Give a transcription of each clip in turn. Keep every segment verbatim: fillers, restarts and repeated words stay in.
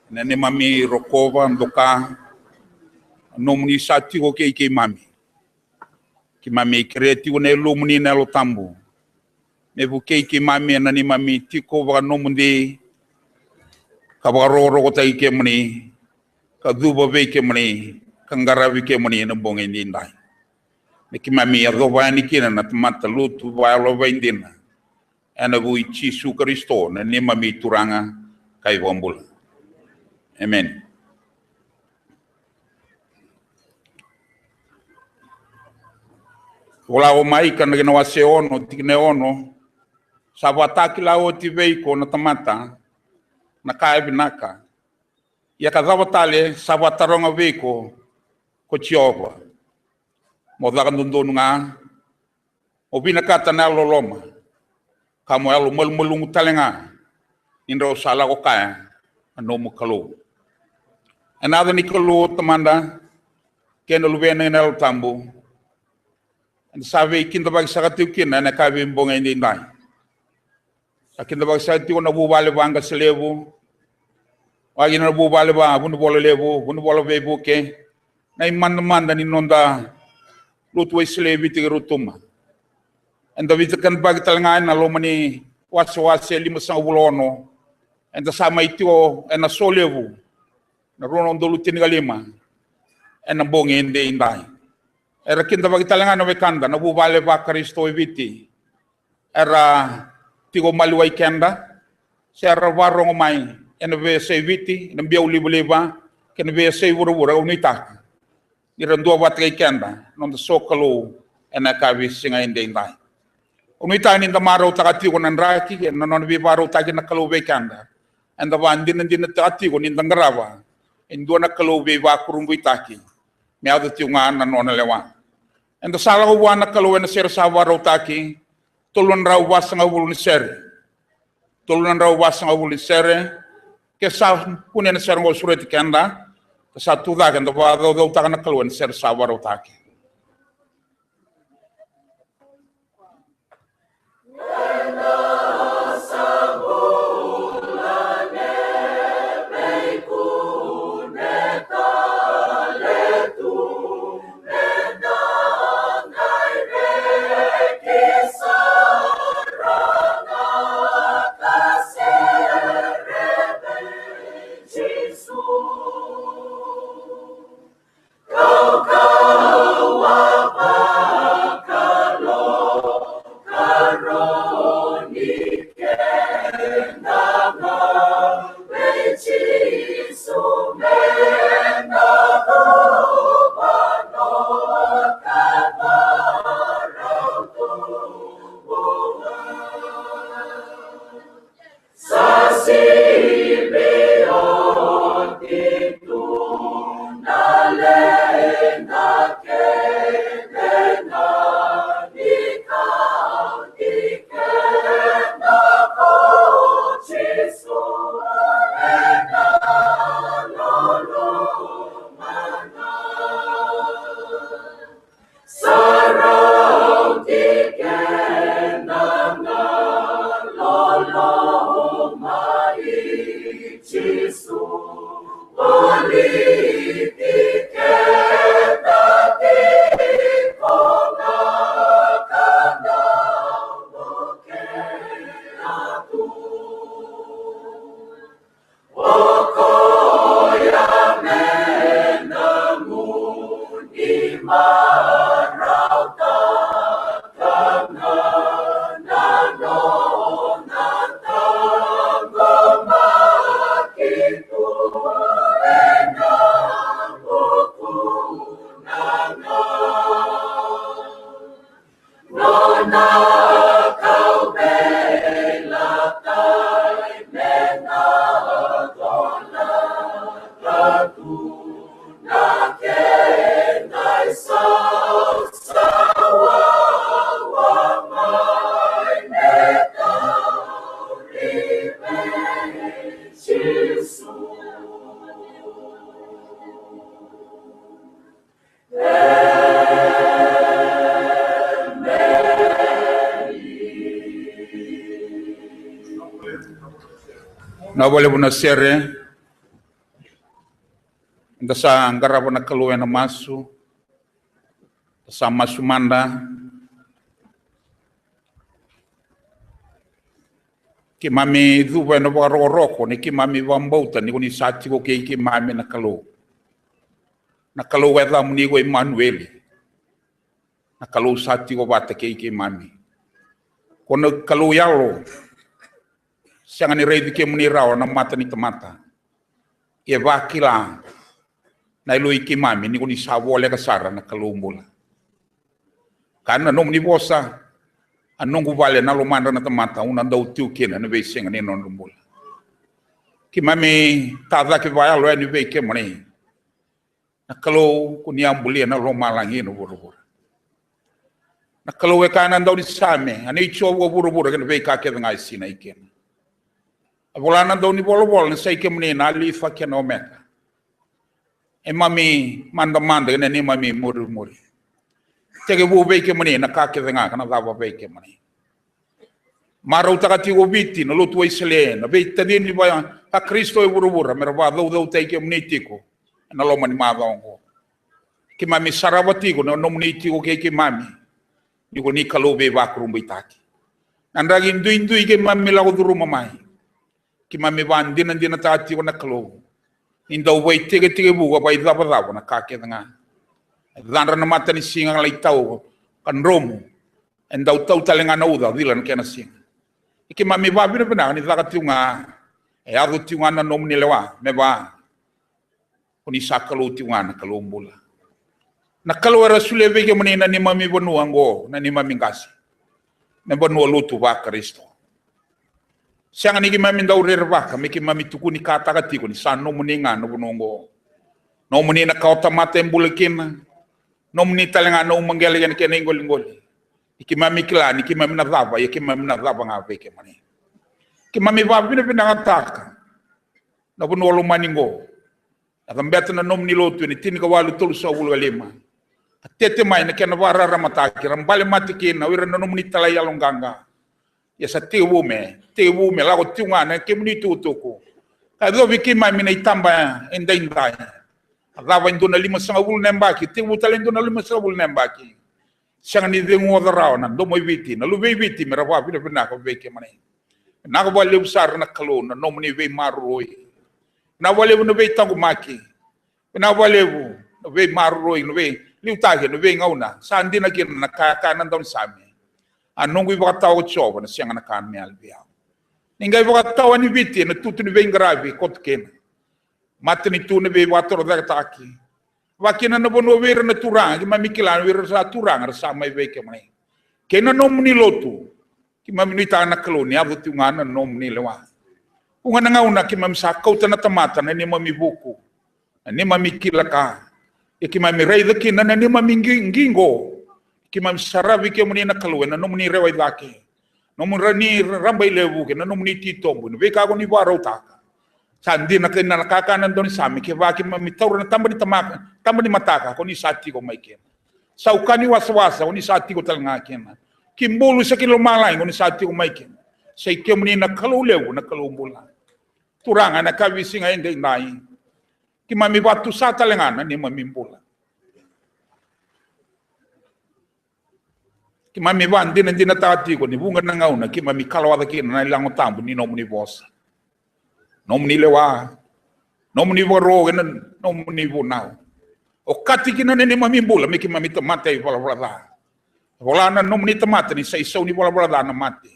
na neimami rokova, doka, nomuni sa tiko kei keimami. Keimami kerea tiko na Yalomuni na Yalo Tabu me vukei keimami ena neimami tiko vakanomodi, ka vakarokorokotaki kemuni, ka cuva vei kemuni, ka qaravi kemuni ena bogi edaidai. Me keimami yacova yani kina na tamata lotu vakayalo vakaidina, ena vuku i Jisu Karisito na neimami Turaga ka iVakabula. Emeni. Vola o Maika na kena wase ono, tikina e ono. Sa vakatakila oti vei iko na tamata na ka e vinaka. Ia ka cava tale sa vakataroga vei iko ko Jiova? Mo caka dodonu ga, mo vinakata na yalololoma, ka mo yalo malumalumu tale ga ni drau sa lako kaya na nomu Kalou. Ena yaca ni Kalou Tamada kei na Luvena kei na Yalo Tabu, eda sa veikidavaki saka tiko kina ena yakavi bogi edaidai. Sa kidavaki saka tiko na vuvale vaqase levu, vaka kina na vuvale va Vunivola Levu, Vunivola Veivuke, na imadamada ni noda lotu Wesele e Viti kei Rotuma. Eda veikidavaki tale ga ena loma ni wasewase limasagavulu ono, eda sa mai tiko ena so levu na rua na udolu tinikalima ena bogi edaidai. Era kidavaki tale ga na wekada na vuvale vaKarisito e Viti, era tiko maliwai keda, se era varogo mai ena veiyasai Viti, ena biau livaliva kei na veiyasai vuravura, au nuitaka ni ra duavata kei keda na noda sokalou ena yakavi siga edaidai. Au nuitaka ni da marautaka tiko na draki ena nona veivakarautaki na Kalou vei keda. Eda vakadinadinataka tiko ni da qarava e dua na Kalou veivakurabuitaki me yaco tiko ga na nona lewa. Eda sa lako vua na Kalou ena sere sa vakarautaki, tolu na drau vasagavulu ni sere. Tolu na drau vasagavulu ni sere. Ke sa kune na sere qo, sureti keda, ka sa tucake eda vakacaucautaka na Kalou ena sere sa vakarautaki. Na valevu na sere. Eda sa qarava na Kalou ena masu. Eda sa masu mada. Keimami cuva ena vakarokoroko ni keimami vakabauta ni ko ni sa tiko kei keimami na Kalou. Na Kalou e yacamuni ko Imanueli. Na Kalou sa tiko vata kei keimami. Ko na Kalou yalo. Sega ni raici kemuni rawa na mata ni tamata. E vakila na yalo i keimami ni ko ni sa voleka sara na Kalou bula. Ka na nomuni vosa, a noqu vale na lomadra na tamata, au na dau tu kina na veisiga ni nodra bula. Keimami tacake vakayalo yani vei kemuni. Na Kalou ko ni a bulia na lomalagi na vuravura. Na Kalou e kaya na daunisame, a nei Jiova ko vuravura kei na veika kece ga e sinai kina. A vola na daunivolavola ni sa i kemuni na Alifa kei na Omeka. E mami madamada kei na neimami murimuri. Tekivu vei kemuni na ka kece ga ka na cava vei kemuni. Marautaka tiko o Viti na lotu Wesele, na veitacini vakaKarisito e vuravura, me ra vakacaucautaki kemuni tiko ena loma ni macawa oqo. Keimami sarava tiko na nomuni tiko kei keimami. Ni ko ni Kalou veivakurabuitaki. Na draki duidui keimami lako curuma mai. Keimami vakadinadinataka tiko na Kalou. Ni dau vaitekitekivu ka vakaicavacava na ka kece ga. E cadra na matanisiga lai tau ka dromu. E dau tau tale ga na uca cila na kena siga. E keimami vakavinavinaka ni caka tiko ga. E yaco tiko ga na nomuni lewa me va. Ko ni sa Kalou tiko ga na Kalou bula. Na Kalou era solia vei kemuni na neimami vanua oqo, na neimami qase. Na vanua lotu vaKarisito. Sega ni keimami dau rerevaka me keimami tukunikataka tiko ni sa nomuni ga na vanua oqo. Nomuni na kawa tamata e bula kina. Nomuni tale ga na umaqele kei na kena iqoliqoli. Ni keimami kila ni keimami na cava, ia keimami na cava ga vei kemuni. Keimami vakavinavinakataka na vanua lomani oqo. A cabeta na nomuni lotu ena tinikawalu tolusagavulu ka lima. A tete mai na kena vakararamataki, ra bale mate kina o ira na nomuni talai yaloqaqa. Ia sa tekivu me, tekivu me lako tiko ga na kemuni tukutuku. Ka yacovi keimami na itaba edaidai. A cava e dua na limasagavulu na yabaki, tekivu tale e dua na limasagavulu na yabaki. Sega ni cegu oca rawa na domo i Viti, na luve i Viti me ra vakavinavinaka vei kemuni. Vinaka vakalevu sara na Kalou na nomuni veimaroroi. Vinaka vakalevu na veitaqomaki. Vinaka vakalevu na veimaroroi, na veiliutaki, na veigauna. Sa dina kina na ka e kaya na daunisame. A noqu ivakatawa ko Jiova na sega na ka me yali vei au. Ni qai vakatawa ni Viti ena tutu ni veiqaravi koto kina. Matanitu na veivakatorocaketaki. Vakakina na vanua vei ira na turaga, keimami kila vei ira sa turaga, ra sa mai vei kemuni. Kei na nomuni lotu, keimami nuitaka na Kalou ni yaco tiko ga na nomuni lewa. Vuqa na gauna keimami sa kauta na tamata na neimami vuku, na neimami kila ka. Ia keimami raica kina na neimami qi-, qiqo. Keimami saravi kemuni na Kalou ena nomuni rewa i cake. Nomuni ra-, ni rabailevu kei na nomuni titobu, na veika ko ni vakarautaka. Sa dina kina na ka e kaya na daunisame, kevaka keimami taura na taba ni tamaka, taba ni mataka, ko ni sa tiko mai kina. Sa ukani wasawasa, ko ni sa tiko tale ga kina. Ki bulu se ki lomalagi, ko ni sa tiko mai kina. Sa i kemuni na Kalou levu, na Kalou bula. Turaga, ena kavisiga edaidai. Keimami vakatusa tale ga na neimami bula. Keimami vakadinadinataka tiko ni vuqa na gauna keimami kalawaca kina na ilago tabu ni nomuni vosa. Nomuni lewa, nomuni vakarogo kei na nomuni vunau. Okati kina na neimami bula me keimami tamata ivalavala ca. Vola na nomuni tamata ni sa isau ni valavala ca na mate.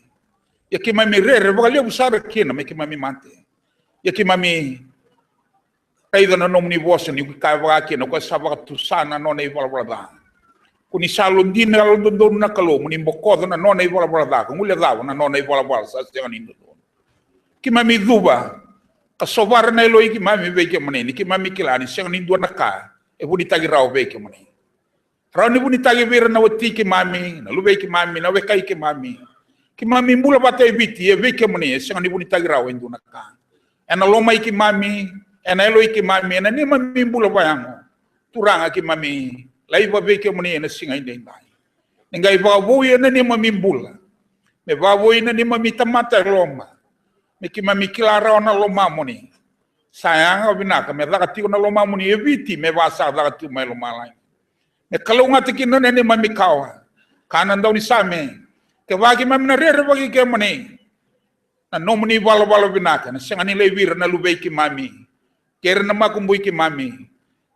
Ia keimami rere vakalevu sara kina me keimami mate. Ia keimami raica na nomuni vosa ni ko kaya vaka kina, ko sa vakatusa na nona ivalavala ca. Ko ni sa yalodina, yalododonu na Kalou, mo ni bokoca na nona ivalavala ca, ka guilecava na nona ivalavala sa sega ni dodonu. Keimami cuva ka sovara na yaloi keimami vei kemuni, ni keimami kila ni sega ni dua na ka e vunitaki rawa vei kemuni. Rawa ni vunitaki vei ira na wati keimami, na luvei keimami, na wekai keimami. Keimami bula vata e Viti, e vei kemuni e sega ni vunitaki rawa e dua na ka. Ena loma i keimami, ena yaloi keimami, ena neimami bula vakayago. Turaga, keimami laiva vei kemuni ena siga edaidai. Ni qai vakavoui ena neimami bula. Me vakavoui na neimami tamata e loma. Me keimami kila rawa na lomamuni. Sa yaga vinaka me caka tiko na lomamuni e Viti me vaka sa caka tiko mai lomalagi. Me kalougata kina na neimami kawa. Kaya na daunisame, kevaka keimami na rerevaki kemuni, na nomuni valavala vinaka ena sega ni laivi ira na luvei keimami kei ira na makubui keimami.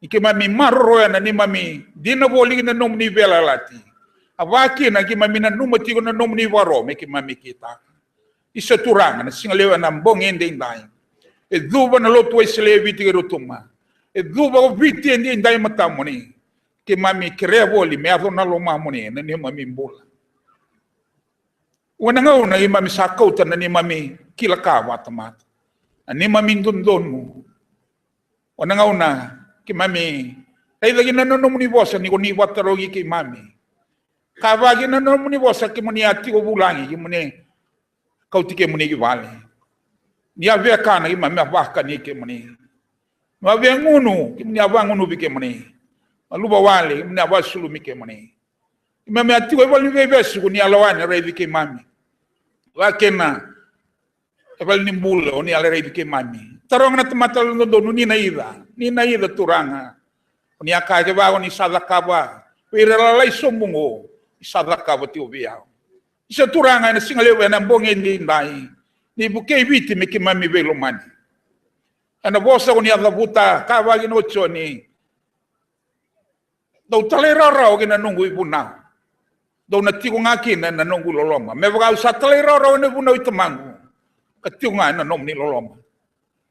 Ni keimami maroroya na neimami dina voli ki na nomuni veiyalayalati. A vaka kina keimami nanuma tiko na nomuni varo me keimami kitaka. Isa Turaga, na siga levu ena bogi edaidai, e cuva na lotu Wesele e Viti kei Rotuma. E cuva o Viti edaidai e matamuni. Keimami kerea voli me yaco na lomamuni ena neimami bula. Ua na gauna keimami sa kauta na neimami kila ka vakatamata, na neimami dodonu. Ua na gauna keimami raica kina na nomuni vosa ni ko ni vakatarogi keimami. Ka vaka kina na nomuni vosa, kemuni a tiko vulagi, kemuni kauti kemuni ki vale. Ni a via kana, keimami a vakani kemuni. Ni a via gunu, kemuni a vagunuvi kemuni. A luvawale, kemuni a vasulumi kemuni. Keimami a tiko e vale ni veivesu, ko ni a lewai na raici keimami. Vakakina e vale ni bula, o ni a lai raici keimami. Taroga na tamata yalododonu, ni na ica, ni na ica Turaga. O ni a kaya kevaka o ni sa cakava vei ira lalai sobu oqo, ni sa cakava tiko vei au. Isa Turaga, ena siga levu ena bogi edaidai, ni vukei Viti me keimami veilomani. Ena vosa ko ni a cavuta, ka vaka kina o Joni, dou talairawarawa ki na noqu ivunau. Dou na tiko ga kina ena noqu loloma. Me vaka au sa talairawarawa ena vunau i Tamaqu, ka tiko ga ena nomuni loloma.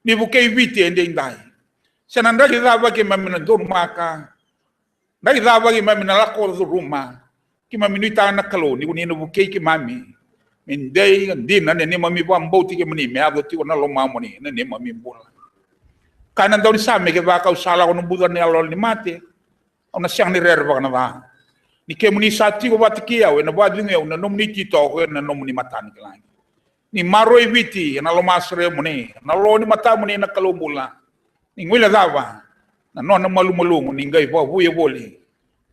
Ni vukei Viti edaidai. Se na draki cava keimami na donumaka, draki cava keimami na lako curuma, keimami nuitaka na Kalou ni ko ni na vukei keimami me dei ka dina na neimami vakabauti kemuni, me yaco tiko na lomamuni ena neimami bula. Kaya na daunisame, kevaka au sa lako ena buca ni yaloyalo ni mate, au na sega ni rerevaka na ca. Ni kemuni sa tiko vata kei au, ena vakacegui au na nomuni ititoko ena nomuni matanikilagi. Ni maroroi Viti ena lomaseremuni, ena lo ni matamuni na Kalou bula. Ni guilecava na nona malumalumu, ni qai vakavuya voli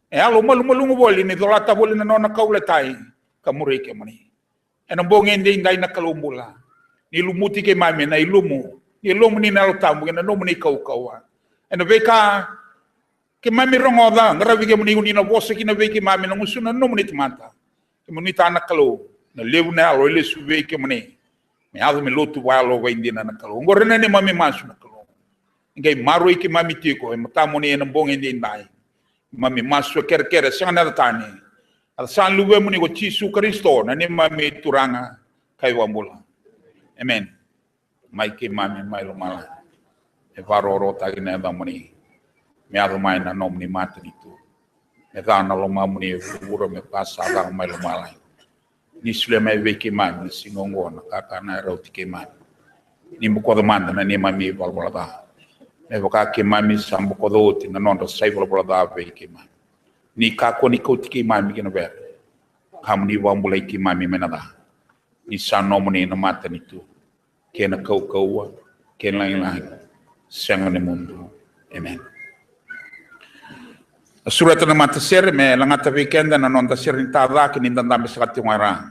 e yalo malumalumu voli, ni colata voli na nona kauveilatai ka muri kemuni. Ena bogi edaidai na Kalou bula, ni lumuti keimami ena ilumu, ni yalomuni na Yalo Tabu kei na nomuni kaukauwa. Ena veika keimami rogoca, qaravi kemuni ko ni na vosa kina vei keimami ena gusuna na nomuni tamata. Keimami nuitaka na Kalou, na levu na yalo e lesu vei kemuni, me yaco me lotu vakayalo vakaidina na Kalou. Oqori na neimami masu na Kalou. Ni qai maroroi keimami tiko e matamuni ena bogi edaidai. Keimami masu e kerekere, sega na yaca tani, a sa Luvemuni ko Jisu Karisito na neimami Turaga ka iVakabula. Emeni. Mai keimami mai lomalagi, me vakarokorokotaki na yacamuni, me yaco mai na nomuni matanitu, me caka na lomamuni e vuravura me vaka sa caka mai lomalagi. Ni solia mai vei keimami na siga oqo na kakana e rauti keimami. Ni bokoca mada na neimami ivalavala ca, me vaka keimami sa bokoca oti na nodra sa ivalavala ca vei keimami. Ni kakua ni kauti keimami ki na vere, ka mo ni vakabulai keimami mai na ca. Ni sa nomuni na matanitu, kei na kaukauwa, kei na lagilagi, sega ni mudu. Emeni. A sureta na matasere me lagata vei keda na noda sere ni tacake ni da dabe saka tiko ga i ra.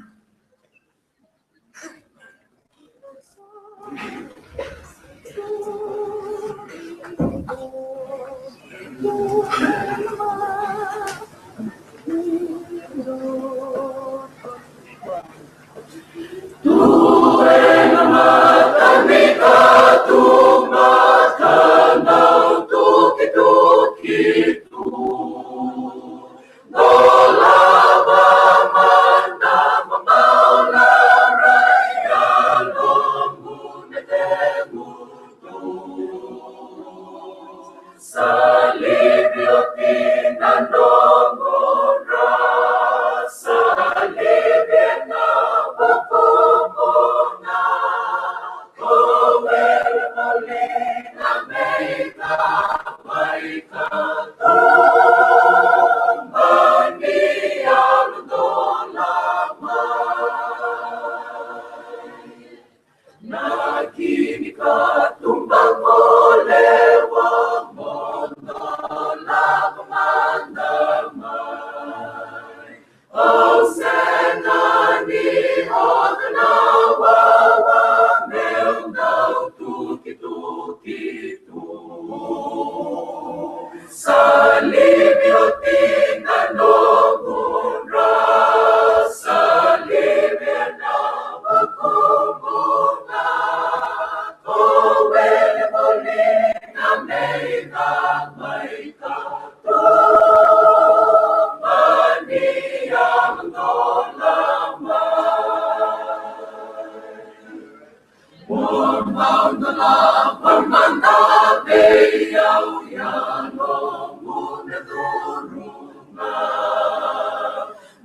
Mauta lava mada vei au, ia nomu na curuma.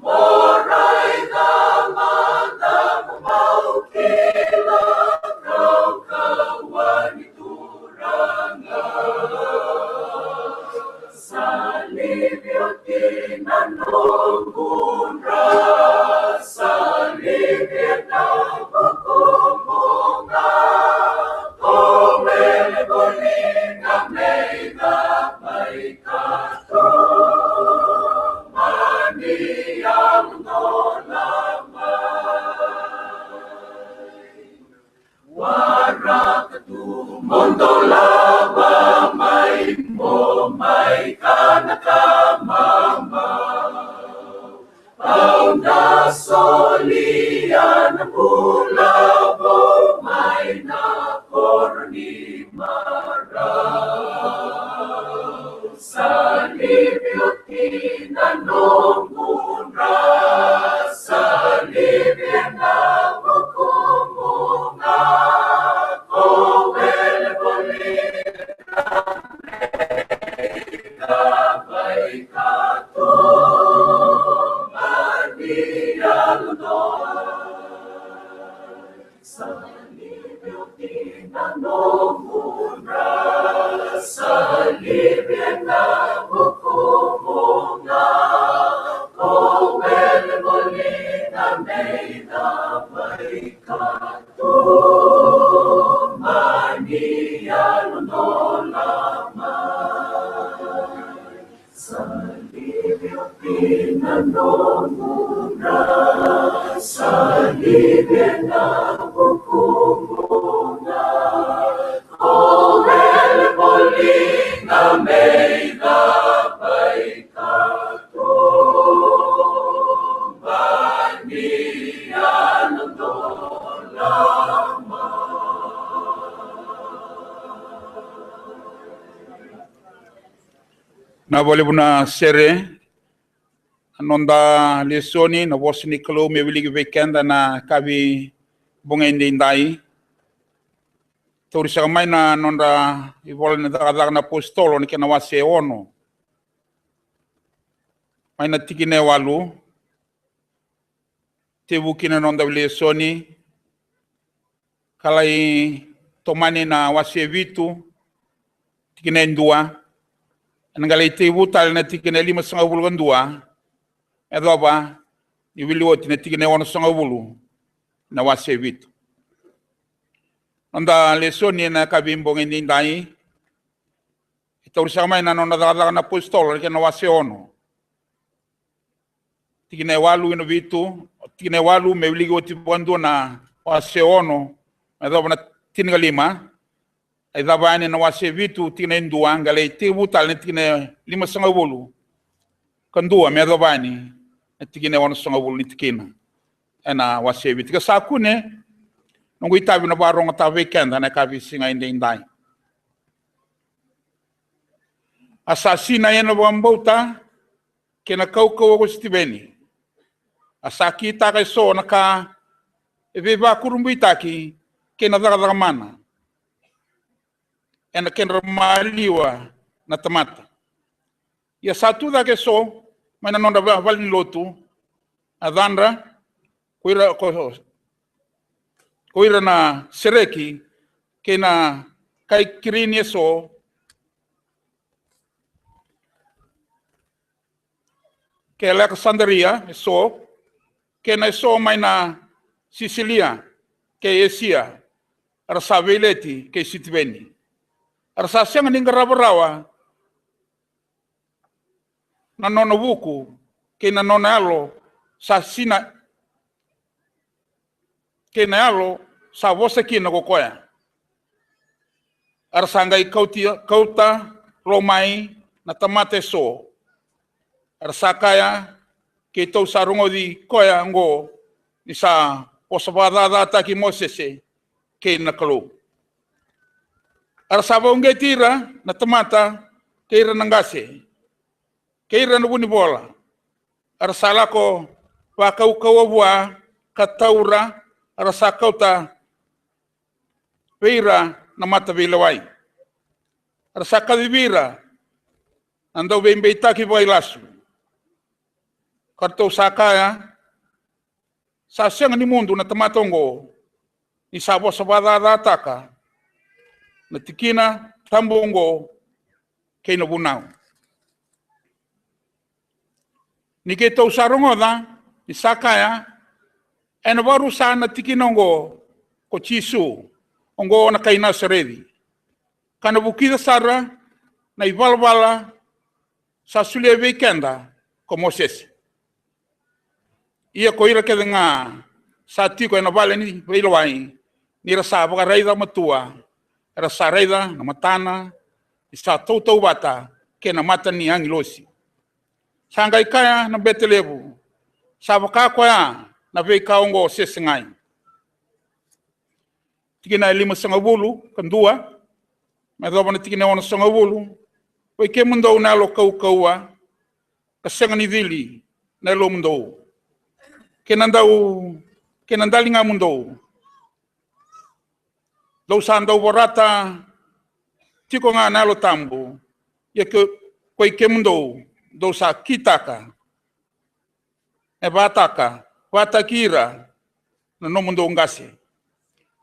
Mo raica mada mo mau kila kaukauwa ni Turaga. Sa livi oti na noqu dra, sa livi ena vukumu ga. Ko wele voli ga me icavai ka tu, mani yalododonu mai. Waraka tu mo dolava mai, mo mai kana kamamau. Au na solia na bula vou mai na koro ni marau. Sa livi oti na noqu dra, sa livi ena vukumu ga. Ko wele voli ga me icavai ka tu, mani yalododonu mai. Sa livi oti na noqu dra, sa livi ena vukumu ga. Ko wele voli ga me icavai ka tu, mani yalododonu mai. Sa livi oti na noqu dra, sa livi ena vukumu ga. Ko wele voli ga me icavai ka tu, mani yalododonu mai. Na valevu na sere, na noda lesoni, na vosa ni Kalou me wiliki vei keda na yakavi bogi edaidai. Tauri saka mai na nodra ivola ni Cakacaka na Apositolo, na kena wase ono, mai na tikina e walu. Tekivu kina na noda lesoni, ka lai tomani na wase vitu, tikina e dua. Ena qai lai tekivu tale na tikina e limasagavulu ka dua, me yacova ni wili oti na tikina e onosagavulu na wase vitu. Noda lesoni ena yakavi bogi edaidai, e tauri saka mai na nona Cakacaka na Apositolo, na kena wase ono, tikina e walu ina vitu, tikina e walu me wiliki oti vakadua na wase ono, me yacova na tinikalima. Lai cava yani na wase vitu, tikina e dua, qai lai tekivu tale na tikina e limasagavulu ka dua, me yacova yani na tikina e onosagavulu ni tikina ena wase vitu. Ke sa kune, noqu itavi na vakarogotaka vei keda na yakavi siga edaidai. A sa sinai ena vakabauta kei na kaukauwa ko Sitiveni. A sa kitaka eso na ka e veivakurabuitaki kei na cakacaka mana ena kedra maliwa na tamata. Ia sa tu cake eso mai na nodra va-, valenilotu, na yacadra ko ira, ko, ko ira na Sereki kei na kai Kirini eso, kei Alekasadaria eso, kei na eso mai na Sisilia kei Esia, era sa veileti kei Sitiveni. Era sa sega ni qarava rawa na nona vuku kei na nona yalo sa sina, kei na yalo sa vosa kina ko koya. Era sa qai kauti, kauta lo mai na tamata eso. Era sa kaya, keitou sa rogoci koya oqo ni sa vosa vakacacataki Mosese kei na Kalou. Era sa vakauqeti ira na tamata kei ira na qase kei ira na vunivola. Era sa lako vakaukauwa vua ka taura, era sa kauta vei ira na mataveilewai. Era sa kacivi ira na dauveibeitaki vakailasu. Ka ratou sa kaya, sa sega ni mudu na tamata oqo, ni sa vosa vakacacataka na tikina tabu oqo kei na vunau. Ni keitou sa rogoca ni sa kaya, ena vakarusa na tikina oqo ko Jisu, oqo na kai Nasareci, ka na vukica sara na ivalavala sa solia vei keda ko Mosese. Ia ko ira kece ga sa tiko ena vale ni veilewai, ni ra sa vakaraica matua, era sa raica na matana ni sa tautauvata kei na mata ni agilosi. Sa qai kaya na bete levu, sa vaka koya na veika oqo se segai? Tikina e limasagavulu ka dua me yacova na tikina e onosagavulu. Oi kemudou na yalo kaukauwa, ka sega ni cili na yalomudou, kei na dau, kei na daligamudou, dou sa dau vorata tiko ga na Yalo Tabu, ia ke-, koi kemudou dou sa kitaka me vataka, vataki ira na nomudou qase.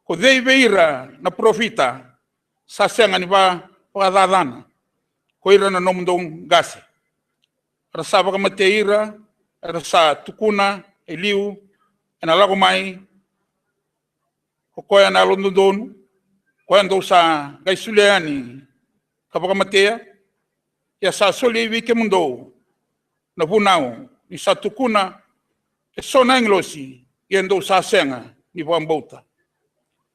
Ko cei vei ira na parofita sa sega ni va-, vakacacana ko ira na nomudou qase? Era sa vakamatei ira, era sa tukuna e liu, ena lako mai ko koya na Yalododonu, koya dou sa qai solia yani ka vakamatea. Ia sa soli vei kemudou na vunau ni sa tukuna e so na agilosi, ia dou sa sega ni vakabauta.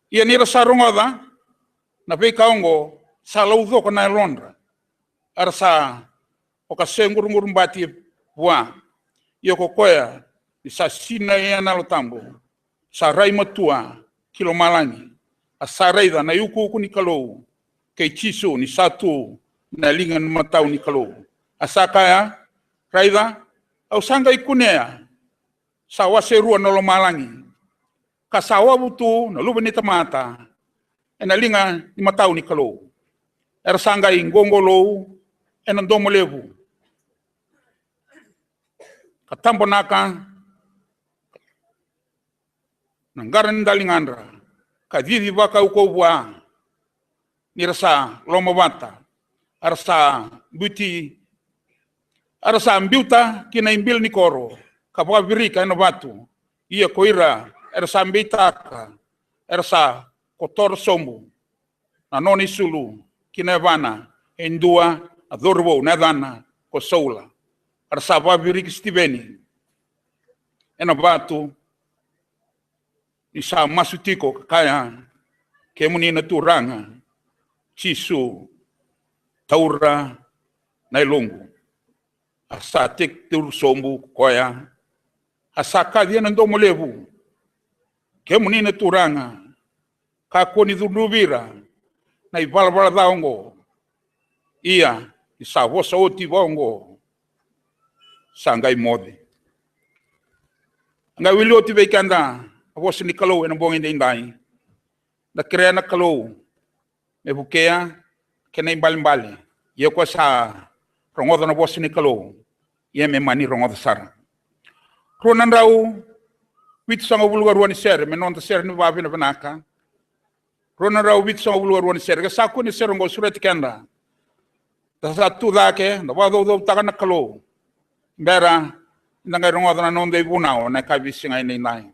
Ia ni ra sa rogoca na veika oqo, sa laucoka na yalodra, era sa oka se quruguru bati vua. Ia ko koya ni sa sinai ena Yalo Tabu sa rai matua ki lomalagi, a sa raica na iukuuku ni Kalou, kei Jisu ni sa tu na liga ni matau ni Kalou. A sa kaya, raica, au sa qai kunea sa wase rua na lomalagi, ka sa wavu tu na Luve ni tamata ena liga ni matau ni Kalou. Era sa qai qoqolou ena domo levu, ka tabonaka na qara ni daligadra, ka cici vakaukauwa vua. Ni ra sa lomavata, era sa biuti, era sa biuta ki na ibili ni koro, ka vakavirika ena vatu. Ia ko ira era sa beitaka, era sa kotora sobu na nona isulu ki na yavana e dua na cauravou na yacana ko Saula. Era sa vakaviriki Sitiveni ena vatu, ni sa masu tiko ka kaya, kemuni na Turaga Jisu, taura na yaloqu. A sa tekiduru sobu ko koya, a sa kaci ena domo levu, kemuni na Turaga, kakua ni cudruvi ira na ivalavala ca oqo. Ia ni sa vosa oti vaqo, sa qai moce. A qai wili oti vei keda na vosa ni Kalou ena bogi edaidai. Da kerea na Kalou me vukea kei na ibalebale. Ia ko sa rogoca na vosa ni Kalou, ia me mani rogoca sara. Rua na drau vitusagavulu ka rua ni sere me noda sere ni vakavinavinaka. Rua na drau vitusagavulu ka rua ni sere. Ke sa kune sere oqo, sureti keda. Da sa tu cake, da vakacaucautaka na Kalou. Bera ni da qai rogoca na noda ivunau na yakavi siga edaidai.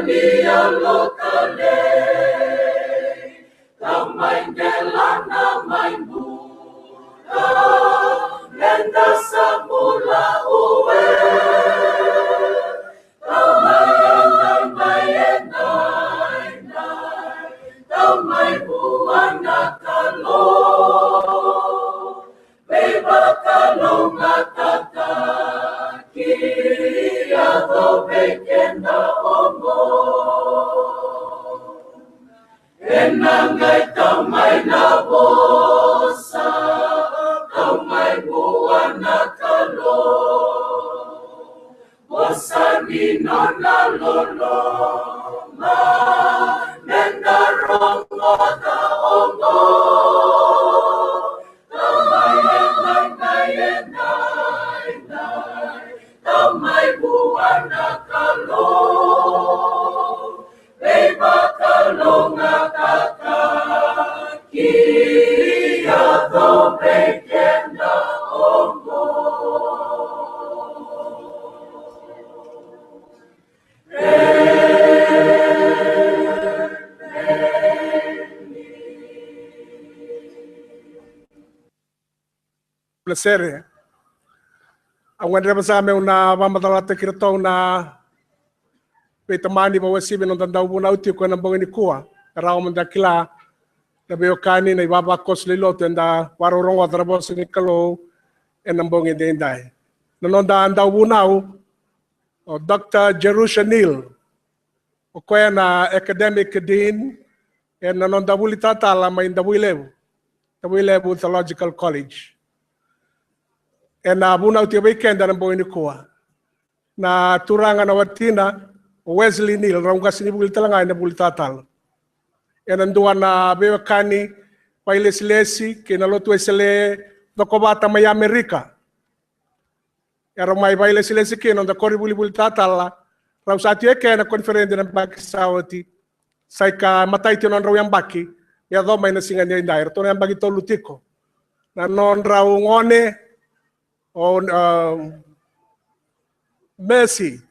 Ia lokalei, ka mai delana mai bula, meda sa bula ue. Ka mai edaidai, ka mai vua na Kalou. Veivakalougatataki, yaco vei keda oqo. Ena qai tau mai na vosa, tau mai vua na Kalou. Vosa ni nona loloma, meda rogoca oqo. Tau mai edaidai, edaidai, tau mai vua na Kalou. Veivakalougatataki, yaco vei keda oqo. Na sere. Au gadreva saka meu na vakamacalataki iratou na veitamani, vakauasivi na noda dauvunau tiko ena bogi nikua. E rawa meda kila na veiwekani, na ivavakoso lewe ni lotu eda vakarorogoca na vosa ni Kalou ena bogi edaidai. Na noda dauvunau, o Doctor Jerusha Neal. O koya na academic dean ena noda vuli talatala mai Davuilevu, Davuilevu Theological College. Ena vunau tiko vei keda ena bogi nikua. Na turaga na watina, o Wesley Neal, rau qasenivuli tale ga ena vuli talatala. Ena dua na veiwekani vakailesilesi kei na Lotu Wesele cokovata mai Amerika. Era mai vakailesilesi kina noda koronivuli talatala. Rau sa tiko eke ena koniferedi ena yabaki sa oti. Sa ika matai tiko nodrau yabaki me yacova mai na siga edaidai. Eratou na yabaki tolu tiko. Na nodrau gone, o, um, Mercy,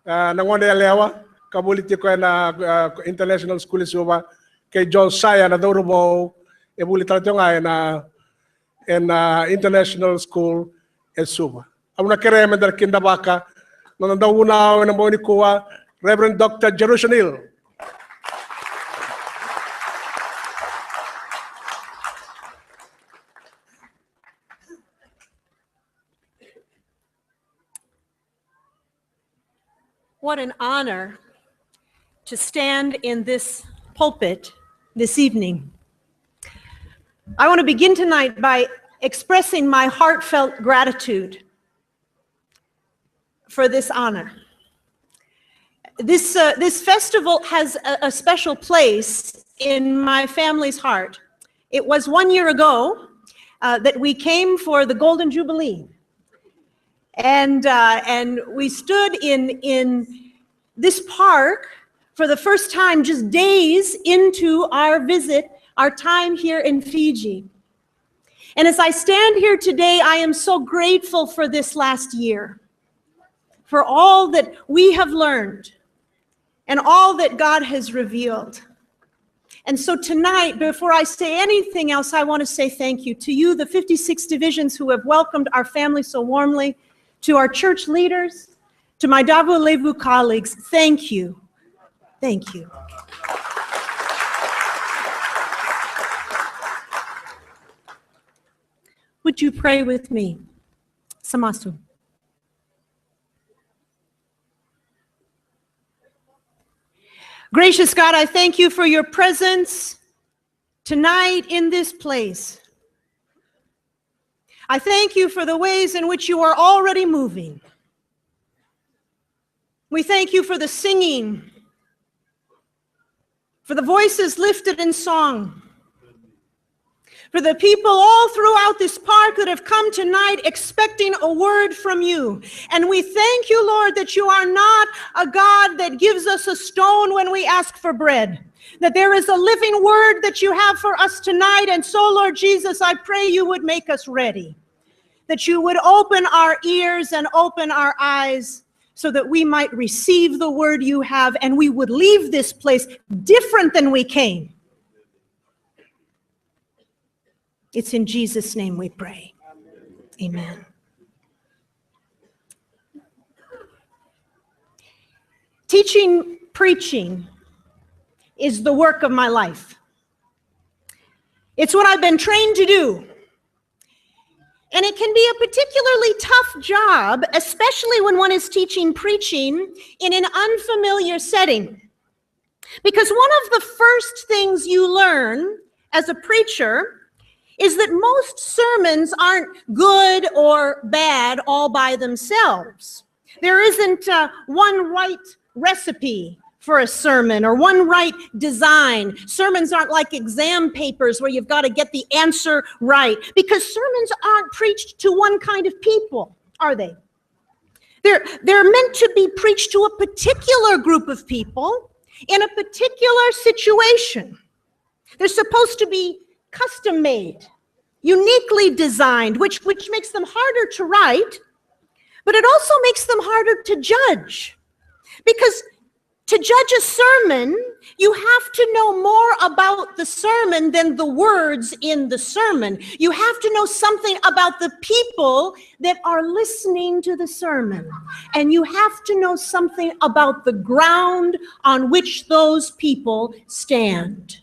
ah, na gone yalewa, ka vuli tiko ena, ah, International School e Suva, kei Josiah na cauravou, e vuli tale tiko ga ena, ena International School e Suva. Au na kerea meda kidavaka na noda dauvunau ena bogi nikua, Reverend Doctor Jerusha Neal. What an honor to stand in this pulpit this evening. I want to begin tonight by expressing my heartfelt gratitude for this honor. This, uh, this festival has a, a special place in my family's heart. It was one year ago, uh, that we came for the Golden Jubilee. And, uh, and we stood in, in this park for the first time, just days into our visit, our time here in Fiji. And as I stand here today, I am so grateful for this last year, for all that we have learned and all that God has revealed. And so tonight, before I say anything else, I want to say thank you to you, the fifty-six divisions who have welcomed our family so warmly, to our church leaders, to my Davuilevu colleagues. Thank you. Thank you. Would you pray with me? Sa masu. Gracious God, I thank you for your presence tonight in this place. I thank you for the ways in which you are already moving. We thank you for the singing, for the voices lifted in song, for the people all throughout this park that have come tonight expecting a word from you. And we thank you, Lord, that you are not a God that gives us a stone when we ask for bread, that there is a living word that you have for us tonight. And so, Lord Jesus, I pray you would make us ready, that you would open our ears and open our eyes so that we might receive the word you have and we would leave this place different than we came. It's in Jesus' name we pray. Amen. Teaching, preaching is the work of my life. It's what I've been trained to do. And it can be a particularly tough job, especially when one is teaching preaching in an unfamiliar setting. Because one of the first things you learn as a preacher is that most sermons aren't good or bad all by themselves. There isn't uh, one right recipe for a sermon or one right design. Sermons aren't like exam papers where you've got to get the answer right, because sermons aren't preached to one kind of people, are they? They're, they're meant to be preached to a particular group of people in a particular situation. They're supposed to be custom made, uniquely designed, which, which makes them harder to write, but it also makes them harder to judge. Because to judge a sermon, you have to know more about the sermon than the words in the sermon. You have to know something about the people that are listening to the sermon. And you have to know something about the ground on which those people stand.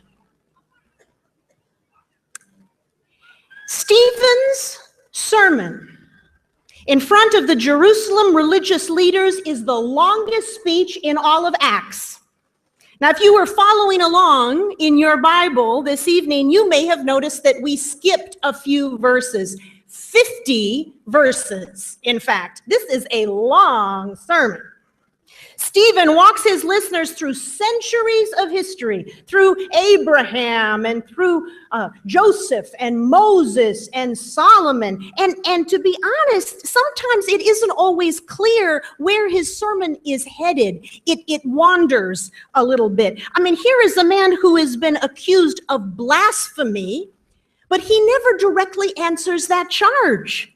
Stephen's sermon in front of the Jerusalem religious leaders is the longest speech in all of Acts. Now, if you were following along in your Bible this evening, you may have noticed that we skipped a few verses. Fifty verses, in fact. This is a long sermon. Stephen walks his listeners through centuries of history, through Abraham and through uh, Joseph and Moses and Solomon. And, and to be honest, sometimes it isn't always clear where his sermon is headed. It, it wanders a little bit. I mean, here is a man who has been accused of blasphemy, but he never directly answers that charge.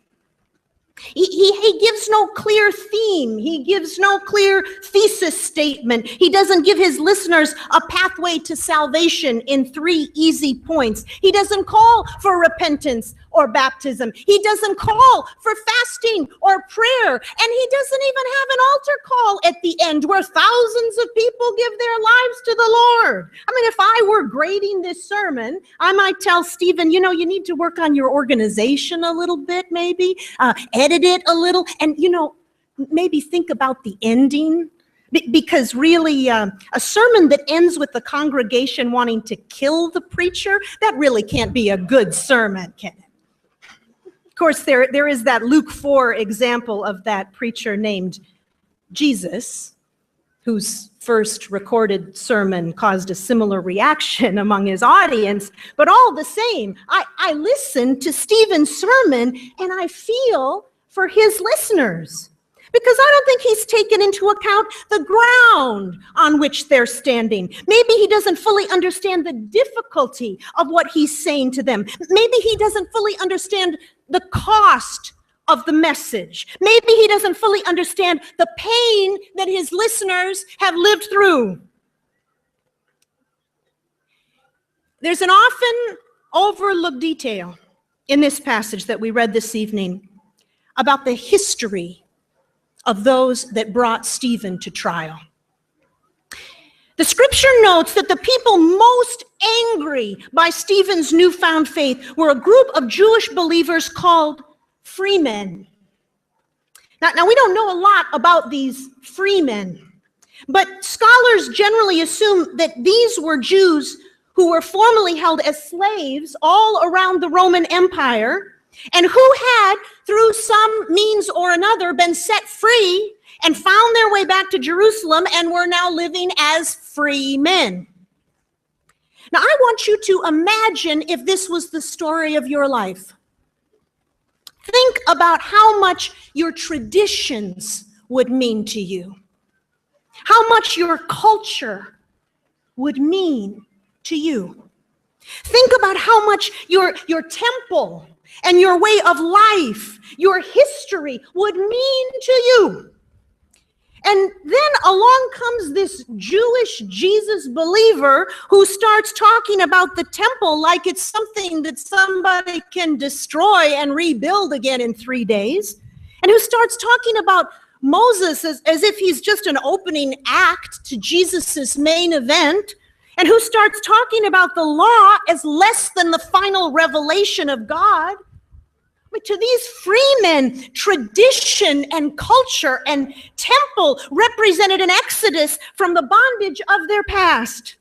He, he, he gives no clear theme. He gives no clear thesis statement. He doesn't give his listeners a pathway to salvation in three easy points. He doesn't call for repentance or baptism. He doesn't call for fasting or prayer. And he doesn't even have an altar call at the end where thousands of people give their lives to the Lord. I mean, if I were grading this sermon, I might tell Stephen, you know, you need to work on your organization a little bit, maybe uh, edit it a little, and, you know, maybe think about the ending. Be- because really, um, a sermon that ends with the congregation wanting to kill the preacher, that really can't be a good sermon, can it? Of course, there, there is that Luke four example of that preacher named Jesus, whose first recorded sermon caused a similar reaction among his audience. But all the same, I, I listen to Stephen's sermon and I feel for his listeners, because I don't think he's taken into account the ground on which they're standing. Maybe he doesn't fully understand the difficulty of what he's saying to them. Maybe he doesn't fully understand the cost of the message. Maybe he doesn't fully understand the pain that his listeners have lived through. There's an often overlooked detail in this passage that we read this evening about the history of those that brought Stephen to trial. The scripture notes that the people most angry by Stephen's newfound faith were a group of Jewish believers called freemen. Now, now, we don't know a lot about these freemen, but scholars generally assume that these were Jews who were formerly held as slaves all around the Roman Empire and who had, through some means or another, been set free and found their way back to Jerusalem and were now living as free men. Now, I want you to imagine if this was the story of your life. Think about how much your traditions would mean to you, how much your culture would mean to you. Think about how much your, your temple and your way of life, your history would mean to you. And then along comes this Jewish Jesus believer who starts talking about the temple like it's something that somebody can destroy and rebuild again in three days, and who starts talking about Moses as, as if he's just an opening act to Jesus's main event, and who starts talking about the law as less than the final revelation of God. But to these free men, tradition and culture and temple represented an exodus from the bondage of their past.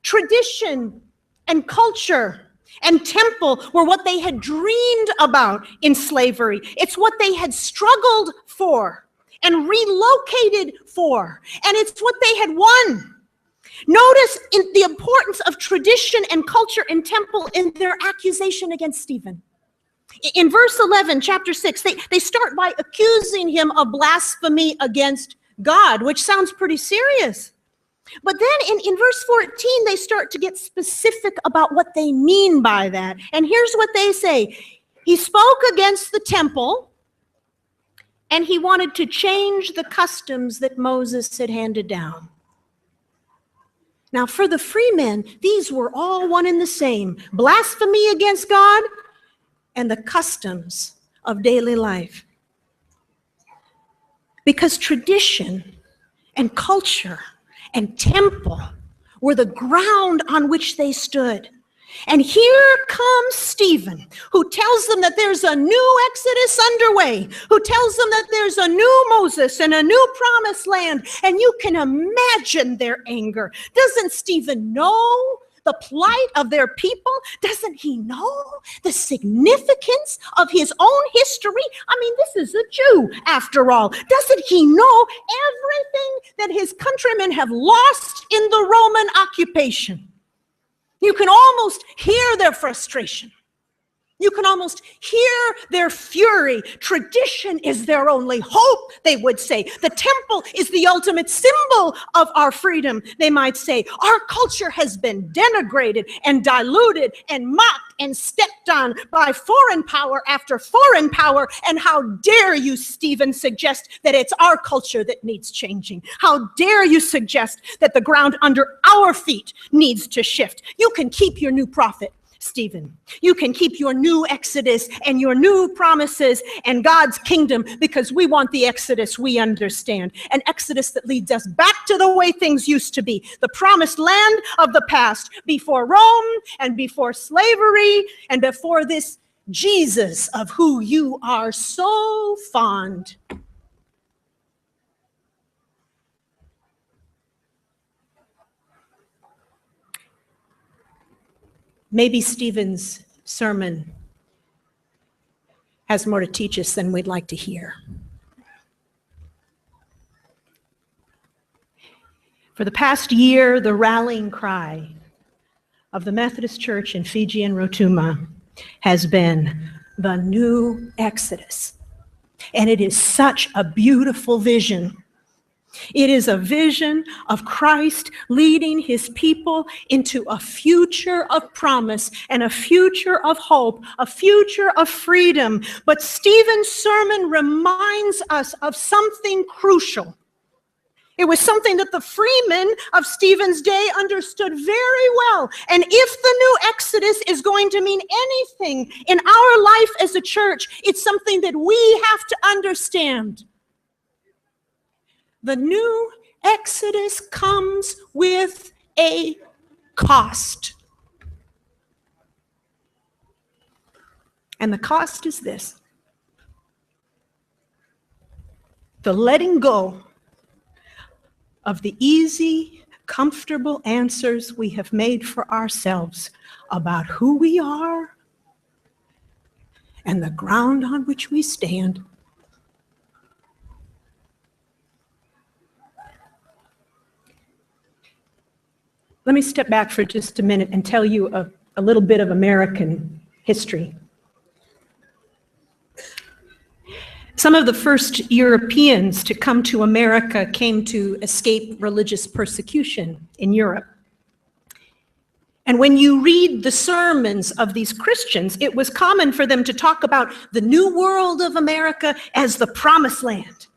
Tradition and culture and temple were what they had dreamed about in slavery. It's what they had struggled for and relocated for. And it's what they had won. Notice in the importance of tradition and culture and temple in their accusation against Stephen. I- In verse eleven, chapter six, they, they start by accusing him of blasphemy against God, which sounds pretty serious. But then in, in verse fourteen, they start to get specific about what they mean by that. And here's what they say: "He spoke against the temple, and he wanted to change the customs that Moses had handed down." Now, for the free men, these were all one and the same: blasphemy against God and the customs of daily life. Because tradition and culture and temple were the ground on which they stood. And here comes Stephen, who tells them that there's a new exodus underway, who tells them that there's a new Moses and a new promised land. And you can imagine their anger. Doesn't Stephen know the plight of their people? Doesn't he know the significance of his own history? I mean, this is a Jew, after all. Doesn't he know everything that his countrymen have lost in the Roman occupation? You can almost hear their frustration. You can almost hear their fury. "Tradition is their only hope," they would say. "The temple is the ultimate symbol of our freedom," they might say. "Our culture has been denigrated and diluted and mocked and stepped on by foreign power after foreign power. And how dare you, Stephen, suggest that it's our culture that needs changing? How dare you suggest that the ground under our feet needs to shift? You can keep your new prophet, Stephen. You can keep your new exodus and your new promises and God's kingdom, because we want the exodus we understand. An exodus that leads us back to the way things used to be, the promised land of the past, before Rome and before slavery and before this Jesus of who you are so fond." Maybe Stephen's sermon has more to teach us than we'd like to hear. For the past year, the rallying cry of the Methodist Church in Fiji and Rotuma has been the new Exodus. And it is such a beautiful vision. It is a vision of Christ leading his people into a future of promise and a future of hope, a future of freedom. But Stephen's sermon reminds us of something crucial. It was something that the freemen of Stephen's day understood very well. And if the new Exodus is going to mean anything in our life as a church, it's something that we have to understand. The new Exodus comes with a cost. And the cost is this: the letting go of the easy, comfortable answers we have made for ourselves about who we are and the ground on which we stand. Let me step back for just a minute and tell you a, a little bit of American history. Some of the first Europeans to come to America came to escape religious persecution in Europe. And when you read the sermons of these Christians, it was common for them to talk about the New World of America as the promised land.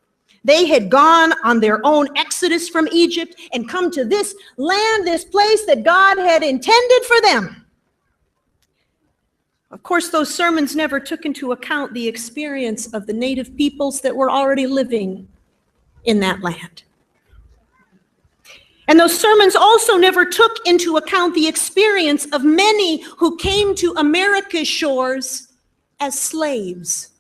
They had gone on their own exodus from Egypt and come to this land, this place that God had intended for them. Of course, those sermons never took into account the experience of the native peoples that were already living in that land. And those sermons also never took into account the experience of many who came to America's shores as slaves.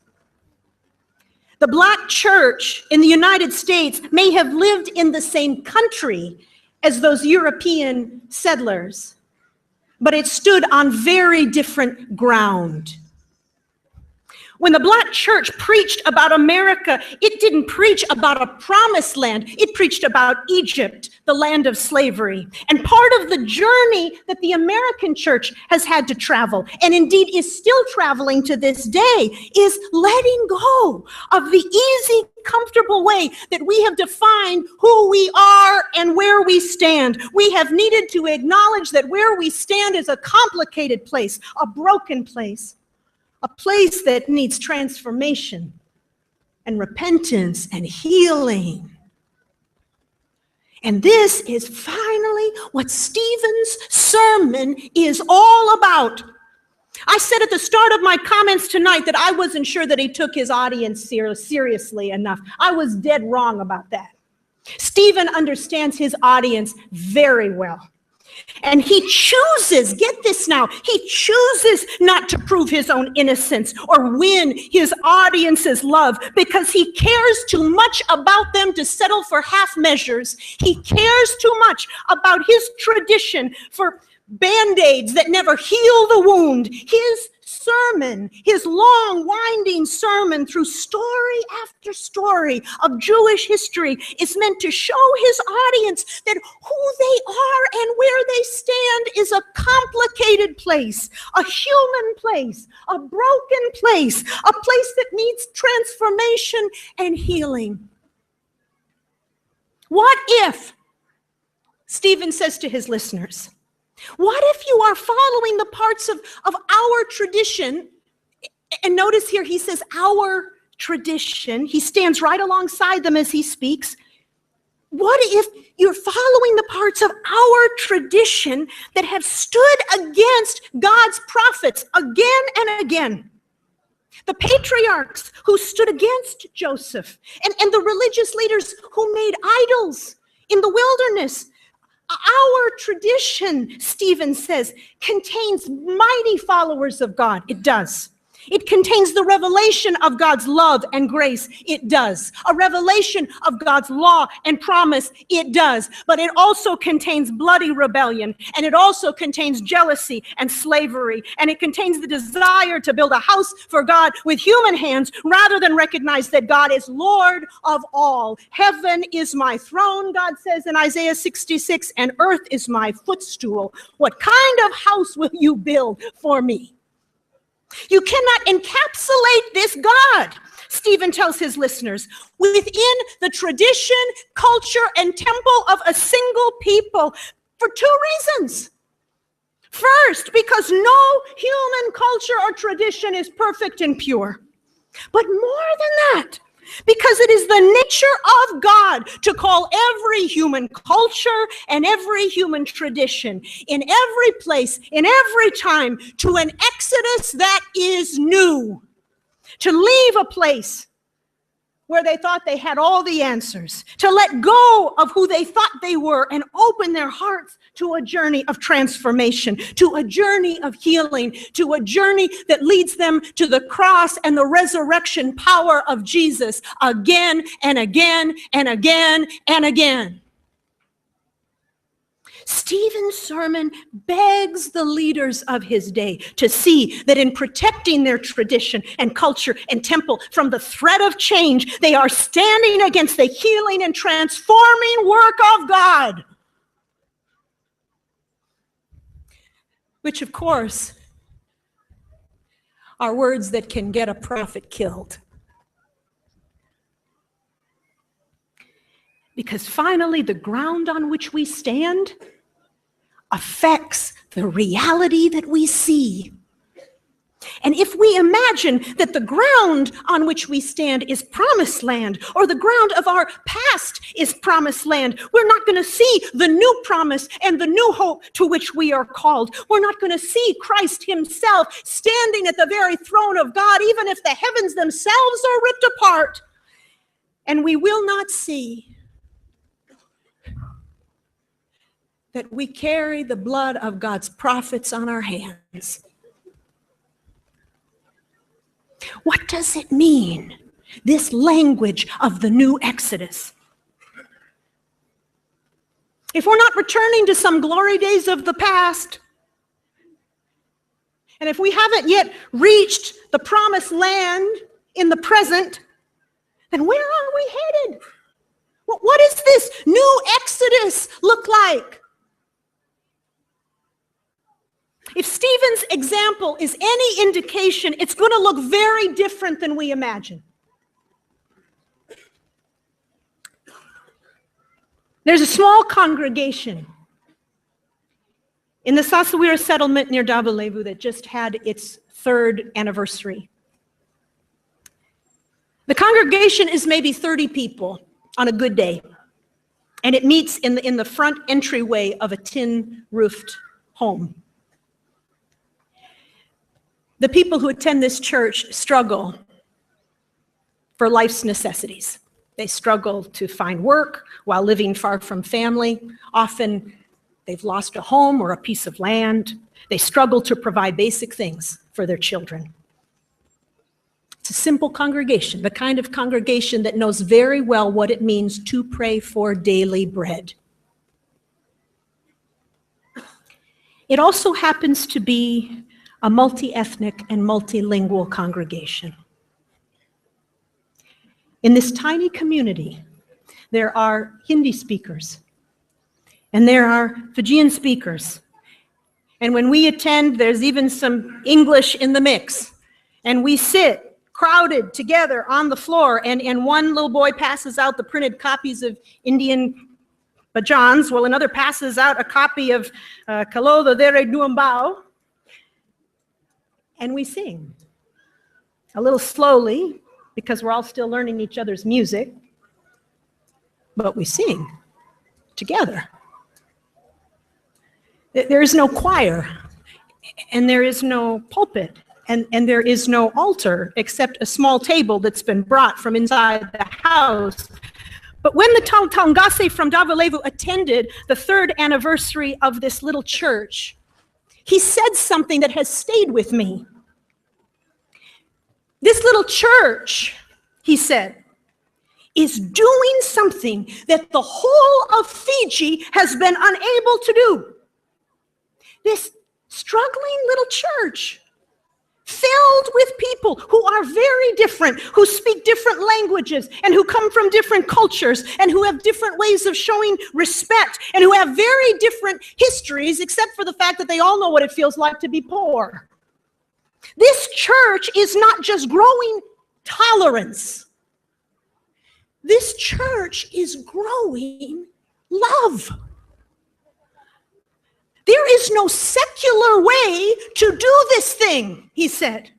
The black church in the United States may have lived in the same country as those European settlers, but it stood on very different ground. When the black church preached about America, it didn't preach about a promised land. It preached about Egypt, the land of slavery. And part of the journey that the American church has had to travel, and indeed is still traveling to this day, is letting go of the easy, comfortable way that we have defined who we are and where we stand. We have needed to acknowledge that where we stand is a complicated place, a broken place, a place that needs transformation and repentance and healing. And this is finally what Stephen's sermon is all about. I said at the start of my comments tonight that I wasn't sure that he took his audience ser-, seriously enough. I was dead wrong about that. Stephen understands his audience very well. And he chooses, get this now, he chooses not to prove his own innocence or win his audience's love because he cares too much about them to settle for half measures. He cares too much about his tradition for band-aids that never heal the wound. His sermon, his long, winding sermon through story after story of Jewish history, is meant to show his audience that who they are and where they stand is a complicated place, a human place, a broken place, a place that needs transformation and healing. What if, Stephen says to his listeners, what if you are following the parts of, of our tradition? And notice here he says, "Our tradition." He stands right alongside them as he speaks. What if you're following the parts of our tradition that have stood against God's prophets again and again? The patriarchs who stood against Joseph and, and the religious leaders who made idols in the wilderness. Our tradition, Stephen says, contains mighty followers of God. It does. It contains the revelation of God's love and grace. It does. A revelation of God's law and promise. It does. But it also contains bloody rebellion, and it also contains jealousy and slavery, and it contains the desire to build a house for God with human hands rather than recognize that God is Lord of all. "Heaven is my throne," God says in Isaiah sixty-six, "and earth is my footstool. What kind of house will you build for me?" You cannot encapsulate this God, Stephen tells his listeners, within the tradition, culture, and temple of a single people for two reasons. First, because no human culture or tradition is perfect and pure. But more than that, because it is the nature of God to call every human culture and every human tradition in every place, in every time, to an exodus that is new. To leave a place where they thought they had all the answers, to let go of who they thought they were and open their hearts to a journey of transformation, to a journey of healing, to a journey that leads them to the cross and the resurrection power of Jesus again and again and again and again. Stephen's sermon begs the leaders of his day to see that in protecting their tradition and culture and temple from the threat of change, they are standing against the healing and transforming work of God. Which, of course, are words that can get a prophet killed. Because finally, the ground on which we stand affects the reality that we see. And if we imagine that the ground on which we stand is promised land, or the ground of our past is promised land, we're not going to see the new promise and the new hope to which we are called. We're not going to see Christ himself standing at the very throne of God, even if the heavens themselves are ripped apart. And we will not see that we carry the blood of God's prophets on our hands. What does it mean, this language of the new Exodus? If we're not returning to some glory days of the past, and if we haven't yet reached the promised land in the present, then where are we headed? What, what does this new Exodus look like? If Stephen's example is any indication, it's going to look very different than we imagine. There's a small congregation in the Sasawira settlement near Davulevu that just had its third anniversary. The congregation is maybe thirty people on a good day, and it meets in the, in the front entryway of a tin-roofed home. The people who attend this church struggle for life's necessities. They struggle to find work while living far from family. Often they've lost a home or a piece of land. They struggle to provide basic things for their children. It's a simple congregation, the kind of congregation that knows very well what it means to pray for daily bread. It also happens to be a multi-ethnic and multilingual congregation. In this tiny community, there are Hindi speakers, and there are Fijian speakers. And when we attend, there's even some English in the mix. And we sit crowded together on the floor, and, and one little boy passes out the printed copies of Indian bhajans, while another passes out a copy of uh, Kalodo Dere Duambao. And we sing a little slowly because we're all still learning each other's music, but we sing together. Th- There is no choir, and there is no pulpit, and, and there is no altar except a small table that's been brought from inside the house. But when the Tal Taungase from Davulevu attended the third anniversary of this little church, he said something that has stayed with me. This little church, he said, is doing something that the whole of Fiji has been unable to do. This struggling little church filled with people who are very different, who speak different languages, and who come from different cultures, and who have different ways of showing respect, and who have very different histories, except for the fact that they all know what it feels like to be poor. This church is not just growing tolerance. This church is growing love. There is no secular way to do this thing, he said.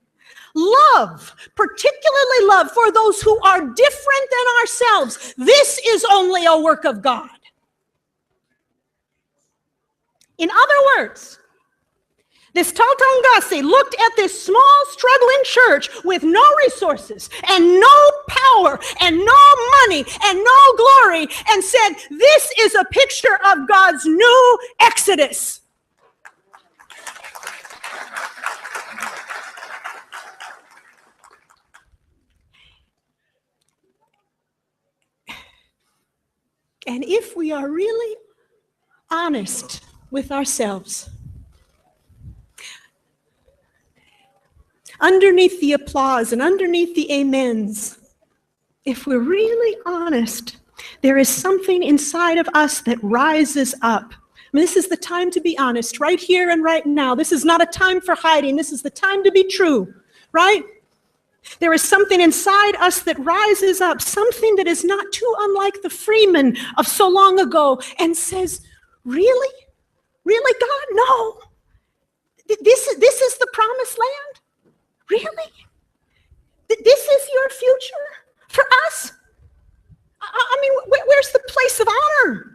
Love, particularly love for those who are different than ourselves. This is only a work of God. In other words, this Tal Taungase looked at this small, struggling church with no resources and no power and no money and no glory and said, "This is a picture of God's new Exodus." And if we are really honest with ourselves, underneath the applause and underneath the amens, if we're really honest, there is something inside of us that rises up. I mean, this is the time to be honest, right here and right now. This is not a time for hiding. This is the time to be true, right? There is something inside us that rises up, something that is not too unlike the freeman of so long ago, and says, "Really? Really, God? No. Th- This, this is the promised land? Really? Th- this is your future for us? I, I mean, wh- where's the place of honor?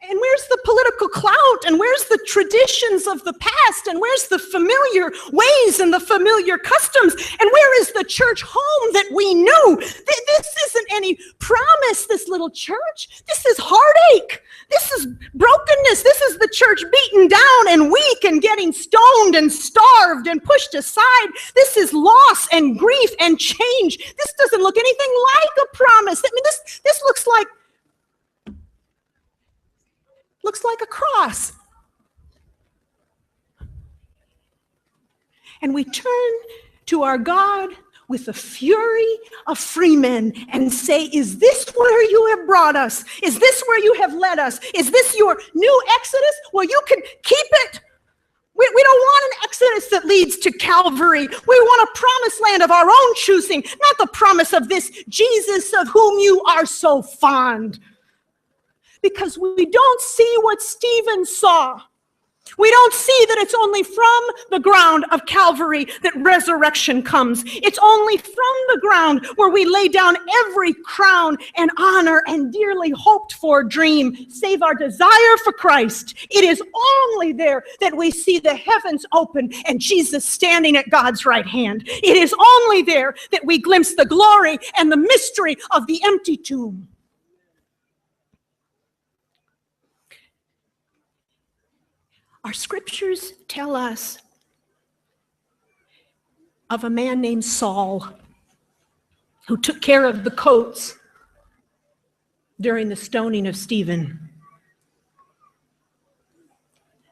And where's the political clout? And where's the traditions of the past? And where's the familiar ways and the familiar customs? And where is the church home that we knew? Th- this isn't any promise, this little church. This is heartache. This is brokenness. This is the church beaten down and weak and getting stoned and starved and pushed aside. This is loss and grief and change. This doesn't look anything like a promise. I mean, this this looks like looks like a cross. And we turn to our God with the fury of free men and say, "Is this where you have brought us? Is this where you have led us? Is this your new Exodus? Well, you can keep it. We, we don't want an Exodus that leads to Calvary. We want a promised land of our own choosing, not the promise of this Jesus of whom you are so fond." Because we don't see what Stephen saw. We don't see that it's only from the ground of Calvary that resurrection comes. It's only from the ground where we lay down every crown and honor and dearly hoped for dream, save our desire for Christ. It is only there that we see the heavens open and Jesus standing at God's right hand. It is only there that we glimpse the glory and the mystery of the empty tomb. Our scriptures tell us of a man named Saul who took care of the coats during the stoning of Stephen.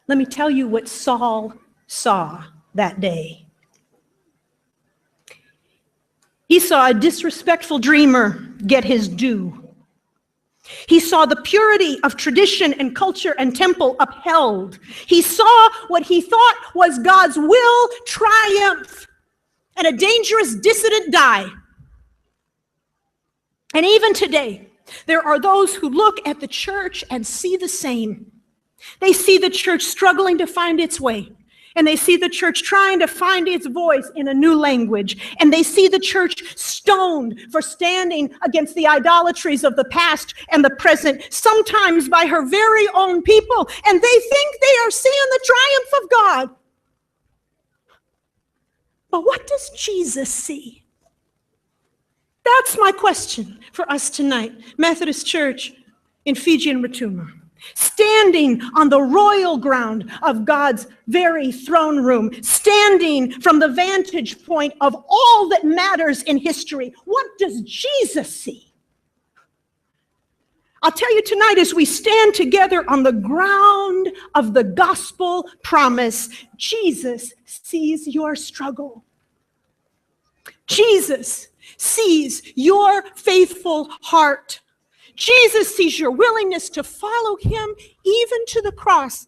Let me tell you what Saul saw that day. He saw a disrespectful dreamer get his due. He saw the purity of tradition and culture and temple upheld. He saw what he thought was God's will triumph and a dangerous dissident die. And even today, there are those who look at the church and see the same. They see the church struggling to find its way. And they see the church trying to find its voice in a new language. And they see the church stoned for standing against the idolatries of the past and the present, sometimes by her very own people. And they think they are seeing the triumph of God. But what does Jesus see? That's my question for us tonight, Methodist Church in Fiji and Rotuma. Standing on the royal ground of God's very throne room, standing from the vantage point of all that matters in history, what does Jesus see? I'll tell you tonight, as we stand together on the ground of the gospel promise, Jesus sees your struggle. Jesus sees your faithful heart. Jesus sees your willingness to follow him even to the cross.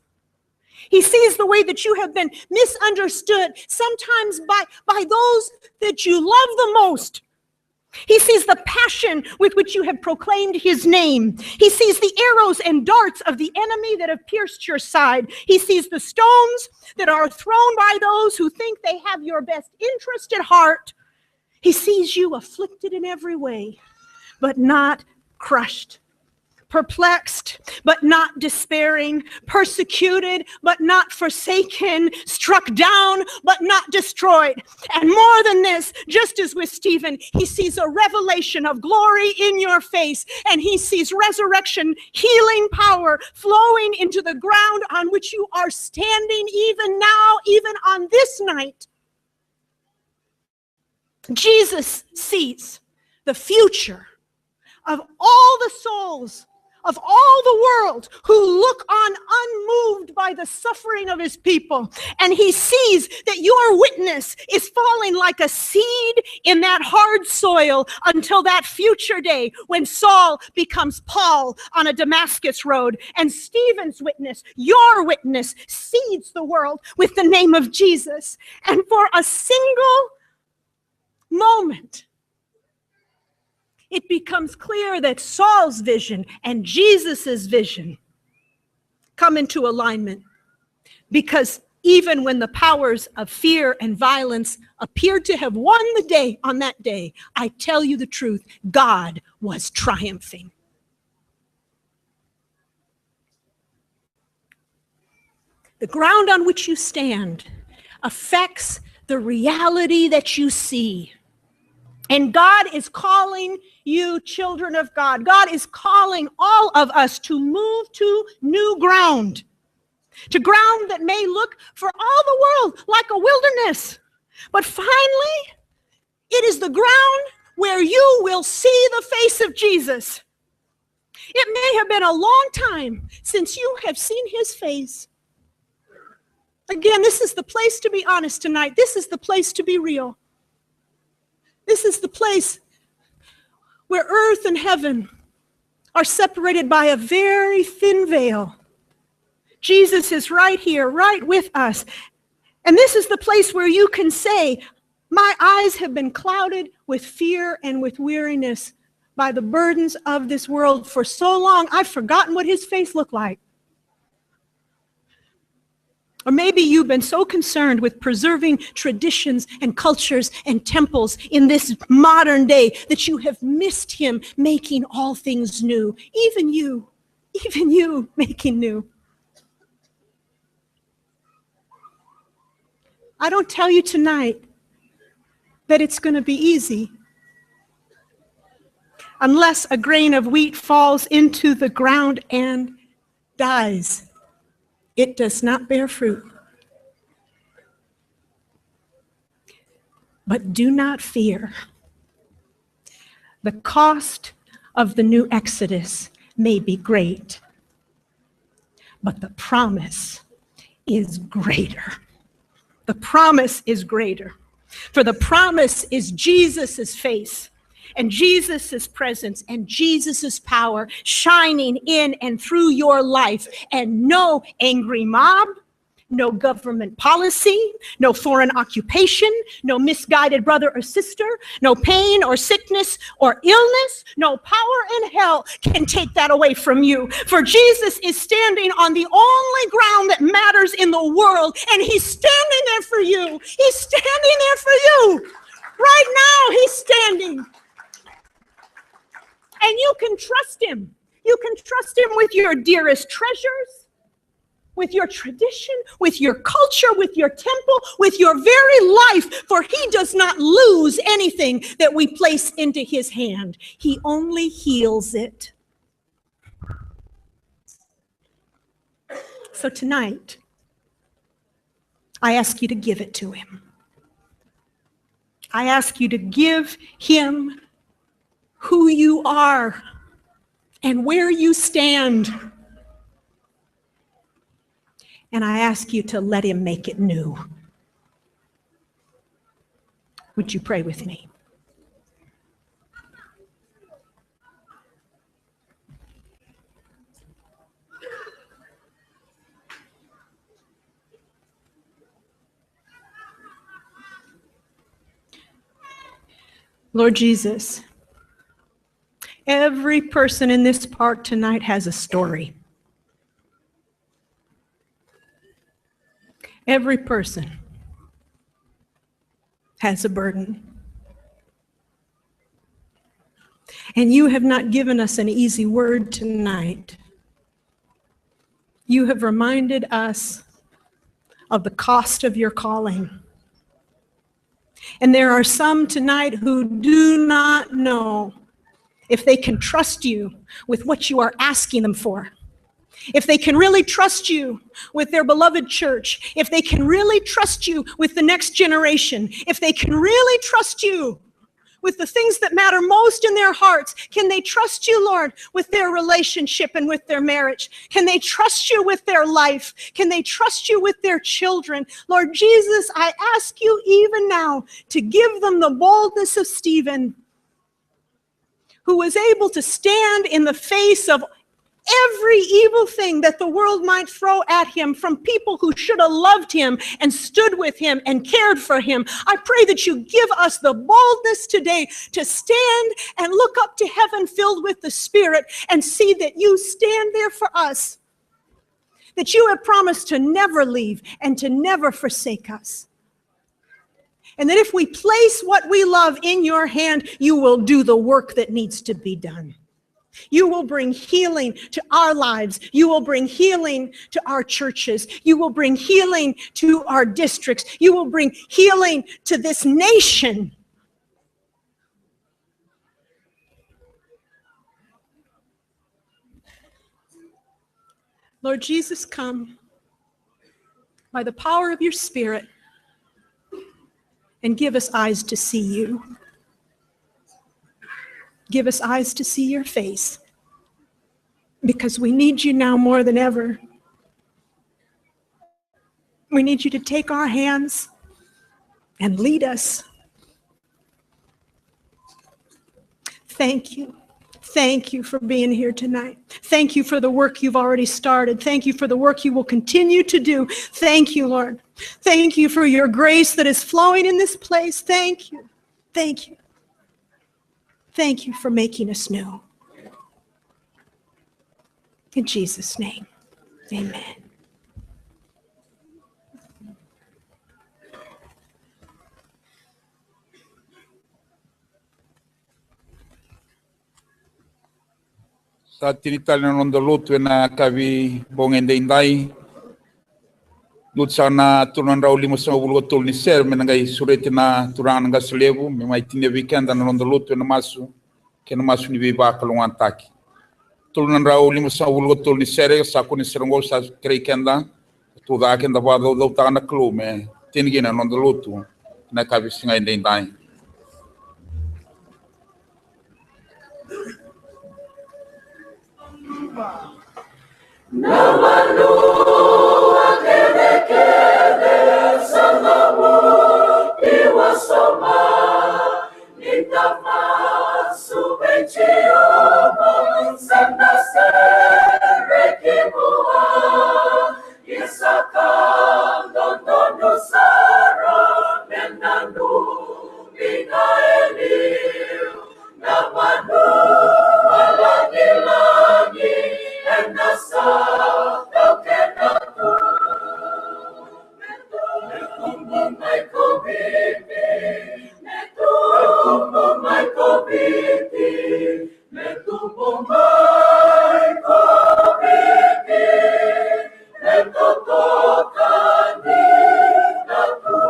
He sees the way that you have been misunderstood, sometimes by, by those that you love the most. He sees the passion with which you have proclaimed his name. He sees the arrows and darts of the enemy that have pierced your side. He sees the stones that are thrown by those who think they have your best interest at heart. He sees you afflicted in every way, but not crushed, perplexed, but not despairing, persecuted, but not forsaken, struck down, but not destroyed. And more than this, just as with Stephen, he sees a revelation of glory in your face, and he sees resurrection, healing power flowing into the ground on which you are standing even now, even on this night. Jesus sees the future of all the souls of all the world who look on unmoved by the suffering of his people. And he sees that your witness is falling like a seed in that hard soil until that future day when Saul becomes Paul on a Damascus road. And Stephen's witness, your witness, seeds the world with the name of Jesus. And for a single moment, it becomes clear that Saul's vision and Jesus's vision come into alignment, because Even when the powers of fear and violence appeared to have won the day on that day, I tell you the truth, God was triumphing. The ground on which you stand affects the reality that you see. And God is calling you, children of God. God is calling all of us to move to new ground, to ground that may look for all the world like a wilderness. But finally, it is the ground where you will see the face of Jesus. It may have been a long time since you have seen his face. Again, this is the place to be honest tonight. This is the place to be real. This is the place where earth and heaven are separated by a very thin veil. Jesus is right here, right with us. And this is the place where you can say, "My eyes have been clouded with fear and with weariness by the burdens of this world for so long, I've forgotten what his face looked like." Or maybe you've been so concerned with preserving traditions and cultures and temples in this modern day that you have missed him making all things new. Even you, even you making new. I don't tell you tonight that it's going to be easy. Unless a grain of wheat falls into the ground and dies, it does not bear fruit. But do not fear. The cost of the new Exodus may be great, but the promise is greater. The promise is greater. For the promise is Jesus' face and Jesus' presence and Jesus' power shining in and through your life. And no angry mob, no government policy, no foreign occupation, no misguided brother or sister, no pain or sickness or illness, no power in hell can take that away from you. For Jesus is standing on the only ground that matters in the world, and he's standing there for you. He's standing there for you. Right now, he's standing. And you can trust him. You can trust him with your dearest treasures, with your tradition, with your culture, with your temple, with your very life, for he does not lose anything that we place into his hand. He only heals it. So tonight, I ask you to give it to him. I ask you to give him who you are and where you stand. And I ask you to let him make it new. Would you pray with me? Lord Jesus, every person in this park tonight has a story. Every person has a burden. And you have not given us an easy word tonight. You have reminded us of the cost of your calling. And there are some tonight who do not know if they can trust you with what you are asking them for, if they can really trust you with their beloved church, if they can really trust you with the next generation, if they can really trust you with the things that matter most in their hearts. Can they trust you, Lord, with their relationship and with their marriage? Can they trust you with their life? Can they trust you with their children? Lord Jesus, I ask you even now to give them the boldness of Stephen, who was able to stand in the face of every evil thing that the world might throw at him from people who should have loved him and stood with him and cared for him. I pray that you give us the boldness today to stand and look up to heaven filled with the Spirit and see that you stand there for us. that you have promised to never leave and to never forsake us. And that if we place what we love in your hand, you will do the work that needs to be done. You will bring healing to our lives. You will bring healing to our churches. You will bring healing to our districts. You will bring healing to this nation. Lord Jesus, come by the power of your Spirit and give us eyes to see you. Give us eyes to see your face, because we need you now more than ever. We need you to take our hands and lead us. Thank you. Thank you for being here tonight. Thank you for the work you've already started. Thank you for the work you will continue to do. Thank you, Lord. Thank you for your grace that is flowing in this place. Thank you. Thank you. Thank you for making us new. In Jesus' name, amen. Sa tini tale na noda lotu ena yakavi bogi edaidai. Lotu sa na tolu na drau limasagavulu ka tolu ni sere me na qai sureti na turaga na qase levu me mai tinia vei keda na noda lotu ena masu kei na masu ni veivakalougatataki. Tolu na drau limasagavulu ka tolu ni sere, sa kune sere oqo, sa kerei keda, tou caka keda vakacaucautaka na Kalou me tini kina na noda lotu ena yakavi siga edaidai. Na vanua kecekece sa nomu ni wasoma, ni ta masu vei Jiova, sa na sereki vua. Ia sa ka dodonu sara me nanumi na e liu na vanua lagilagi ena sataukena tu. Me tubu mai ko Viti, me tubu mai ko Viti, me tubu mai ko Viti, me totoka dina tu.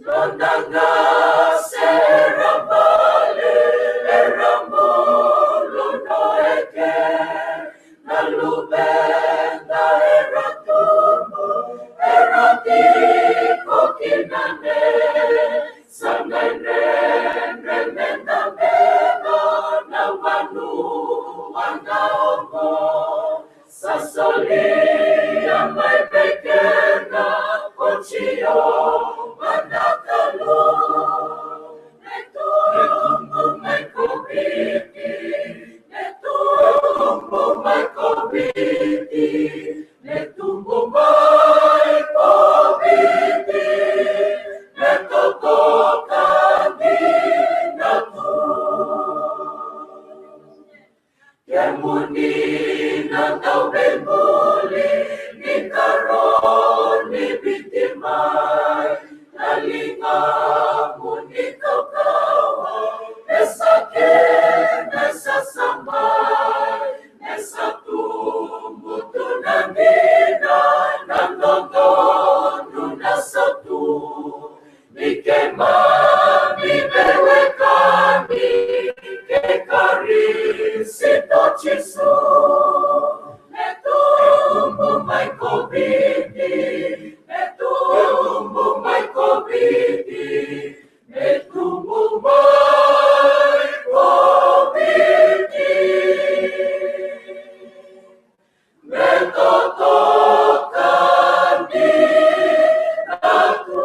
Noda qase era bale, era bulu noeke, na luveda era tubu, era tiko kina ne, sa qai dredre meda beba na vanua na oqo. Sa solia mai vei keda ko Jiova na Kalou. Me tubu mai ko Viti, me tubu mai ko Viti, me tubu mai ko Viti, me totoka dina tu. Kemuni na dauveibuli ni karoni Viti mai, na ligamuni kaukaua me sa kena sasamai, me sa tubu tu na dina, na dodonu na sautu. Ni keimami veiwekani kei Karisito Jisu. Me tubu mai ko Viti, me tubu mai ko Viti, me tubu mai ko Viti. Me totoka dina tu.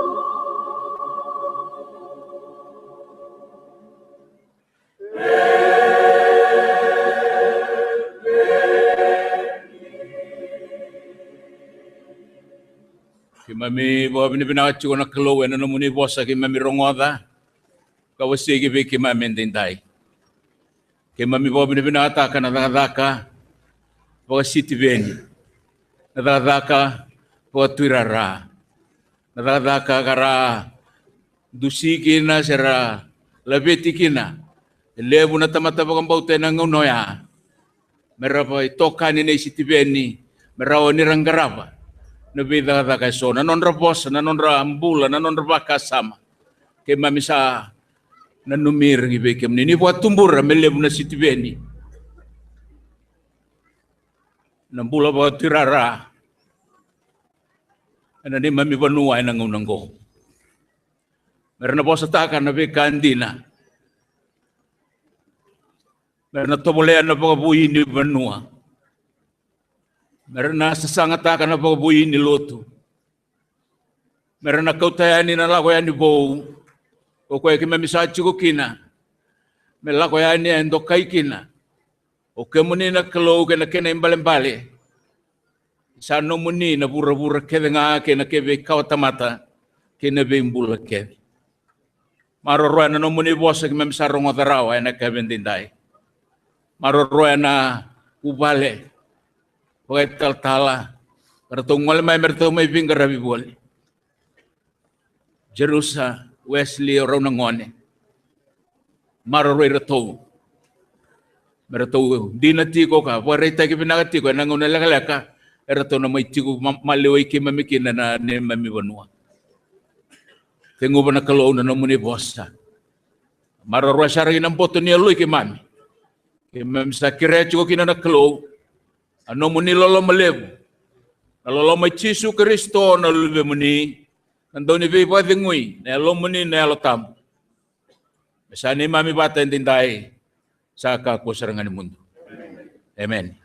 Keimami vakavinavinaka tiko na Kalou ena nomuni vosa keimami rogoca ka wasei vei keimami edaidai. Keimami vakavinavinakataka na cakacaka vakasitiveni, na cakacaka vakatuirara, na cakacaka ka ra dusi kina se ra laveti kina e levu na tamata vakabauta ena gauna oya. Me ra vakaitokani nei Sitiveni, me rawa ni ra qarava na veicakacaka eso, na nodra vosa, na nodra bula, na nodra vakasama. Keimami sa nanumi ira vei kemuni, ni vakatubura me levu na Sitiveni na bula vakatuirara ena neimami vanua ena gauna oqo. Me ra na vosataka na veika dina, me ra na tovolea na vakavoui ni vanua, me ra na sasagataka na vakavoui ni lotu, me ra na kauta yani na lako yani vou. O koya keimami sa tiko kina, me lako yani e dokai kina. O kemuni na Kalou kei na kena ibalebale, sa nomuni na vuravura kece ga kei na kena veikawatamata kei na veibula kece. Maroroya na nomuni vosa keimami sa rogoca rawa ena yakavi edaidai. Maroroya na vuvale vakaitalatala, ka ratou gole mai me ratou mai veiqaravi voli. Jerusa, Wesley, o rau na gone. Maroroi iratou me ratou dina tiko ka vakaraitaki vinaka tiko ena gauna lekaleka eratou na mai tiko ma-, maliwai keimami kina na neimami vanua. Teguva na Kalou na nomuni vosa. Maroroya sara kina boto ni yaloi keimami. Keimami sa kerea tiko kina na Kalou, a nomuni loloma levu, na loloma i Jisu Karisito na Luvemuni, na Dauniveivakacegui, na Yalomuni na Yalo Tabu. Me sa neimami vata edaidai, sa kakua sara ga ni mudu. Emeni.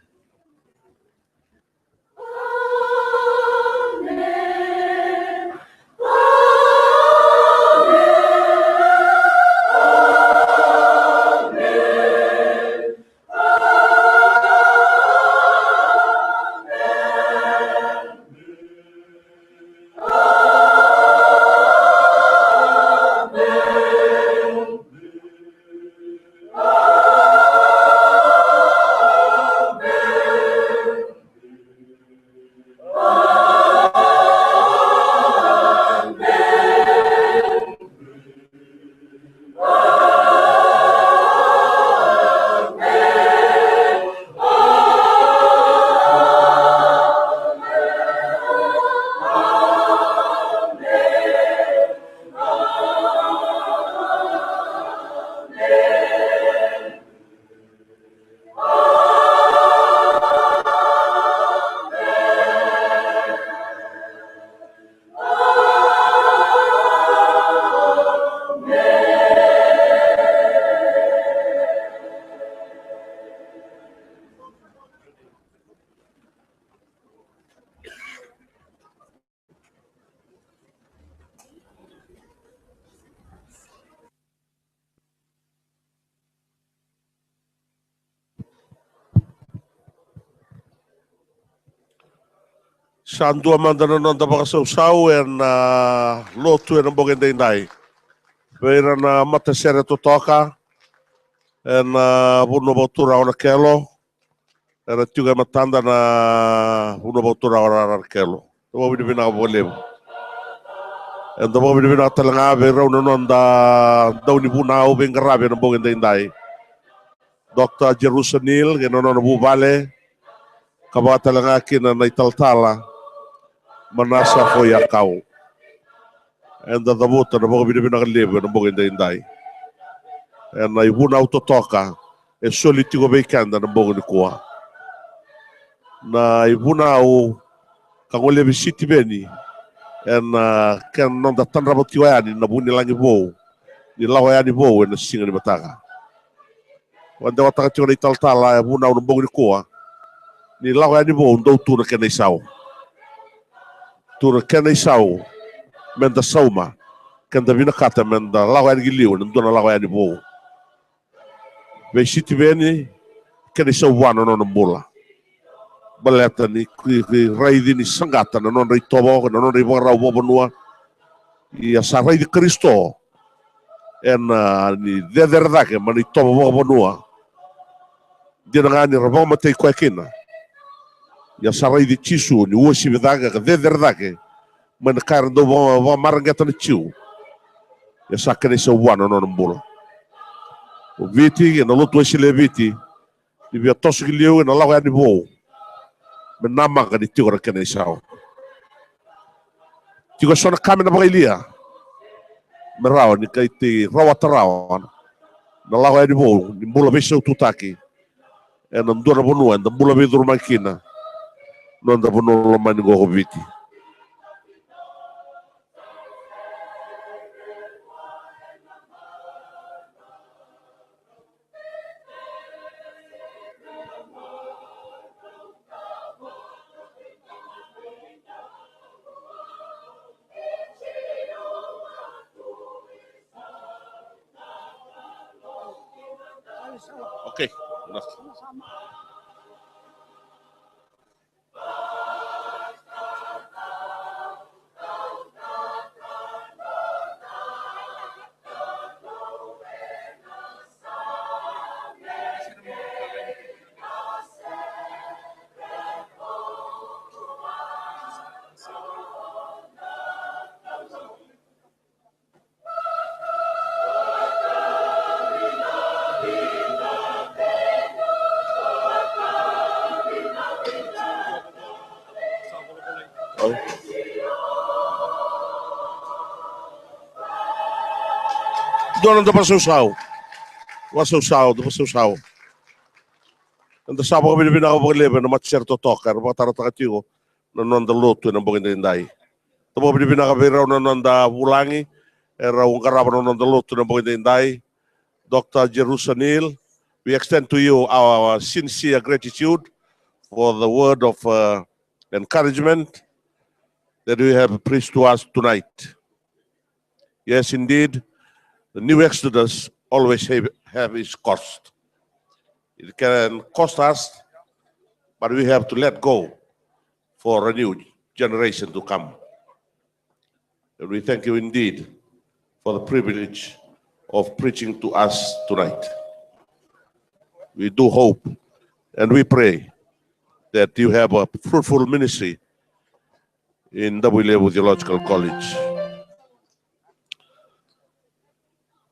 Sa dua mada na noda vakasausau ena, ah, lotu ena bogi edaidai. Vei ira na matasere totoka ena, ah, vanua vakaturaga o Nakelo, era tiko e matada na vanua vakaturaga o Rara Nakelo. Da vakavinavinaka vakalevu. Eda vakavinavinaka tale ga vei rau na noda daunivunau veiqaravi ena bogi edaidai, Doctor Jerusa Neil kei na nona vuvale, ka vaka tale ga kina na italatala Manasa Foiakau. Eda cavuta na vakavinavinaka levu ena bogi edaidai ena ivunau totoka e soli tiko vei keda na bogi nikua. Na ivunau ka golevi Sitiveni ena, ah, kena noda tadrava tiko yani na vunilagi vou, ni lako yani vou ena siga ni mataka. Vakadewataka tiko na italatala e vunau na bogi nikua, ni lako yani vou dau tu na kena isau. Tu na kena isau meda sauma, keda vinakata meda lako yani ki liu ena dua na lako yani vou. Vei Sitiveni, kena isau vua na nona bula. Baleta ni, ni, ni raici ni saqata na nodra itovo, na nodra ivakarau vakavanua. Ia sa raici Karisito ena, ah, ni cecere cake mai na itovo vakavanua. Dina ga ni ra vakamatei koya kina, Ia sa raici Jisu ni uasivi cake ka cecere cake mai na ka era dau vaka-, vakamareqeta na Jiu. Ia sa kena isau vua na nona bula. O Viti, ena Lotu Wesele e Viti, ni via toso ki liu ena lako yani vou, me namaka ni tiko na kena isau. Tiko eso na ka me na vakayalia me rawa ni qai tei rawata rawa na lako yani vou ni bula veisaututaki ena dua na vanua eda bula veicurumaki kina, noda vanua lomani qo ko Viti. Okay. Dua na noda vakasausau. Vakasausau, da vakasausau. Eda sa vakavinavinaka vakalevu ena matasere totoka era vakatarataka tiko na noda lotu ena bogi edaidai. Da vakavinavinaka vei rau na noda vulagi era qarava na noda lotu ena bogi edaidai. Doctor Jerusa Neil, we extend to you our sincere gratitude for the word of, uh, encouragement that you have preached to us tonight. Yes, indeed, the new exodus always have, have its cost. It can cost us, but we have to let go for a new generation to come. And we thank you indeed for the privilege of preaching to us tonight. We do hope and we pray that you have a fruitful ministry in Davuilevu Theological College.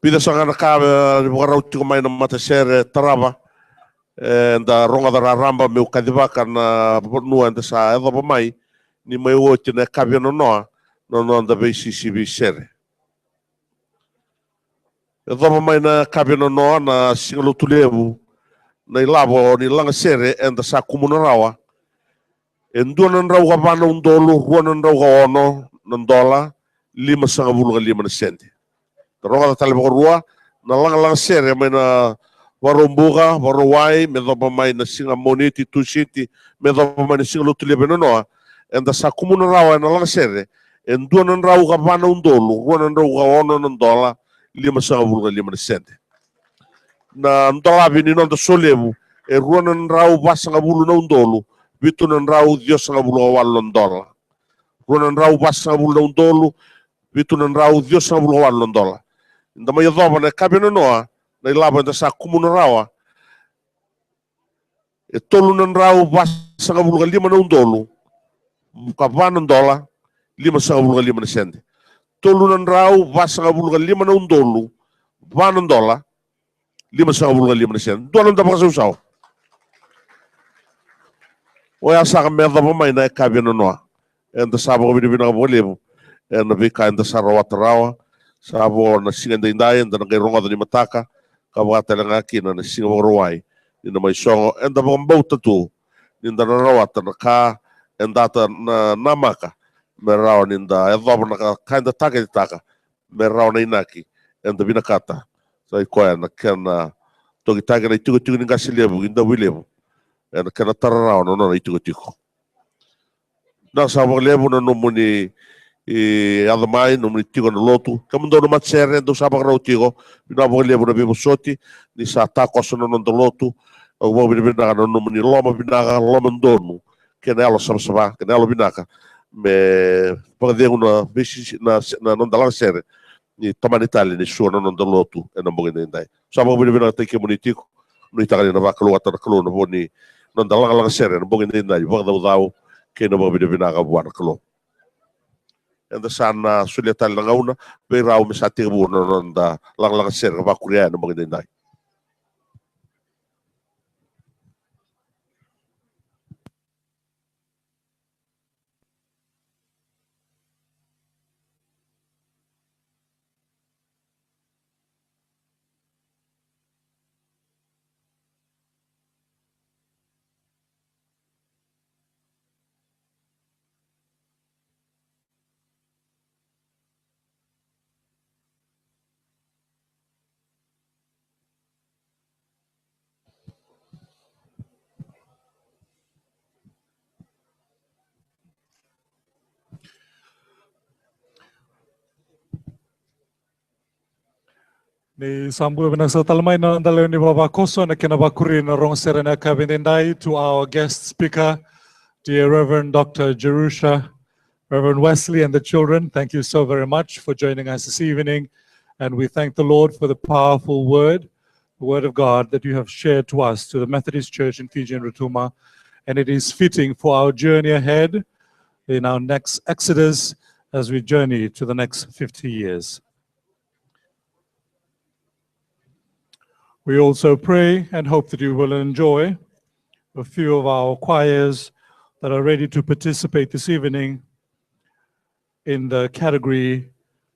Vica sara ga na ka, e, ni vakarau tiko mai na matasere tarava, e, eda rogoca raraba meu kacivaka na vanua eda sa yacova mai ni mai oti na yakavi e nonoa na noda veisisivi sere. Yacova mai na yakavi e nonoa na Siga Lotulevu na ilavo ni lagasere eda sa kumuna rawa. E dua na drau ka va na udolu rua na drau ka ono na dola limasagavulu ka lima na sede. Da rogoca tale vakarua na lagalaga sere mai na Vakaraubuka, Vakarauwai, me yacova mai na siga Moniti, Tusiti, me yacova mai na Siga Lotulevu e nonoa. Eda sa kumuna rawa ena lagasere e dua na drau ka va na udolu rua na drau ka ono na dola limasagavulu ka lima na sede. Na dolavi ni noda solevu e rua na drau vasagavulu na udolu vitu na drau ciwasagavulu ka walu na dola. Rua na drau vasagavulu na udolu vitu na drau ciwasagavulu ka walu na dola. Eda mai yacova na yakavi e nonoa na ilavo eda sa kumuna rawa e tolu na drau vasagavulu ka lima na udolu ka va na dola limasagavulu ka lima na sede. Tolu na drau vasagavulu ka lima na udolu va na dola limasagavulu ka lima na sede. Dua na noda vakasausau. Oya saka me yacova mai na yakavi e nonoa. Eda sa vakavinavinaka vakalevu ena veika eda sa rawata rawa. Sa vo na siga edaidai eda na qai rogoca ni mataka ka vaka tale ga kina na siga Vakarauwai ni na mai sogo. Eda vakabauta tu ni da na rawata na ka eda ta na namaka me rawa ni da yacova na ka, ka eda takitaka me rawa na inaki eda vinakata. Sa i koya na kena tokitaki na itikotiko ni qase levu i Davuilevu ena kena tara rawa na nona itikotiko. Vinaka saka vakalevu na nomuni, e, yaco mai, nomuni tiko na lotu. Kemudou na matasere dou sa vakarau tiko, vinaka vakalevu na veivosoti ni sa takoso na noda lotu. Au vakavinavinaka na nomuni loma vinaka, loma donu, kei na yalo savasava, kei na yalo vinaka me vakacegu na veisisi, na, na noda lagasere ni tomani tale ni sua na noda lotu ena bogi edaidai. Sa vakavinavinakataki kemuni tiko. Nuitaka ni na vakalougatataka na Kalou na vo ni noda lagalaga sere ena bogi edaidai, vakacaucau kei na vakavinavinaka vua na Kalou. Eda sa na solia tale na gauna vei rau me sa tekivu na noda lagalaga sere ka vakuria ena bogi edaidai. Ni sa bula vinaka sara tale mai na noda lewe ni vavakoso ena kena vakuri na rogo sere ena yakavi edaidai, to our guest speaker, dear Reverend Doctor Jerusha, Reverend Wesley and the children, thank you so very much for joining us this evening. And we thank the Lord for the powerful word, the word of God that you have shared to us, to the Methodist Church in Fiji and Rotuma. And it is fitting for our journey ahead in our next exodus as we journey to the next fifty years. We also pray and hope that you will enjoy a few of our choirs that are ready to participate this evening in the category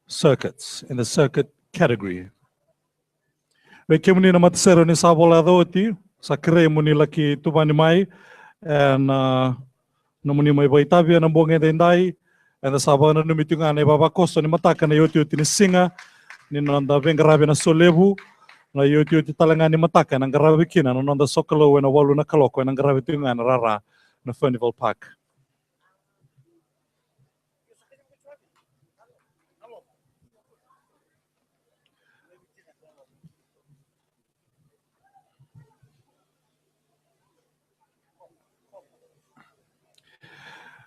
circuits, in the circuit category. Vei kemuni na matasere ni sa vola yaco oti, sa kerei mo ni laki tuvani mai ena nomuni mai vakaitavi ena bogi edaidai. Eda sa vakananumi tiko ga na ivavakoso ni mataka na iotioti ni siga ni noda veiqaravi ena solevu. Na iotioti tale ga ni mataka ena qaravi kina na noda sokalou ena walu na kaloko, ena qaravi tiko ga ena rara na Furnival Park.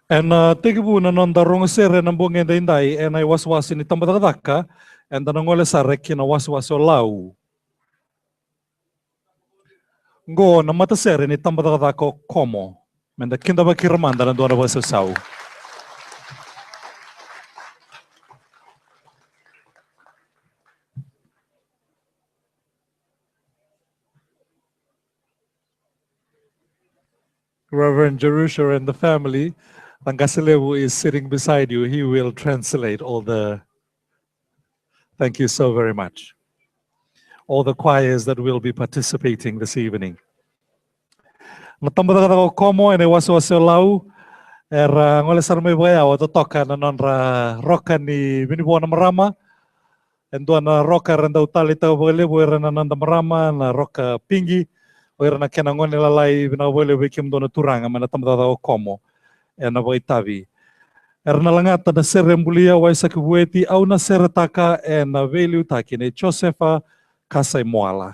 Ena, uh, tekivu na noda rogo sere ena bogi edaidai ena iwasewase ni tabacakacaka, eda na gole sara ki na wasewase o Lau. Qo na matasere ni tabacakacaka o Komo. Meda kidavaki ira mada na dua na vakasausau. Reverend Jerusha and the family, Qase Levu is sitting beside you. He will translate all the, thank you so very much. All the choirs that will be participating this evening. Na tabacakacaka o Komo ena iwasewase o Lau, era gole sara mai vakayawa, totoka na nodra roka ni vinivo na marama. E dua na roka era dau taleitaka vakalevu o ira na noda marama, na roka pigi, o ira na kena gone lalai. Vinaka vakalevu vei kemudou na turaga mai na tabacakacaka o Komo ena vakaitavi. Era na lagata na sere bulia Waisake Vueti, Au na Seretaka, ena veiliutaki nei Josefa Kasaimoala.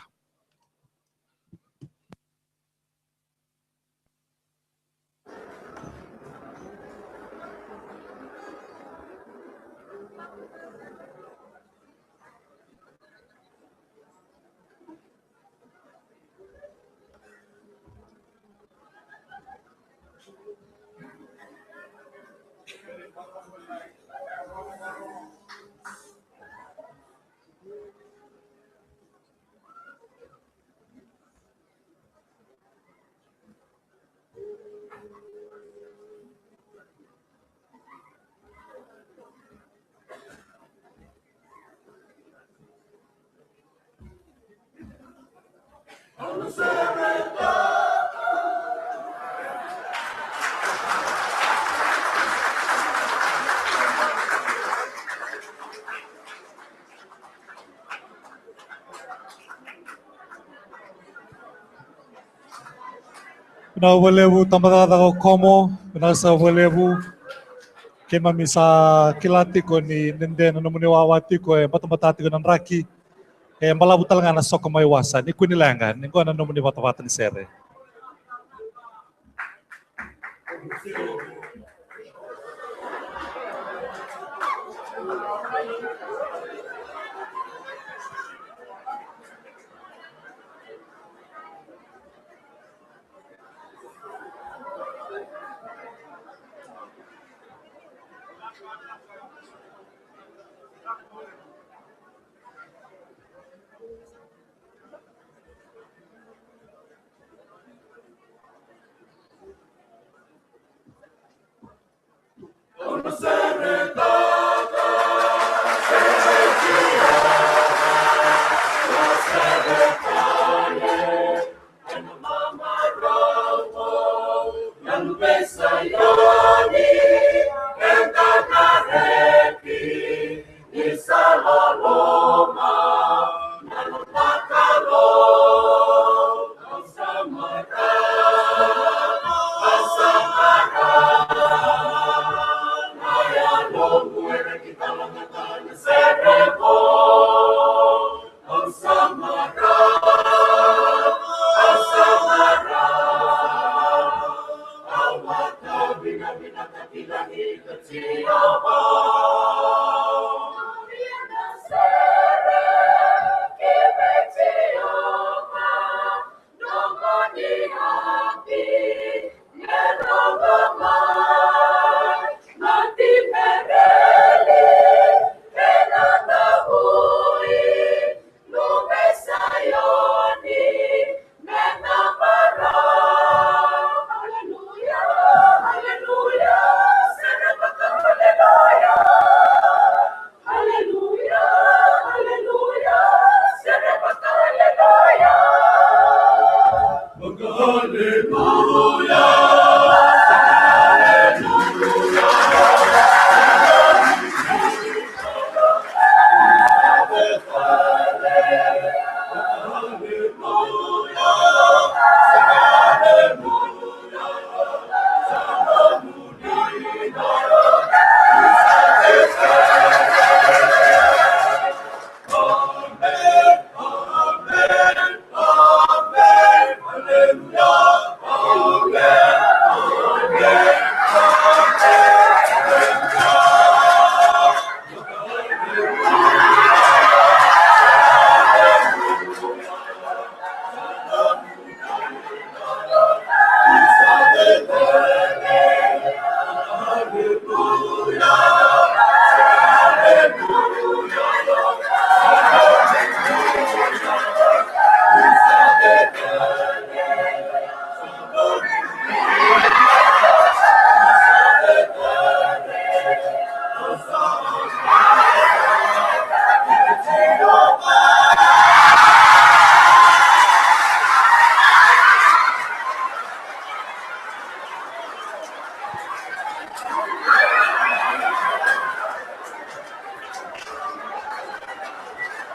Vinaka vakalevu tabacakacaka o Komo, vinaka sara vakalevu. Keimami sa kila tiko ni dede na nomuni wawa tiko, e batabata tiko na draki. E balavu tale ga na soko mai wasa, ni kua ni leqa, ni qo na nomuni vatavata ni sere.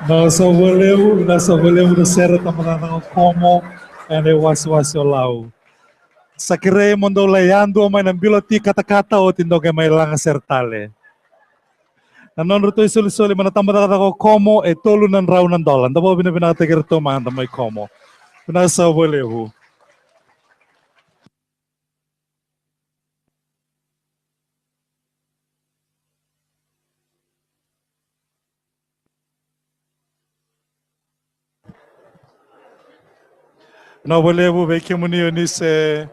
Vinaka saka vakalevu, vinaka saka vakalevu na sere Tabacakacaka o Komo ena iwasewase o Lau. Sa kerei mo dou lai yadua mai na bilo ti katakata oti dou qai mai lagasere tale. Na nodratou isolisoli mai na Tabacakacaka o Komo e tolu na drau na dola. Da vakavinavinakataki iratou mada mai Komo. Vinaka saka vakalevu. Vinaka vakalevu vei kemuni o ni se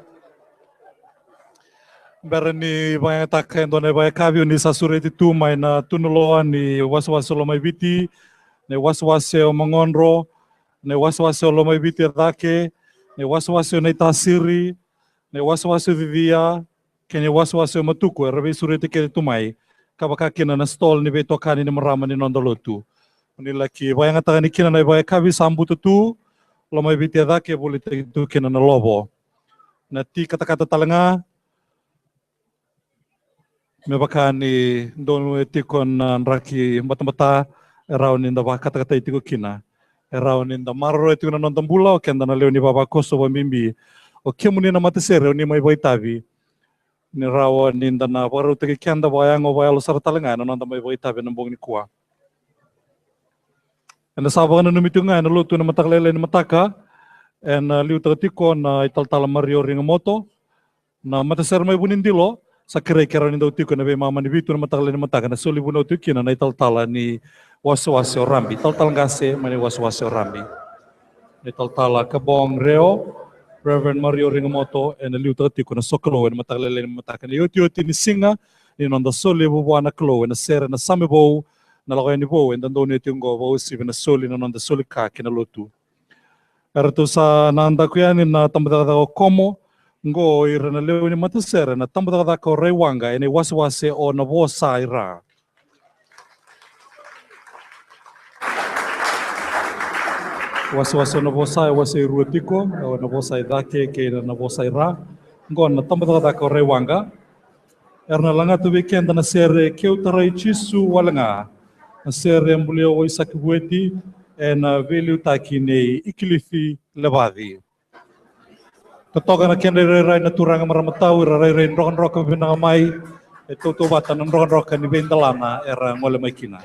bera ni vakayagataka e dua na ivakayakavi, o ni sa sureti tu mai na tunuloa ni wasewase o Lomaiviti, na iwasewase o Magodro, na iwasewase o Lomaiviti e cake, na iwasewase o Naitasiri, na iwasewase o Cicia, kei na iwasewase o Matuku, era veisureti kece tu mai, ka vaka kina na stall ni veitokani ni marama ni noda lotu. Ni laki vakayagataka ni kina na ivakayakavi sa buta tu, Lomaiviti e cake, volitaki tu kina na lovo. Na ti katakata tale ga, me vaka ni donu e tiko na draki batabata, e rawa ni da vakatakatai tiko kina. E rawa ni da maroroya tiko na noda bula, o keda na lewe ni vavakoso, vakabibi o kemuni na matasere, o ni mai vakaitavi. Ni rawa ni da na vakarautaki keda vakayago, vakayalo sara tale ga ena noda mai vakaitavi ena bogi nikua. Eda sa vakananumi tiko ga ena lotu ena mataka lailai ni mataka, ena liutaka tiko na italatala Mario Rigamoto, na matasere mai Vunidilo, sa kerei ke rawa ni dau tiko ena veimama ni vitu na mataka lailai ni mataka, na soli vunau tiko kina na italatala ni wasewase o Rabi, talatala qase mai na iwasewase o Rabi. Na italatala Kabong Reo, Reverend Mario Rigamoto, ena liutaka tiko na sokalou ena mataka lailai ni mataka. Na iotioti ni siga, ni noda soli vua na Kalou ena sere na Same Vou, na lako yani vou eda donuya tiko oqo, vakauasivi na soli, na noda soli ka kei na lotu. Eratou sa na daku yani na tabacakacaka o Komo, oqo ira na lewe ni matasere na tabacakacaka o Raiwaqa ena iwasewase o Navosa i Ra. Wasewase o Navosa e wase e rua tiko, o Navosa i Cake kei na Navosa i Ra. Oqo na tabacakacaka o Raiwaqa. Era na lagata vei keda na sere Keu Tarai Jisu Wale Ga, na sere bulia o Aisake Vueti, ena veiliutaki nei Ikilifi Levaci. Totoka na kedra irairai na turaga marama tau, ira rairai drokadroka vinaka mai, e tautauvata na drokadroka ni veidelana era gole mai kina.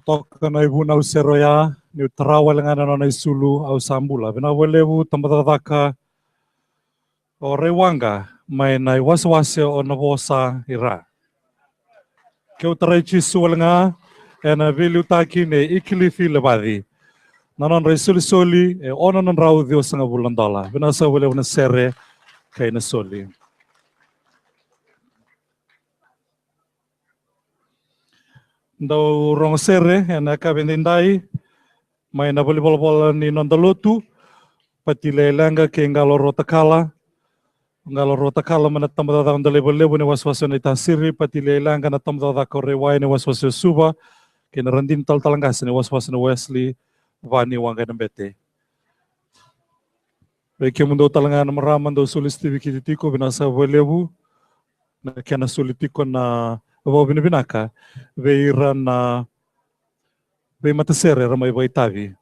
toka na ivunau sere oya, niu tara wale ga na nona isulu, au sa bula. Vinaka vakalevu, tabacakacaka o Raiwaqa mai na iwasewase o Navosa i Ra. Keu tarai Jisu wale ga ena veiliutaki nei Ikilifi Levaci. Na nodra isolisoli e ono na drau ciwasagavulu na dola. Vinaka saka vakalevu na sere kei na soli. Dau rogo sere ena yakavi edaidai mai na valenivolavola ni noda lotu, Pati Leqa kei Qalo Rua Takala. Qalo Rua Takala mai na tabacakacaka Delaivalevu ena iwasewase o Naitasiri, Pati Leqa na tabacakacaka o Raiwai ena iwasewase o Suva, kei na radini talatala qase ena iwasewase na Wesley Vani Waqainabete. Vei kemudou tale ga na marama dou soli Steve Kititiko, vinaka saka vakalevu na kena soli tiko na vakavinavinaka vei ira na veimatasere era mai vakaitavi.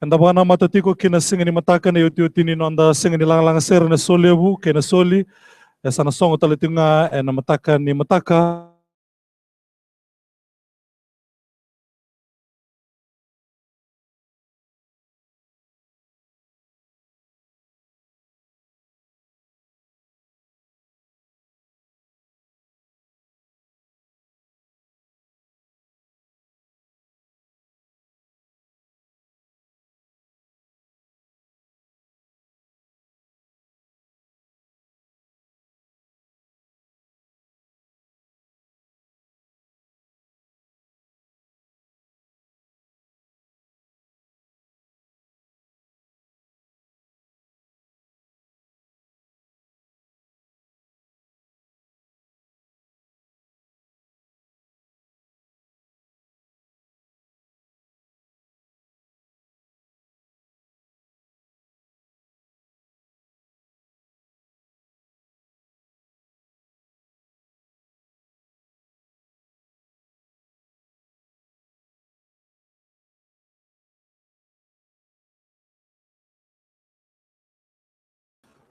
Eda vakanamata tiko ki na siga ni mataka na iotioti ni noda siga ni lagalaga sere na Solevu kei na soli. E sa na sogo tale tiko ga ena mataka ni mataka.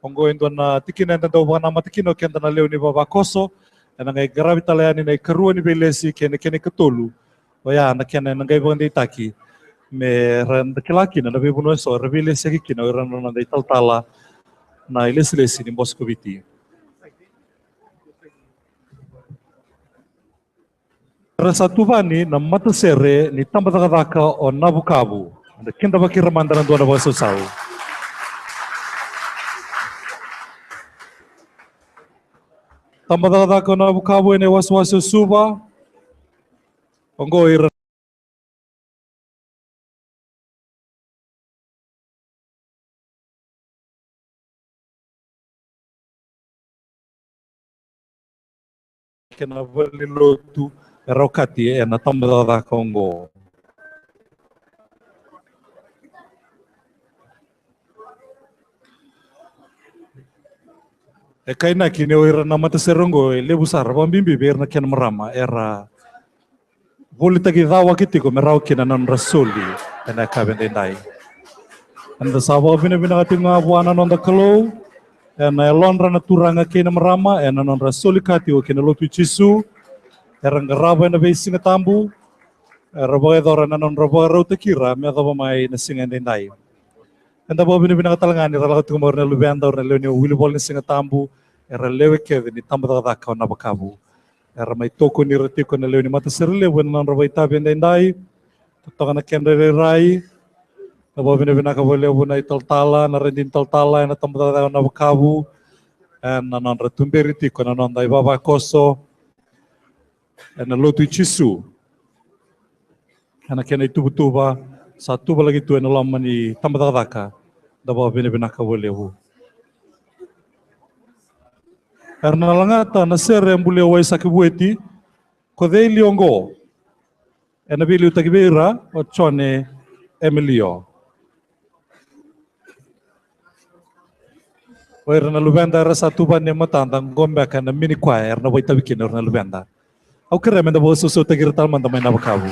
Oqo e dua na tikina eda dau vakanamata kina o keda na lewe ni vavakoso. Ena qai qaravi tale yani na ikarua ni veilesi kei na kena ikatolu. Oya na kena ena qai vakadeitaki me ra da kila kina na veivanua eso era veilesiyaki kina o ira na noda italatala na ilesilesi ni Bose ko Viti. Era sa tuvani na matasere ni tabacakacaka o Navukavu. Da kidavaki ira mada na dua na vakasausau. Tabacakacaka o Navukavu ena iwasewase o Suva. Oqo ira kei na valenilotu era okati ena tabacakacaka oqo. E kainaki ni o ira na matasere oqo e levu sara, vakabibi vei ira na kena marama era volitaki cawaki tiko me rawa kina na nodra soli ena yakavi edaidai. Eda sa vakavinavinaka tiko ga vua na noda Kalou ena yalodra na turaga kei na marama ena nodra soli ka tiko kei na lotu i Jisu. Era qarava ena veisiga tabu, era vakayacora na nodra vakarautaki ira me yacova mai na siga edaidai. Eda vakavinavinaka tale ga ni ra lako tiko mai o ira na luveda, o ira na lewe ni wilivola ni Siga Tabu, era lewe kece ni tabacakacaka o Navukavu. Era mai tokoni ira tiko na lewe ni matasere levu ena nodra vakaitavi edaidai. Totoka na kedra irairai. Eda vakavinavinaka vakalevu na italatala, na radini talatala ena tabacakacaka o Navukavu, ena nodra tuberi tiko na noda ivavakoso ena lotu i Jisu. Ena kena ituvatuva sa tuvalaki tu ena loma ni tabacakacaka, da vakavinavinaka vakalevu. Era na lagata na sere e bulia Waisake Vueti, ko cei li oqo? Ena veiliutaki vei ira o Jone Emilio. O ira na luveda era sa tuvani e matada, qo beka na mini kwaya era na vakaitavi kina o ira na luveda. Au kerea meda vakasausautaki ira tale mada mai Navukavu.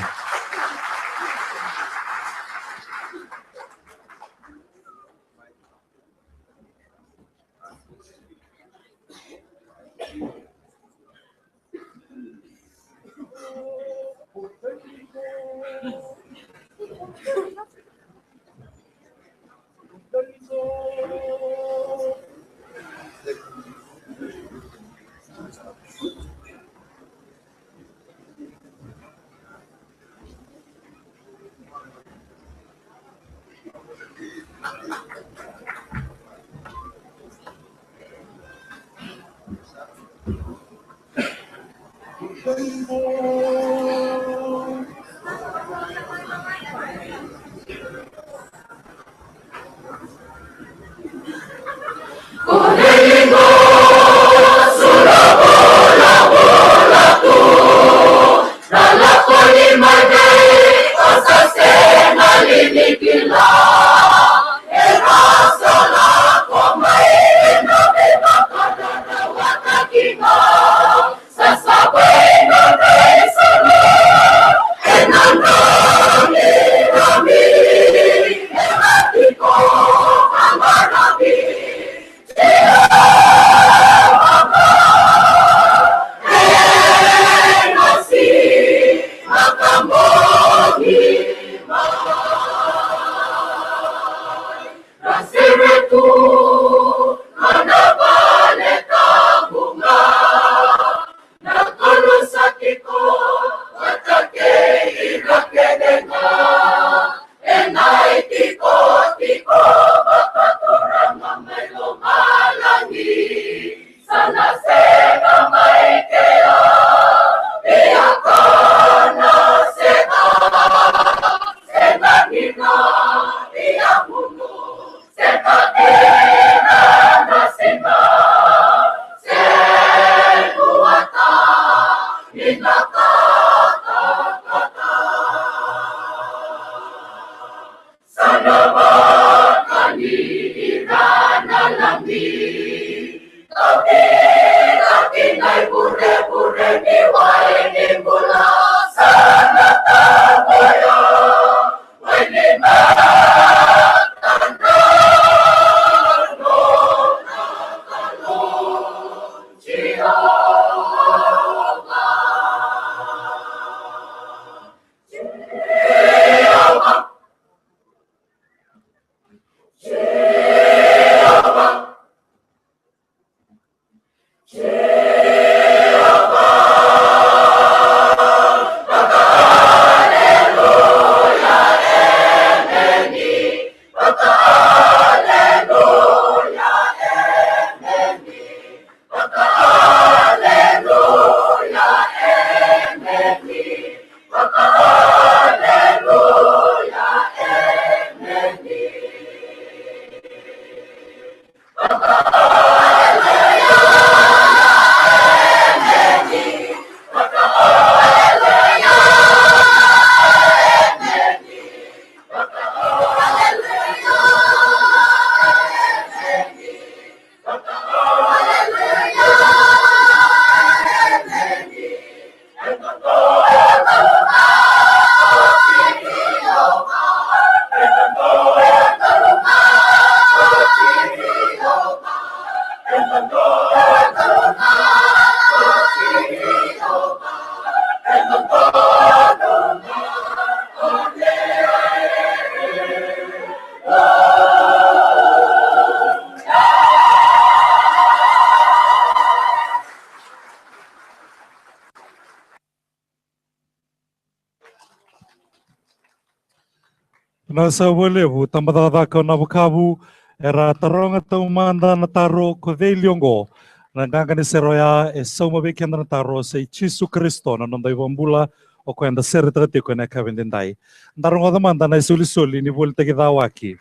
Vinaka saka vakalevu, tabacakacaka o Navakavu, era taroga taumada na taro ko cei li oqo. Na qaqa ni sere oya e sauma vei keda na taro, sa i Jisu Karisito na noda iVakabula, o koya eda seretaka tiko ena yakavi edaidai. Da rogoca mada na isolisoli ni volitaki cawaki.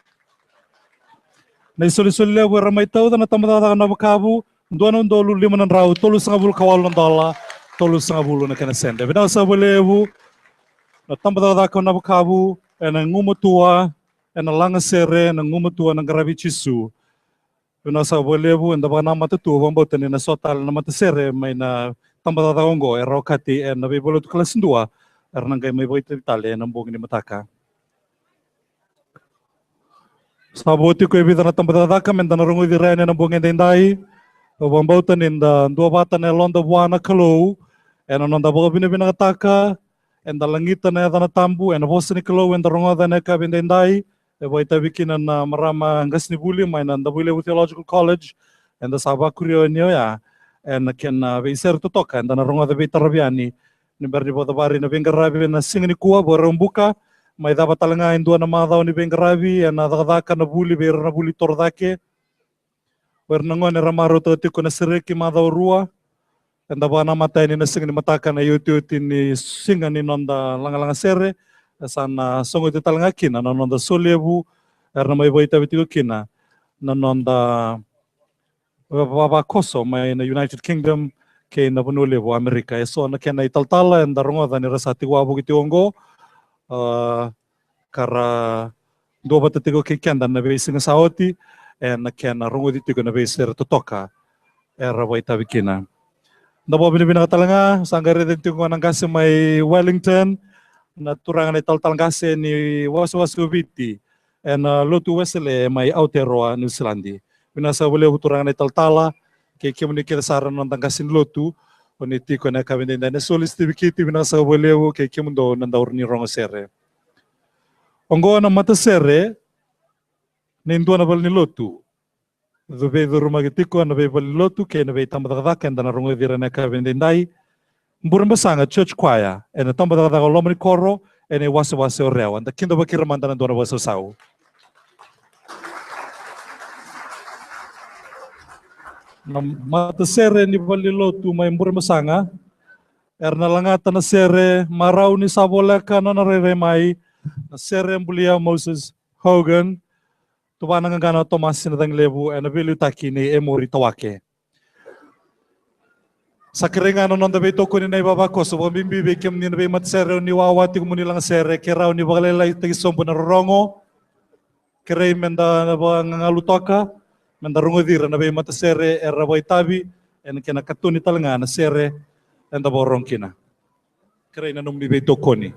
Na isolisoli levu era mai tauca na tabacakacaka o Navakavu, dua na udolu lima na drau tolusagavulu ka walu na dola, tolusagavulu na kena sede. Vinaka saka vakalevu na tabacakacaka o Navakavu, ena gumatua, ena lagasere, ena gumatua na qaravi Jisu. Vinaka saka vakalevu, eda vakanamata tu, vakabauta ni na so tale na matasere mai na tabacakacaka oqo, era okati ena veivakaloti kalasi dua, era na qai mai vakaitavi tale ena bogi ni mataka. Sa vo tiko e vica na tabacakacaka meda na rogoci ira yani ena bogi edaidai. Au vakabauta ni da duavata na yaloda vua na Kalou ena noda vakavinavinakataka, eda lagita na yacana tabu ena vosa ni Kalou eda rogoca ena yakavi edaidai. E vakaitavi kina na marama qasenivuli mai na Davuilevu Theological College, eda sa vakuria yani oya ena kena veisere totoka eda na rogoca veitaravi yani. Ni bera ni vakacavari na veiqaravi ena siga nikua, vakarau buka mai cava tale ga e dua na macawa ni veiqaravi ena cakacaka na vuli vei ira na vuli toro cake. O ira na gone era marautaka tiko na sereki macawa rua, Eda vakanamata yani na siga ni mataka na iotioti ni siga ni noda lagalaga sere. E sa na sogoti tale ga kina na noda solevu era na mai vakaitavi tiko kina na noda vavakoso mai na United Kingdom kei na Vanua Levu o Amerika. E so na kena italatala eda rogoca ni ra sa tiko wavoki tiko oqo, a, ka ra duavata tiko kei keda na veisiga sa oti ena kena rogoci tiko na veisere totoka era vakaitavi kina. Da vakavinavinaka tale ga, sa qai raica tiko na qase mai Wellington, na turaga na italatala qase ni wasewase o Viti ena lotu Wesele mai Aotearoa, Niusiladi. Vinaka saka vakalevu turaga na italatala kei kemuni kece sara na noda qase ni lotu, o ni tiko ena yakavi edaidai. Na soli Steve Kiti, vinaka saka vakalevu kei kemudou na dau ni rogo sere. Oqo na matasere ni dua na valenilotu. Cu veicurumaki tiko na veivale ni lotu kei na veitabacakacaka eda na rogoci ira ena yakavi edaidai. Burebasaga Church Choir ena tabacakacaka o Lomanikoro ena iwasewase o Rewa. Da kidavaki ira mada na dua na vakasausau. Na matasere ni valenilotu mai Burebasaga era na lagata na sere Marau ni sa voleka nona rairai mai, na sere bulia Moses Hogan, tuvana qaqana o Tomasi Nacagilevu, ena veiliutaki nei Emori Tawake. Sa kerei ga na noda veitokoni na ivavakoso, vakabibi vei kemuni na veimatasere o ni wawa tiko mo ni lagasere, ke rawa ni vakalailaitaki sobu na rorogo. Kerei meda vagagalu toka, meda rogoci ira na veimatasere era vakaitavi ena kena katoni tale ga na sere eda vakarorogo kina. Kerei na nomuni veitokoni.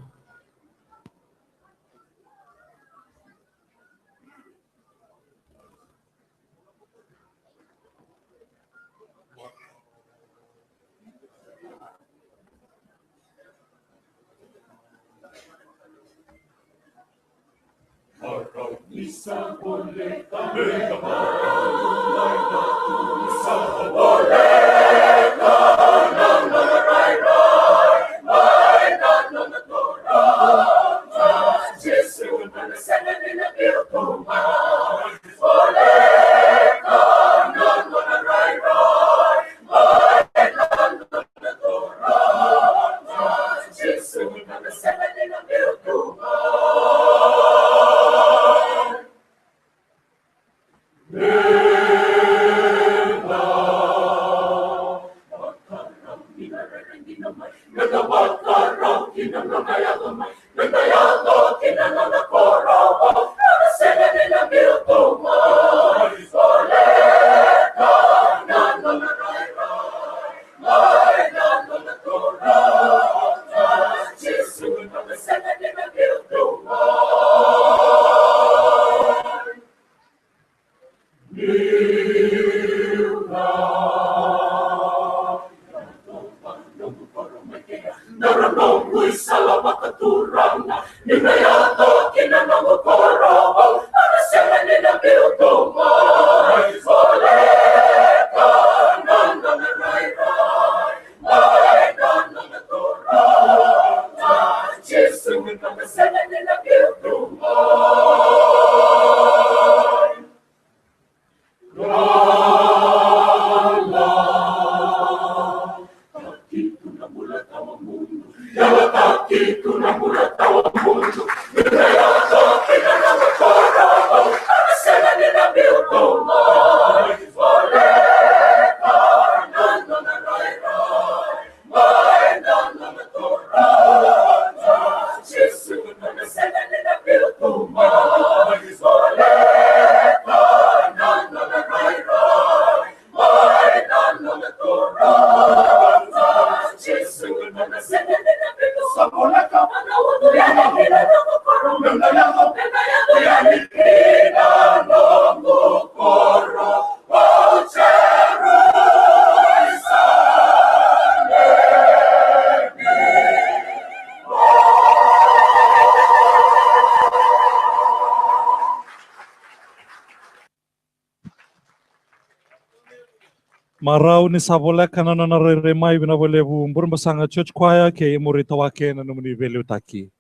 Marau ni sa voleka na nona rairai mai, vinaka vakalevu Burebasaga Church Choir kei Emori Tawake na nomuni veiliutaki.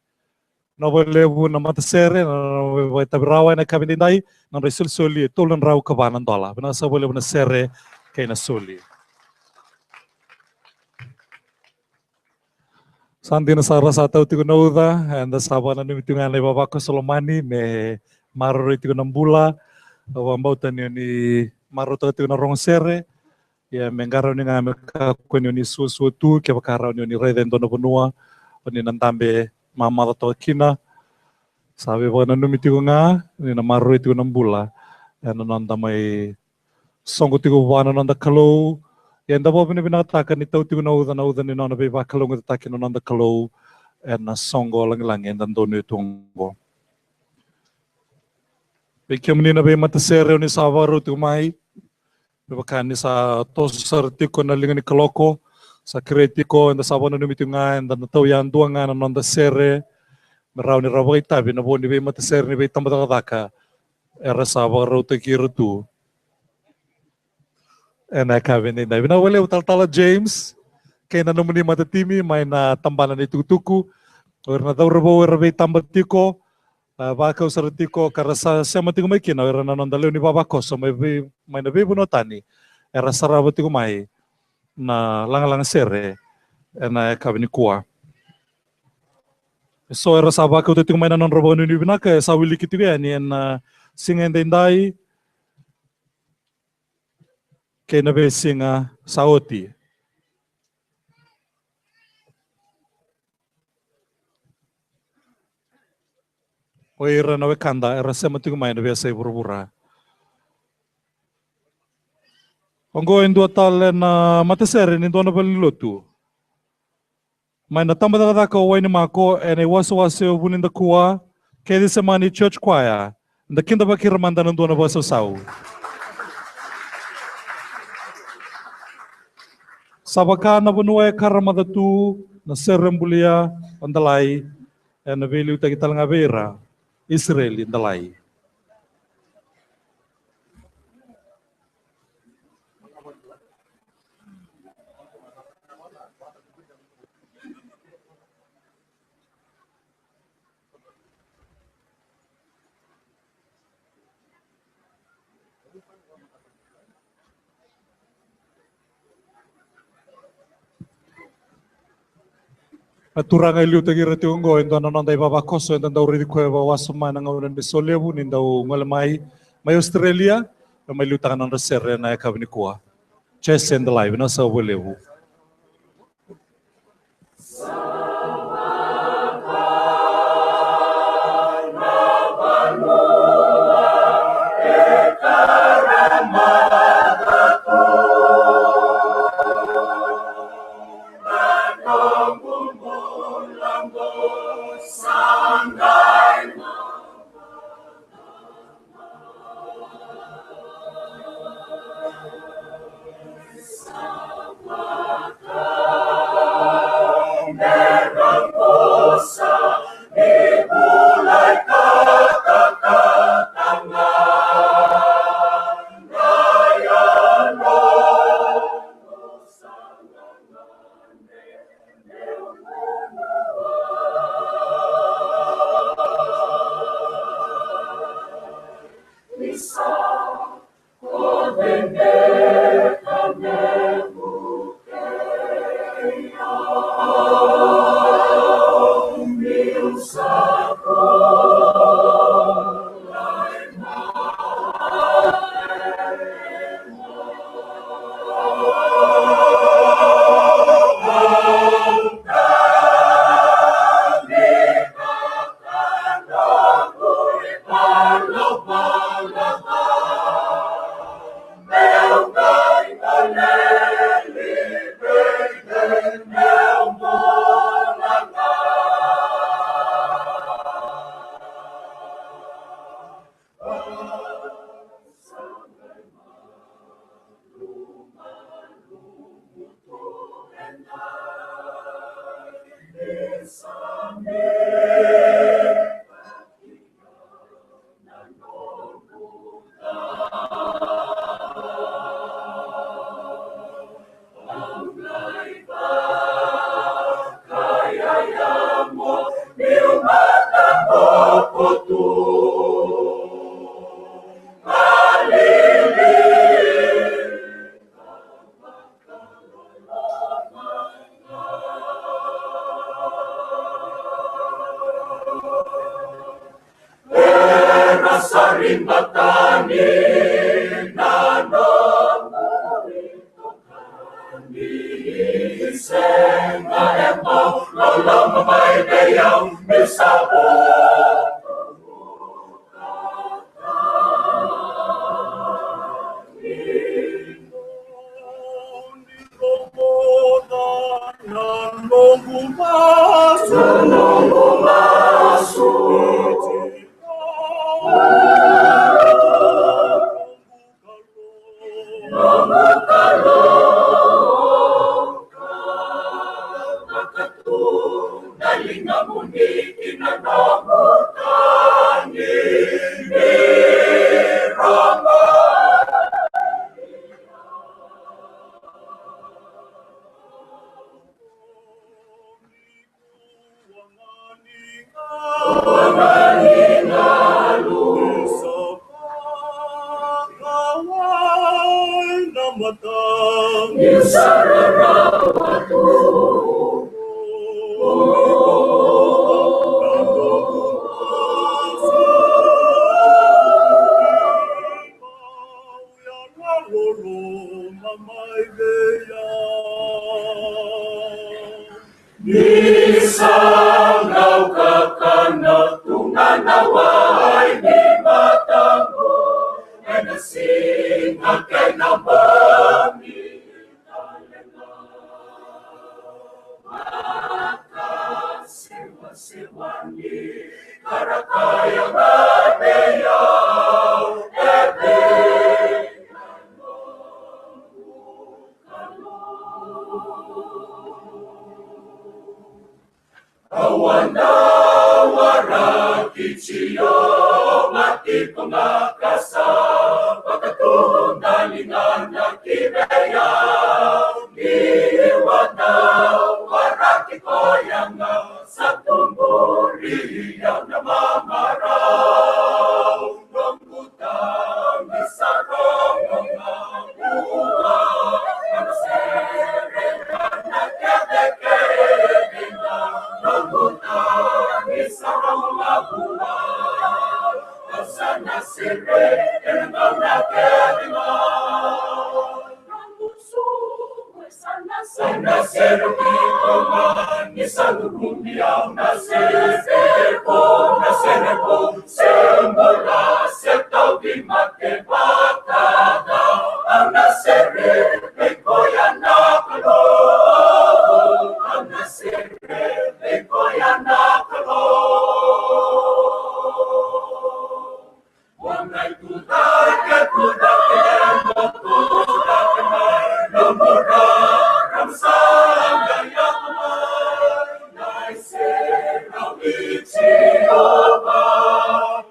Vinaka vakalevu na matasere, na nona vakaitavi rawa ena yakavi edaidai, na nodra isolisoli e tolu na drau ka va na dola. Vinaka saka vakalevu na sere kei na soli. Sa dina sara, sa tau tiko na uca, eda sa vakananumi tiko ga na ivavakoso lomani me maroroi tiko na bula. Au vakabauta ni o ni marautaka tiko na rogo sere. Ia me qarauni ga me kakua ni o ni suasua tu, kevaka rawa ni o ni raica e dua na vanua o ni na dabe mamaca toka kina. Sa veivakananumi tiko ga ni na maroroi tiko na bula ena noda mai soqo tiko vua na noda Kalou. Ia eda vakavinavinakataka ni tau tiko na uca, na uca ni nona veivakalougatataki na noda Kalou ena soqo lagilagi eda donuya tu oqo. Vei kemuni na veimatasere o ni sa vakarau tiko mai, me vaka ni sa toso sara tiko na liga ni kaloko, sa kerei tiko, eda sa vakananumi tiko ga eda na tau yadua ga na noda sere me rawa ni ra vakaitavi na vo ni veimatasere ni veitabacakacaka era sa vakarautaki ira tu ena yakavi edaidai. Vinaka vakalevu talatala James kei na nomuni matatimi mai na tabana ni tukutuku, o ira na cauravou era veitaba tiko, a, vakau sara tiko ka ra sa sema tiko mai kina o ira na noda lewe ni vavakoso mai vei, mai na veivanua tani, era sarava tiko mai na lagalaga sere ena yakavi nikua. Eso era sa vakauta tiko mai na nodra vakanuinui vinaka, e sa wiliki tiko yani ena siga edaidai kei na veisiga sa oti. O ira na wekada era sema tiko mai na veiyasai vuravura. Oqo e dua tale na matasere ni dua na valenilotu mai na tabacakacaka o Wainimako ena iwasewase o Vunidakua, Kecisemani Church Choir. Da kidavaki ira mada na dua na vakasausau. Sa vaka na vanua e karamaca tu na sere bulia o Dalai, ena veiliutaki tale ga vei ira Isireli Dalai. Na turaga e liutaki ira tiko oqo e dua na noda ivavakoso eda dau raici koya vakawasoma ena gauna ni solevu ni dau gole mai mai Australia, e mai liutaka na nodra sere ena yakavi nikua. Jesse and the Live, na sau vakalevu. Ni sa qau kakana tu ga na wai ni mataqu, ena siga kei na bogi. Vakasewasewani, ka ra kaya ga vei au, e vei na noqu Kalou? Au a dau waraki Jiova tiko ga, ka sa vakatudaliga na ki vei au. Niu a dau waraki koya ga, sa tuburi au na mamarau. Noqu tagi sa rogo ga vua, au na sere ena kevekeve ga. Noqu tagi sa rogo ga vua, au sa na sere ena gauna kece ga. Noqu soqo sa na sere tiko ga, ni sa curumi au na sere vou, na sere vou. Se bula se tauvimate vakaca, au na sere vei koya na Kalou, au na sere vei koya na Kalou. Mo qai tucake, tucake, mo tucake mai, nomu rarawa sa qai yaco mai. Na iserau i Jiova,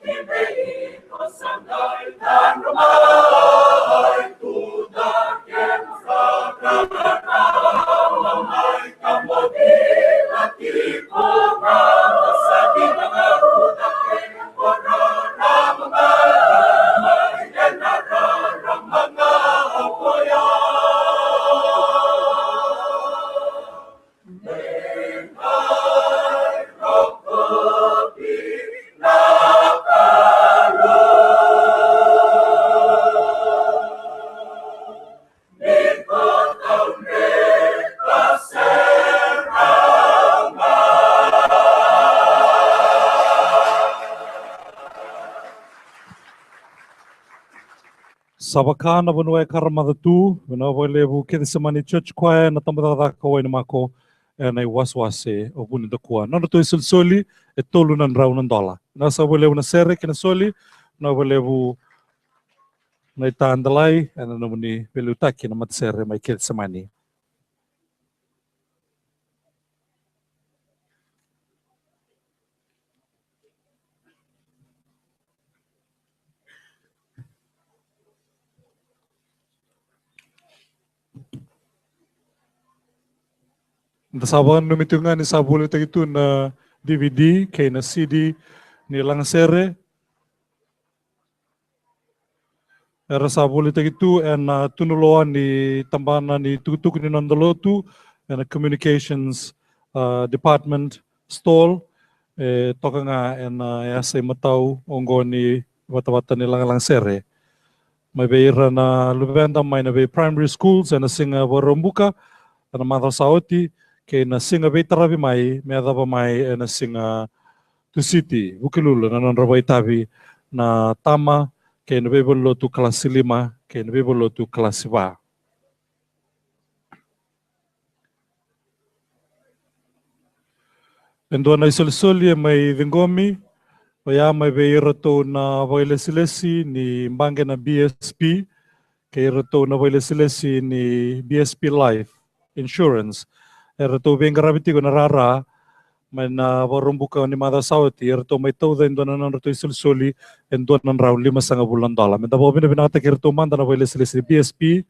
ki vei iko sa qai yadra mai. Tucake, mo rarawa mai, ka mo dina tiko ga, sa dina ga tucake. Sa vaka na vanua e karamaca tu, vinaka vakalevu Kecisemani Church Choir, na tabacakacaka o Wainimako, ena iwasewase o Vunidakua. Nodratou isolisoli, e tolu na drau na dola. Vinaka saka vakalevu na sere kei na soli, vinaka vakalevu na itadalai, ena nomuni veiliutaki na matasere mai Kecisemani. Da sa vakananumi tu ga ni sa volitaki tu na D V D kei na C D ni lagasere. Era sa volitaki tu ena tunuloa ni tabana ni tukutuku ni noda lotu, ena communications, ah, department stall, e toka ga ena yasa imatau oqo ni vatavata ni lagalaga sere. mai vei ira na luveda mai na vei primary schools ena siga Vakaraubuka ena macawa sa oti, kei na siga veitaravi mai me yacova mai ena siga Tusiti, Vukelulu, na nodra vakaitavi na tama kei na veivalenilotu kalasi lima kei na veivalenilotu kalasi va. E dua na isolisoli e mai ciqomi, oya mai vei iratou na vakailesilesi ni baqe na B S P kei iratou na vakailesilesi ni B S P Life Insurance. Eratou veiqaravi tiko na rara mai na Vakaraubuka ni macawa sa oti, eratou mai tauca e dua na nodratou isolisoli e dua na drau limasagavulu na dola. Me da vakavinavinakataki iratou mada na vakailesilesi ni B S P.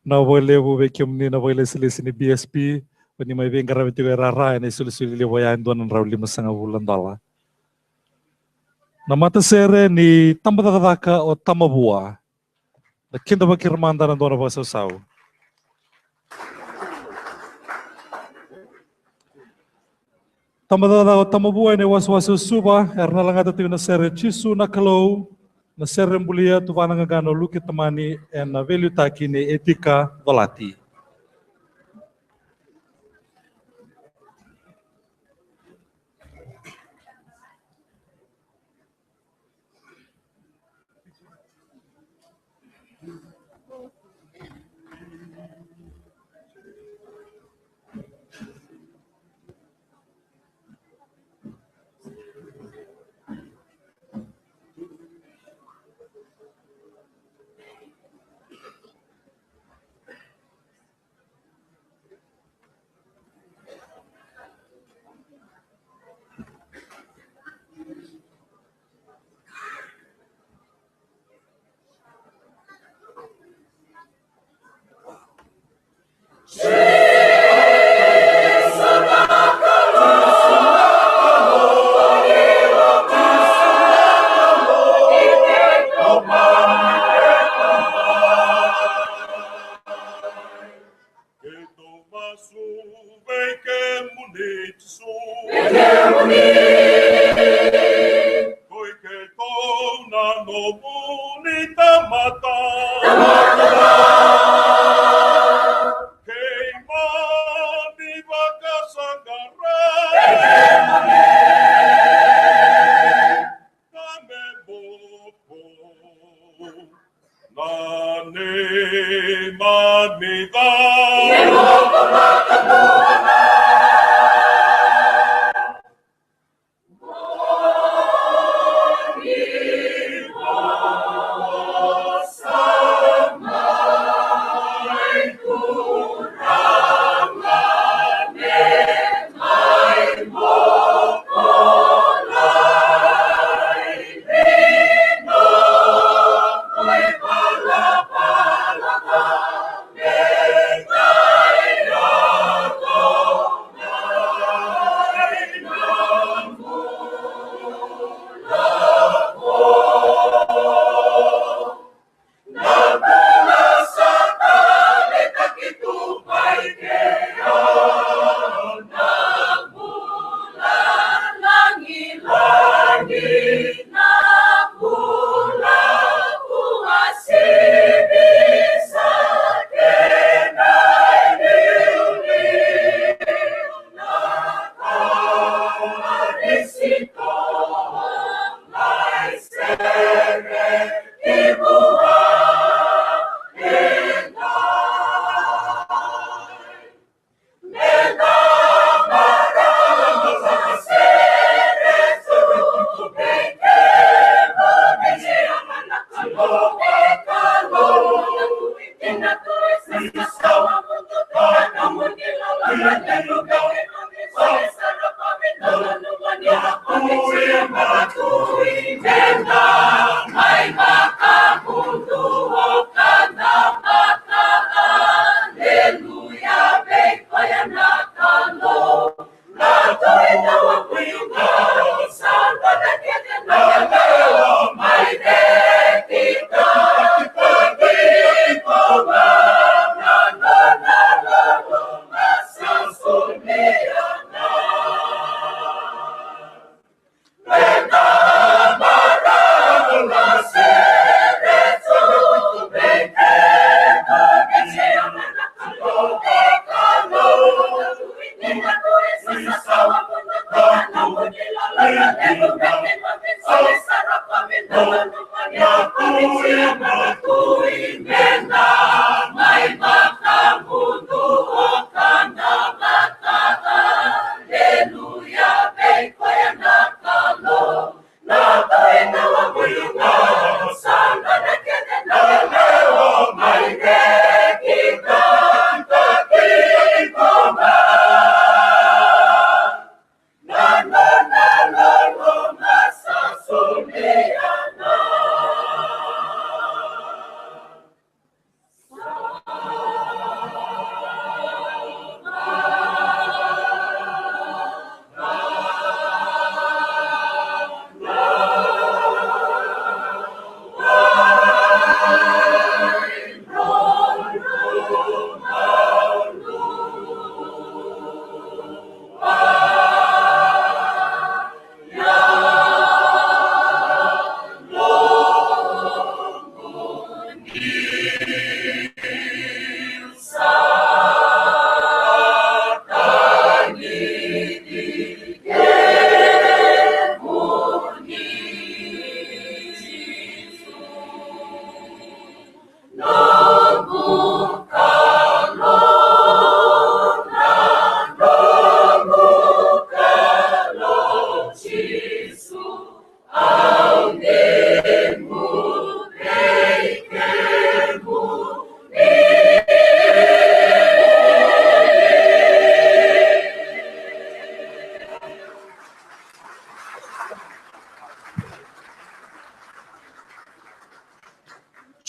Na vakalevu vei kemuni na vakailesilesi ni B S P, o ni mai veiqaravi tiko e rara ena isolisoli levu oya e dua na drau limasagavulu na dola. Na matasere ni tabacakacaka o Tamavua. Da kidavaki ira mada na dua na vakasausau. Tabacakacaka o Tamavua ena iwasewase o Suva, era na lagata tiko na sere Jisu na Kalou, na sere bulia, tuvana qaqana o Luke Tamani, ena veiliutaki nei Etika Colati. Keitou masu vei kemuni Jisu. Vei kemuni. Koi keitou na nomuni tamata. Tamata. Keimami vakasaqara. Vei kemuni. Ka me boko na neimami ca.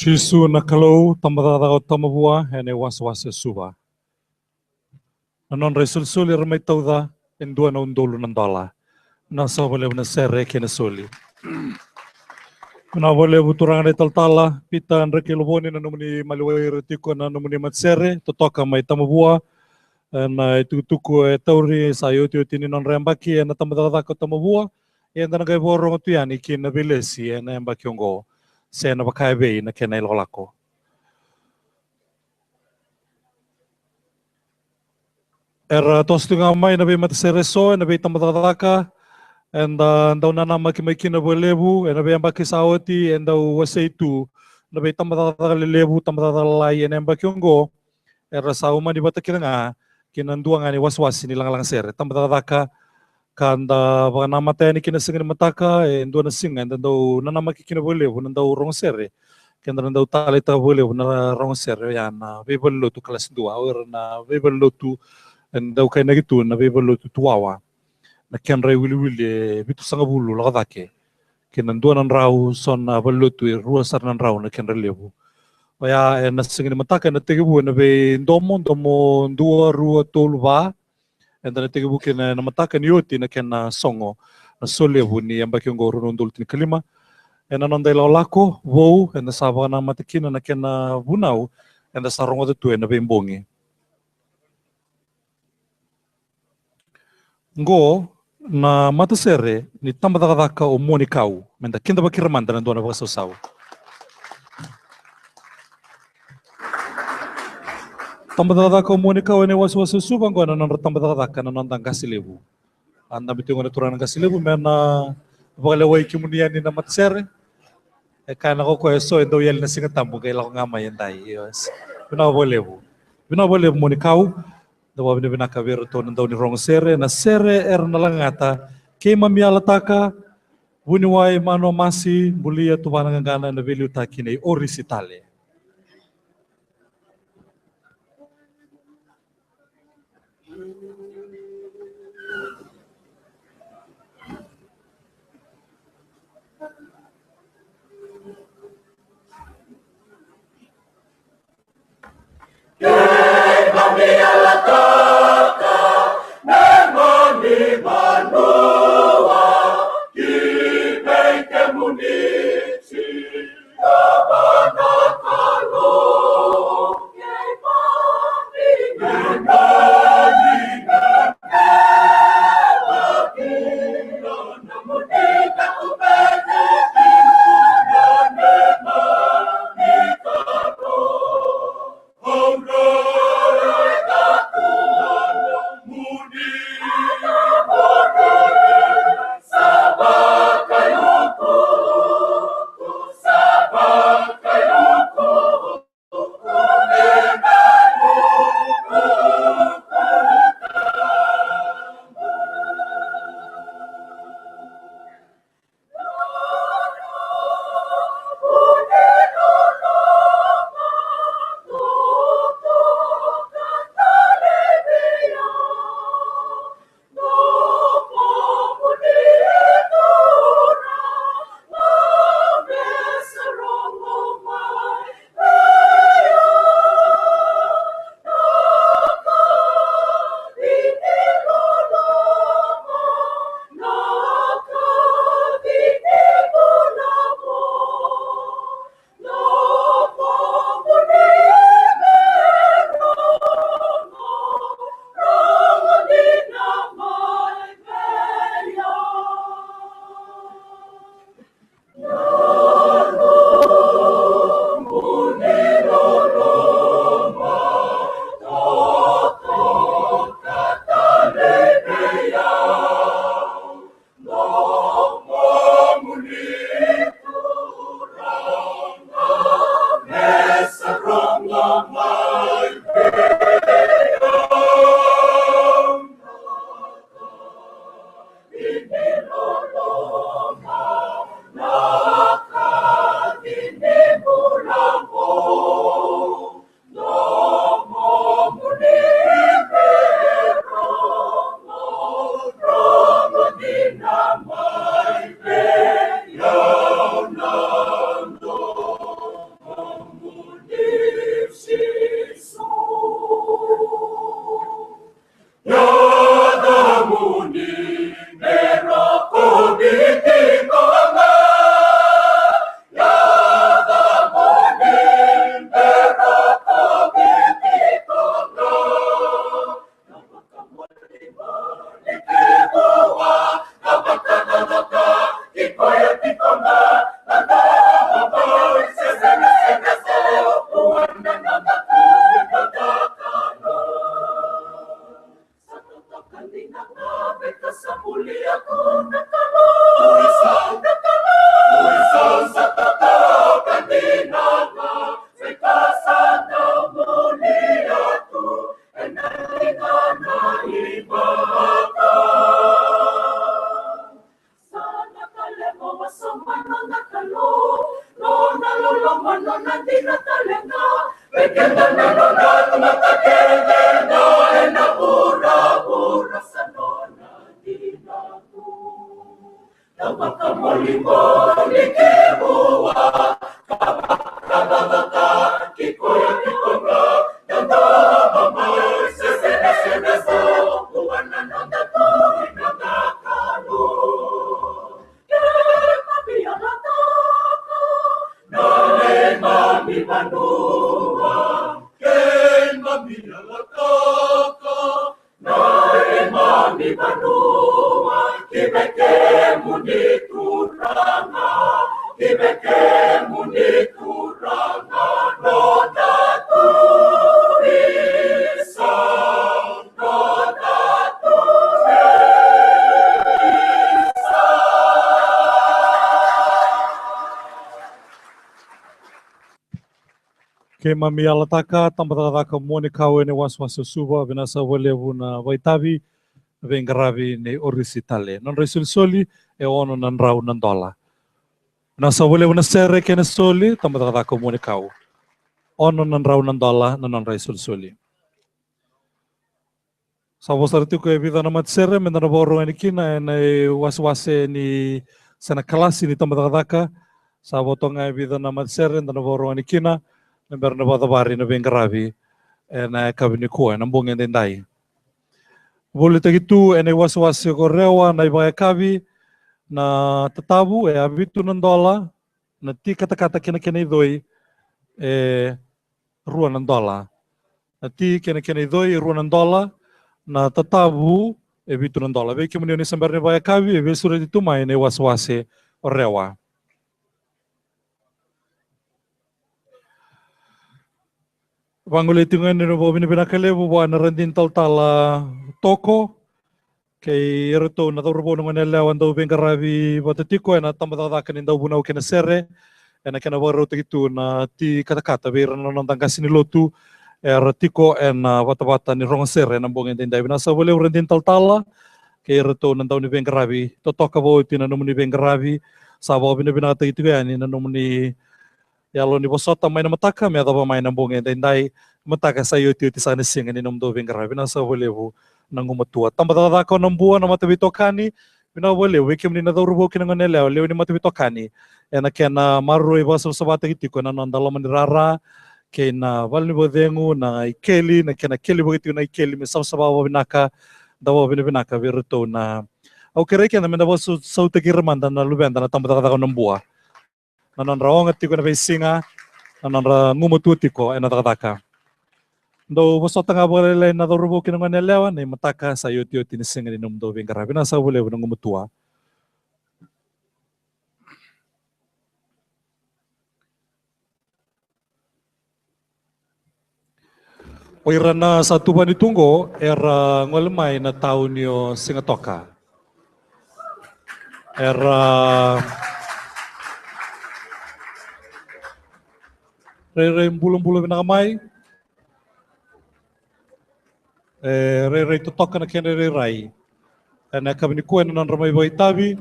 Jisu na Kalou, tabacakacaka o Tamavua ena iwasewase e Suva. Na nodra isolisoli era mai tauca e dua na udolu na dola. Na sava levu na sere kei na soli. Vinaka vakalevu turaga na italatala Pita Dreke Lovoni na nomuni maliwai ira tiko na nomuni matasere totoka mai Tamavua. Ena itukutuku e tauri sa iotioti ni nodra yabaki ena tabacakacaka o Tamavua. Eda na qai vakarorogo tu yani ki na veilesi ena yabaki oqo se na vaka evei na kena ilakolako. Era toso tiko ga mai na veimatasere eso ena veitabacakacaka. Eda dau nanamaki mai kina vakalevu ena veiyabaki sa oti, e dau wasei tu na veitabacakacaka lelevu, tabacakacaka lalai ena yabaki oqo. Era sa umani vata kece ga ki na dua ga ni wasewase ni lagalaga sere, tabacakacaka ka da vakanamata yani ki na siga ni mataka. E dua na siga eda dau nanamaki kina vakalevu na dau rogo sere, keda na dau taleitaka vakalevu na rogo sere, oya na veivalenilotu kalasi dua, o ira na veivalenilotu e dau kainaki tu na veivalenilotu tuwawa. Na kedra iwiliwili e vitusagavulu lako cake ki na dua na drau, so na valenilotu e rua sara na drau na kedra levu. Oya ena siga ni mataka ena tekivu ena veidomo, domo dua, rua, tolu, va. Eda na tekivu kina ena mataka ni oti na kena sogo na solevu ni yabaki oqo rua na udolu tinikalima. Ena noda ilakolako vou eda sa vakanamata kina na kena vunau eda sa rogoca tu ena veibogi. Qo na matasere ni tabacakacaka o Muanikau. Meda kidavaki ira mada na dua na vakasausau. Tabacakacaka o Muanikau ena iwasewase Suva, qo na nodra tabacakacaka na noda qase levu. A dabe tiko na turaga na qase levu me na vakalewai kemuni yani na matasere. E kaya na kokoya eso e dau yali na Siga Tabu qai lako ga mai edai. Io, vinaka vakalevu. Vinaka vakalevu Muanikau. Da vakavinavinaka vei iratou na dau ni rogo sere, na sere era na lagata, Keimami Yalataka, Vuniwai Manuamasi, Bulia Tuvana Qaqana, na veiliutaki nei Orisi Tale. Keimami yalataka, neimami vanua, ki vei kemuni tiko na Kalou. Keimami neimami vanua, ki na nomuni kauveilatai. Sa mai na noda Kalou, nona loloma, nona dina tale ga. Vei keda na noda tamata kece ga ena vuravura sa nona dina tu. Da vakamolimoli ki vua, ka vakacacataki koya tiko ga, da dua mai se sega, sega so vua na noda Tui, noda Kalou. Keimami yalataka na neimami vanua. Keimami yalataka na neimami vanua. Ki vei kemuni Turaga, ki vei kemuni Turaga, noda Tui sa Keimami yalataka, tabacakacaka Muanikau ena iwasewase o Suva, vinaka saka vakalevu na vakaitavi, na veiqaravi nei Orisi Tale. Nodra isolisoli e ono na drau na dola. Vinaka saka vakalevu na sere kei na soli, tabacakacaka Muanikau. Ono na drau na dola na nodra isolisoli. Sa vo sara tiko e vica na matasere meda na vakarorogo yani kina ena iwasewase ni, se na kalasi ni tabacakacaka. Sa vo toka ga e vica na matasere eda na vakarorogo yani kina me bera na vakacavari na veiqaravi ena yakavi nikua, ena bogi edaidai. Volitaki tu ena iwasewase ko Rewa na ivakayakavi, na tatavu e vitu na dola, na ti katakata kei na kena icoi e rua na dola. Na ti kei na kena icoi e rua na dola, na tatavu e vitu na dola. Vei kemuni o ni se bera ni vakayakavi, e veisureti tu mai na iwasewase o Rewa. Vagolei tiko ga yani na vakavinavinaka levu vua na radini talatala Toko kei iratou na cauravou na goneyalewa dau veiqaravi vata tiko ena tabacakacaka ni dauvunau kei na sere, ena kena vakarautaki tu na ti katakata vei ira na noda qase ni lotu era tiko ena vatavata ni rogo sere ena bogi edaidai. Vinaka saka vakalevu radini talatala kei iratou na dau ni veiqaravi. Totoka vakaoti na nomuni veiqaravi. Sa vakavinavinakataki tiko yani na nomuni yalo ni vosota mai na mataka me yacova mai na bogi edaidai. Mataka sa iotioti saka na siga ni nomudou veiqaravi. Vinaka saka vakalevu na gumatua. Tabacakacaka o Nabua, na mataveitokani. Vinaka vakalevu vei kemuni na cauravou kei na goneyalewa, lewe ni mataveitokani, ena kena maroroi vakasavasavataki tiko ena noda loma ni rara kei na vale ni vakacegu, na ikeli, na kena keli vaka tiko na ikeli me savasava vakavinaka. Da vakavinavinaka vei iratou na, au kerei keda meda vakasautaki ira mada na luveda na tabacakacaka o Nabua. Na nodra oga tiko ena veisiga, na nodra gumatua tiko ena cakacaka. Dou vosota ga vakalailai na cauravou kei na goneyalewa, na imataka sa iotioti na siga ni nomudou veiqaravi. Vinaka saka vakalevu na gumatua. O ira na sa tuvani tu oqo era gole mai na tauni o Sigatoka. Era rairai bulabula vinaka mai. E rairai totoka na kena rairai ena yakavi nikua ena nodra mai vakaitavi.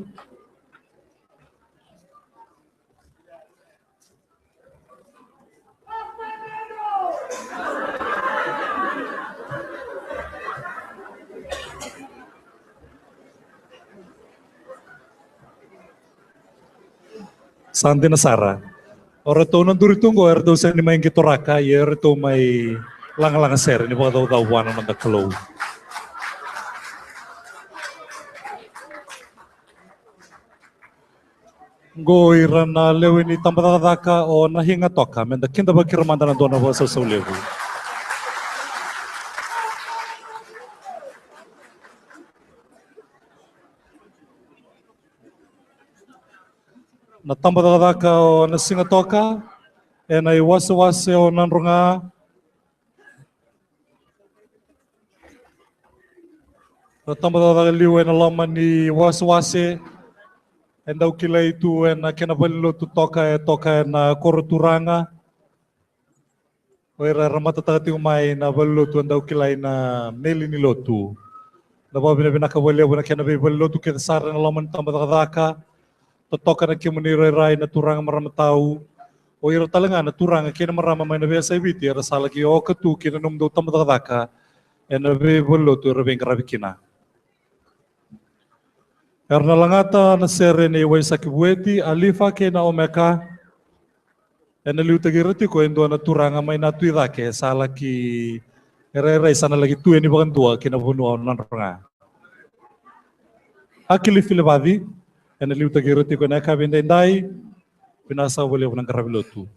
Sa dina sara. O ratou na duri tu oqo, eratou sega ni mai qitoraka, ia eratou mai lagalaga sere ni vakacaucau vua na noda Kalou. Oqo ira na lewe ni tabacakacaka o Nahiga Toka, meda kidavaki ira mada na dua na vakasausau levu. Na tabacakacaka o Nasigatoka ena iwasewase o Nadroga. Na tabacakacaka liu ena loma ni wasewase e dau kilai tu ena kena valenilotu toka, e toka ena koro turaga. O ira era matataka tiko mai na valenilotu e dau kilai na meli ni lotu. Na vakavinavinaka vakalevu na kena veivalenilotu kece sara ena loma ni tabacakacaka. totoka na kemuni rairai na turaga, marama tau, o ira tale ga na turaga kei na marama mai na veiyasai Viti era sa laki oka tu ki na nomudou tabacakacaka ena veivalelotu era veiqaravi kina. Era na lagata na sere nei Waisake Vueti, Alifa kei na Omeka. Ena liutaki ira tiko e dua na turaga mai na Tui Cake, sa laki rairai sa na laki tu yani vakadua ki na vanua o Nadroga. Akili Filivaci, ena liutaki ira tiko ena yakavi edaidai. Vinaka saka vakalevu na qaravi lotu.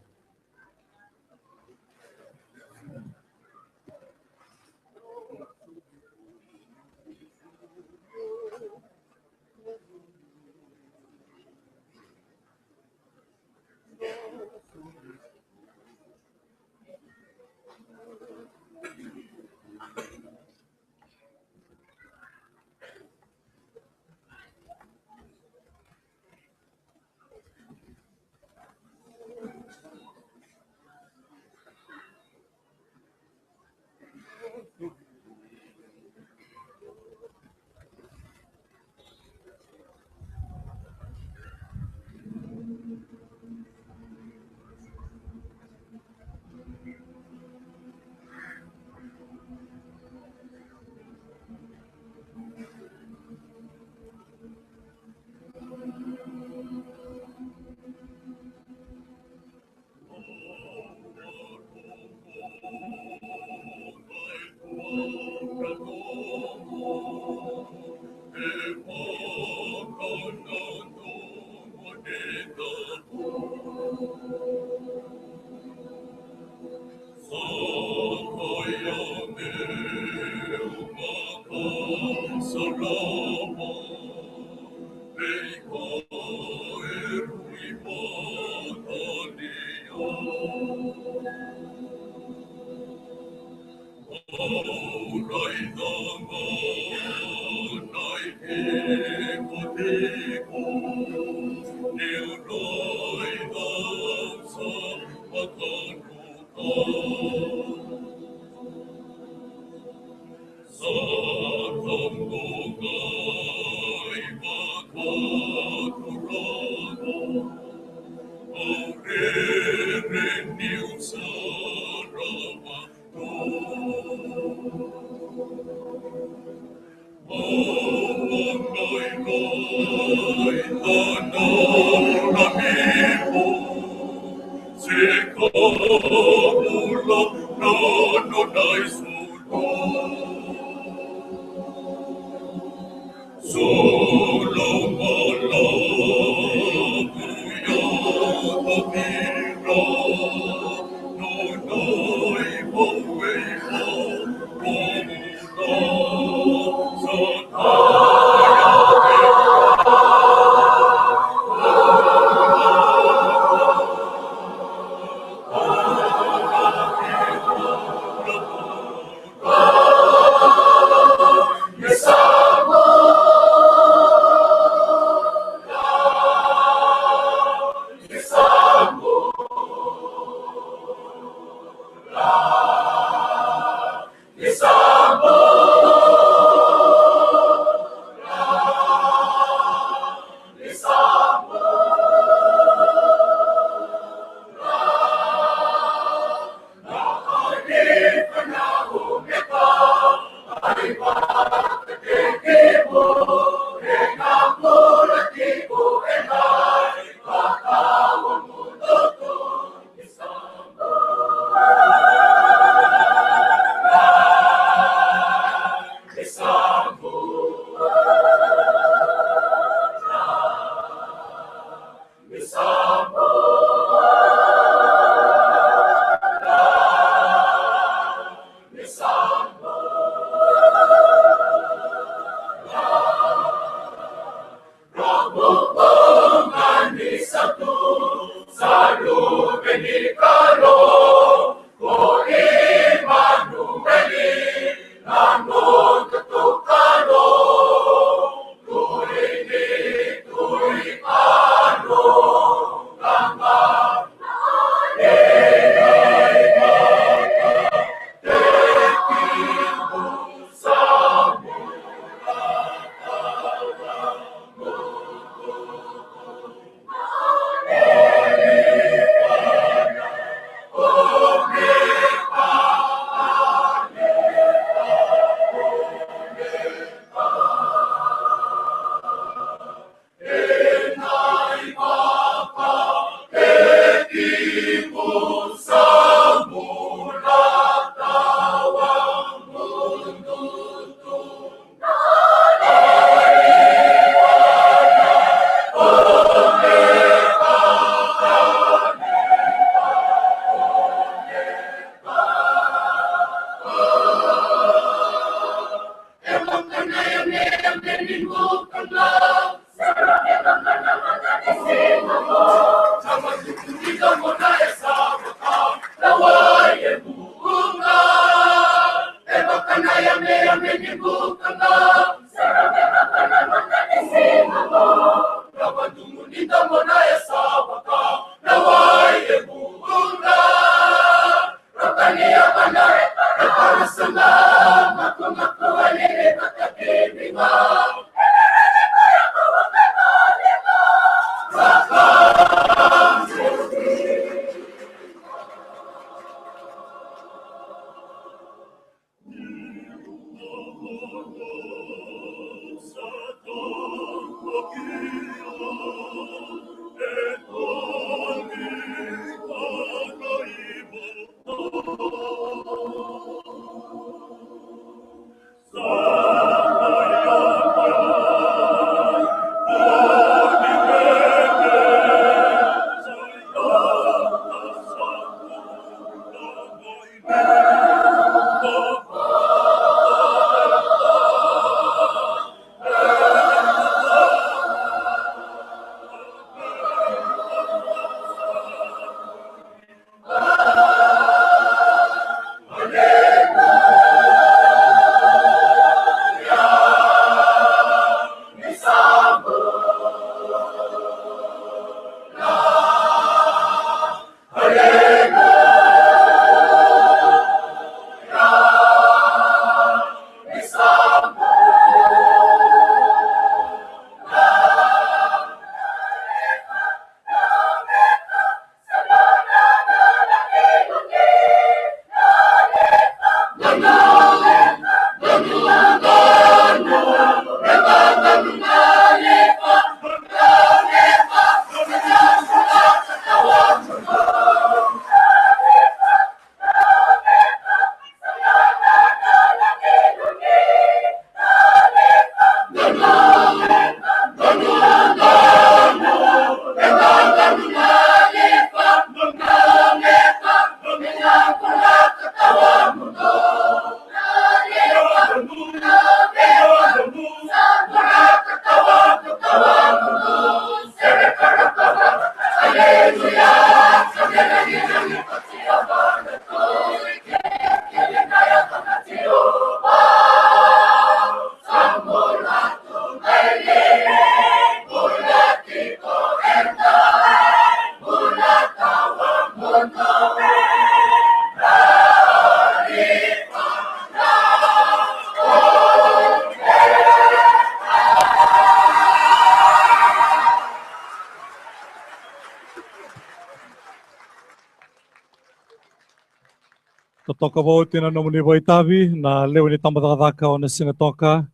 Totoka vakaoti na nomuni vakaitavi na lewe ni tabacakacaka o na siga toka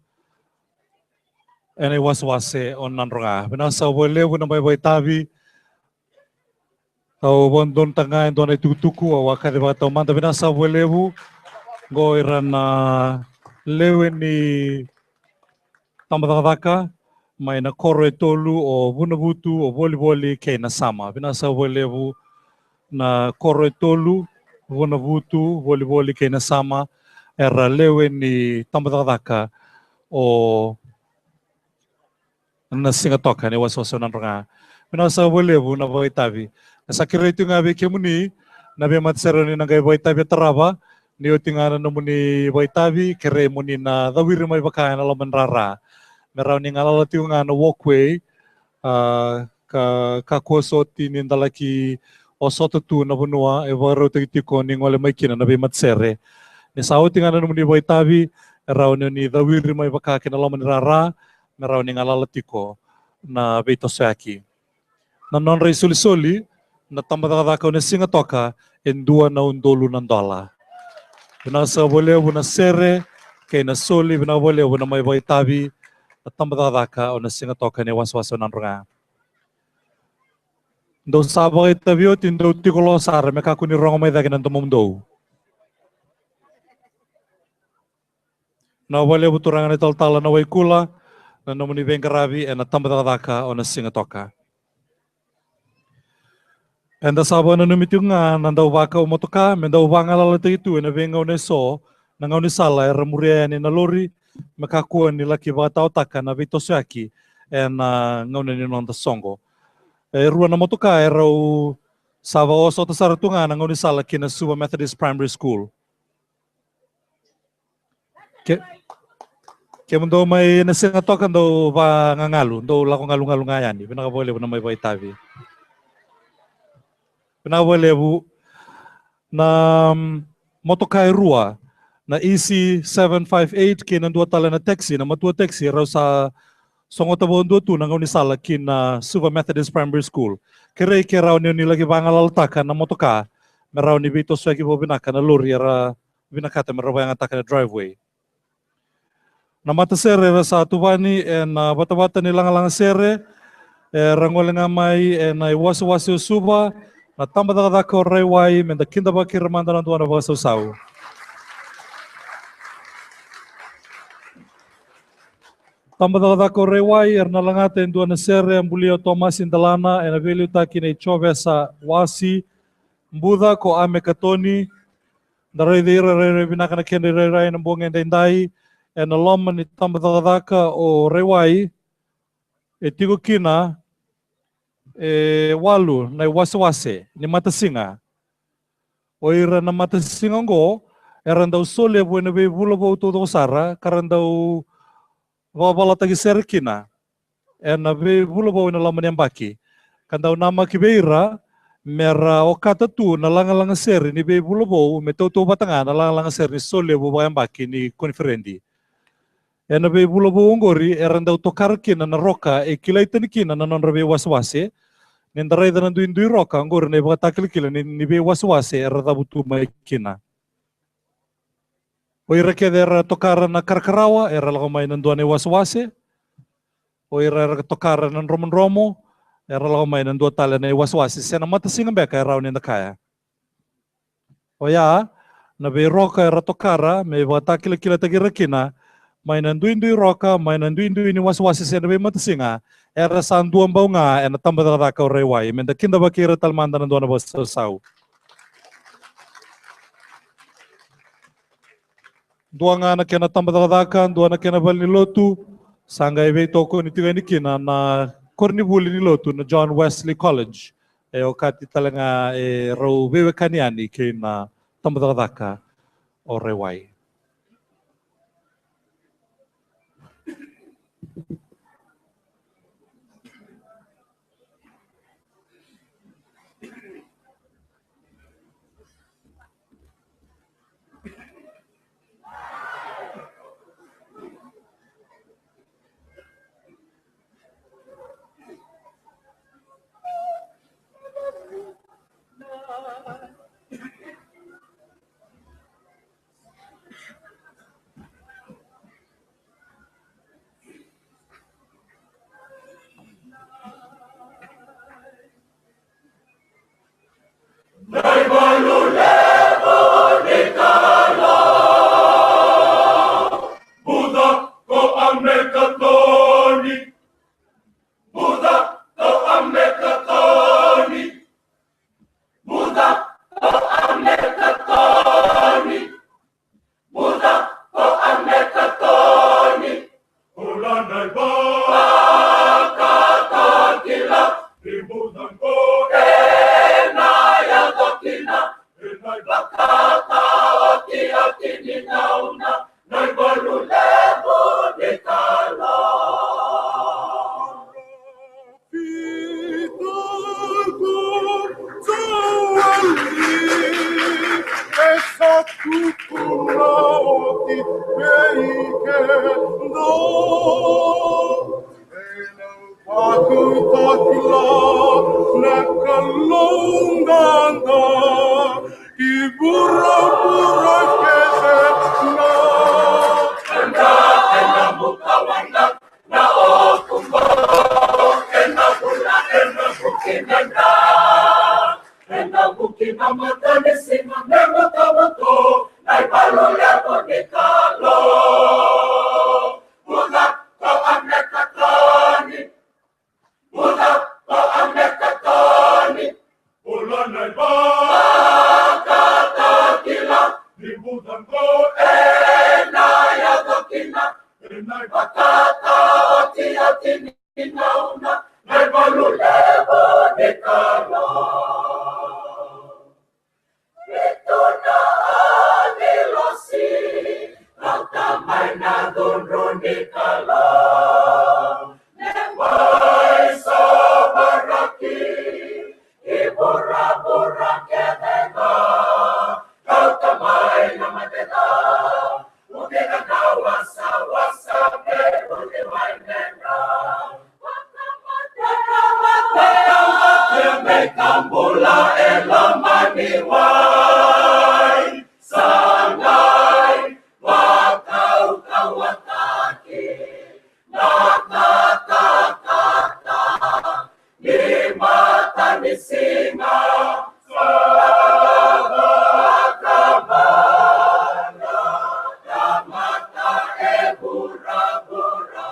ena iwasewase o Nadroga. Vinaka saka vakalevu na mai vakaitavi. Au vakadodonutaka ga e dua na itukutuku au a kaci vakataumada. Vinaka saka vakalevu. Qo ira na lewe ni tabacakacaka mai na koro e tolu, o Vunavutu, o Volivoli kei Nasama. Vinaka saka vakalevu na koro e tolu, Vunavutu, Volivoli kei Nasama, era lewe ni tabacakacaka o na siga toka ni wasewase o Nadroga. Vinaka saka vakalevu na vakaitavi. Sa kerei tu ga vei kemuni na veimatasere ni na qai vakaitavi e tarava, ni oti ga na nomuni vakaitavi, kerei mo ni na cawiri mai vaka ena loma ni rara me rawa ni galala tiko ga na walkway, a, ka kakua soti ni da laki osota tu na vanua e vakarautaki tiko ni gole mai kina na veimatasere. Ni sa oti ga na nomuni vakaitavi, e rawa ni o ni cawiri mai vaka ki na loma ni rara me rawa ni galala tiko na veitosoyaki. Na nodra isolisoli na tabacakacaka o na siga toka e dua na udolu na dola. Vinaka saka vakalevu na sere kei na soli, vinaka vakalevu na mai vakaitavi na tabacakacaka o na siga toka ni wasewase o Nadroga. Dou sa vakaitavi oti, dou tiko lo sara me kakua ni rogo mai cake na domomudou. Na vakalevu turaga na italatala na Waikula na nomuni veiqaravi ena tabacakacaka o na siga toka. Eda sa vakananumi tiko ga na dau vakau motoka me dau vagalalataki tu ena veigauna eso na gaunisala era muria yani na lori me kakua ni laki vakataotaka na veitosoyaki ena gauna ni noda soqo. E rua na motoka e rau sa vakaosota sara tu ga na gaunisala ki na Suva Methodist Primary School. Ke, kemudou mai na sega toka dou vagagalu, dou lako galugalu ga yani. Vinaka vakalevu na mai vakaitavi. Vinaka vakalevu. Na, mm, motoka e rua, na E C seven five eight kei na dua tale na taxi, na matua taxi, rau sa sogota vakadua tu na gaunisala ki na Suva Methodist Primary School. Kerei ke rawa ni o ni laki vagalalataka na motoka me rawa ni veitosoyaki vakavinaka na lori era vinakata me ra vakayagataka na driveway. Na matasere era sa tuvani ena vatavata ni lagalaga sere, era gole ga mai ena iwasewase o Suva, na tabacakacaka o Raiwai, me da kidavaki ira mada na dua na vakasausau. Tabacakacaka o Raiwai era na lagata e dua na sere a bulia o Tomasi Dalana, ena veiliutaki nei Jovesa Wasi, Buca ko Ame Katoni. Da raici ira, rairai vinaka na kedra irairai ena bogi edaidai ena loma ni tabacakacaka o Raiwai. E tiko kina e walu na iwasewase ni matasiga. O ira na matasiga oqo era dau solevu ena veivula vou taucoko sara ka ra dau vakavalataki sere kina ena veivula vou ena loma ni yabaki, ka dau namaki vei ira me ra okata tu na lagalaga sere ni veivula vou me tautauvata ga na lagalaga sere ni solevu vakayabaki ni koniferedi. Ena veivula vou oqori era dau tokara kina na roka e kilai tani kina na nodra veiwasewase. Ni da raica na duidui roka oqori na ivakatakilakila ni, ni veiwasewase era cavutu mai kina. O ira kece era tokara na karakarawa era lako mai na dua na iwasewase. O ira era tokara na dromodromo era lako mai na dua tale na iwasewase, se na matasiga beka e rawa ni da kaya. Oya na veiroka era tokara me ivakatakilakilataki ira kina mai na duidui roka, mai na duidui ni wasewase se na veimatasiga, era sa dua bau ga ena tabacakacaka o Raiwai. Me da kidavaki ira tale mada na dua na vakasausau. Dua ga na kena tabacakacaka, dua na kena valenilotu, sa qai veitokoni tiko yani kina na koronivuli ni lotu na John Wesley College. E okati tale ga e rau veiwekani yani kei na tabacakacaka o Raiwai. Buca ko Ame Katoni. Bula na ivakatakila ni buca qo ena yaco kina. Ena ivakataotioti ni gauna na ivalu levu ni Kalou. Fitako Joeli e sa tukuna oti vei keda. Ena vakautakila na Kalou qaqa ki vuravura kece ga. Ena, ena buka wanda na oku qo, ena vula, ena vuki na dra, ena vuki na matanisiga, me votovotoi na ivalu levu ni Kalou. Buca ko Ame Katoni. Buca ko Ame Katoni. Bula na ivakatakila ni buca qo ena yaco kina. Ena ivakataotioti ni gauna na ivalu levu Kalou, ne mai sovaraki i vuravura kece ga. Kauta mai na mate ca, ucila na wasawasa me rui wai medra. Vakamatata me ka bula e loma ni wai. Sa qai vakaukauwataki na katakata ni matanisiga. Sa vakamalua na tamata e vuravura.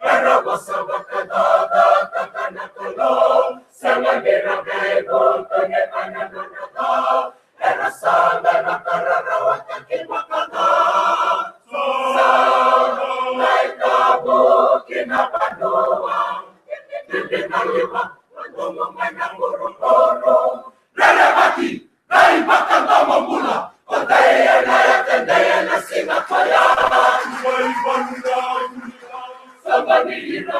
Era vosa vakacacataka na Kalou, sega ni ra qai vutunitaka na nona ca. Era sa qai vakararawataki vakaca. Sa qai tavuki na vanua. Tini na liwa, madumu mai na kurukuru. Rerevaki, qai vakadomobula. O cei ena yacadei ena siga koya? Mai vanua. Sa vani ira.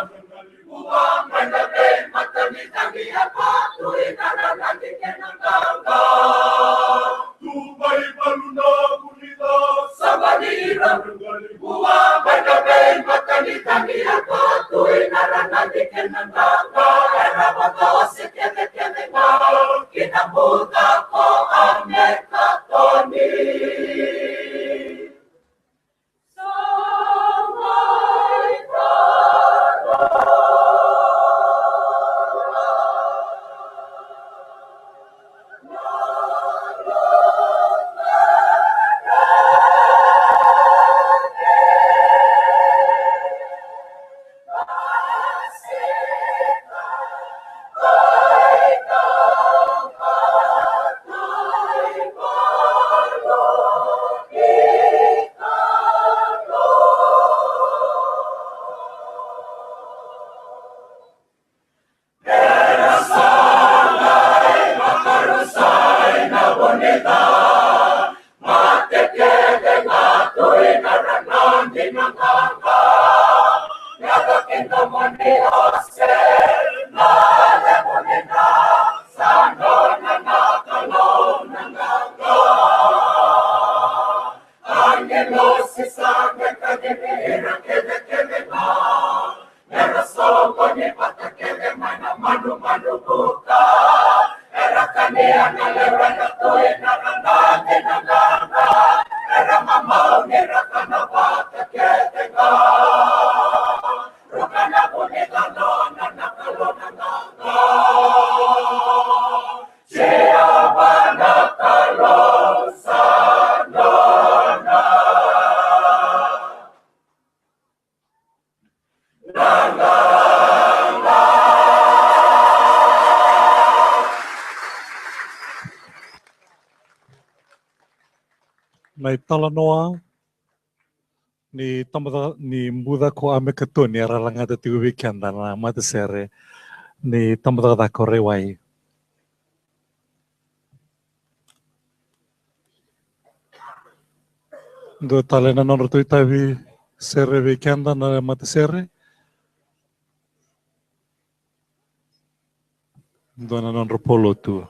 Ua mai na veimatanidangi e vatu i na ranadi kei na qaqa. Tu mai valu na vulica. Sa vani ira. Ua mai na veimatanidangi e vatu i na ranadi kei na qaqa. Era vakaose kecekece ga ki na buca ko Amekatoni. Era sa lai vakarusai na vunica. Mate kece ga tu i na ranadi na qaqa. Yaco ki domoni ose na levu ni dra. Sa nona na Kalou na qaqa. Agilosi sa qai kacivi ira kecekece ga. Era soqoni vata kece mai na manumanu vuka. Era kania na lewe na tui na ranadi na qaqa. Era mamau ni ra kana vata kece ga. Ruka na vunica nona na Kalou na qaqa. Jiova na Kalou sa nona. Na italanoa ni tabacakacaka ni buca ko Amekatoni era lagata tiko vei keda na matasere ni tabacakacaka ko Raiwai. Dua tale na nodratou itavi sere vei keda na matasere. Dua na nodra polotu.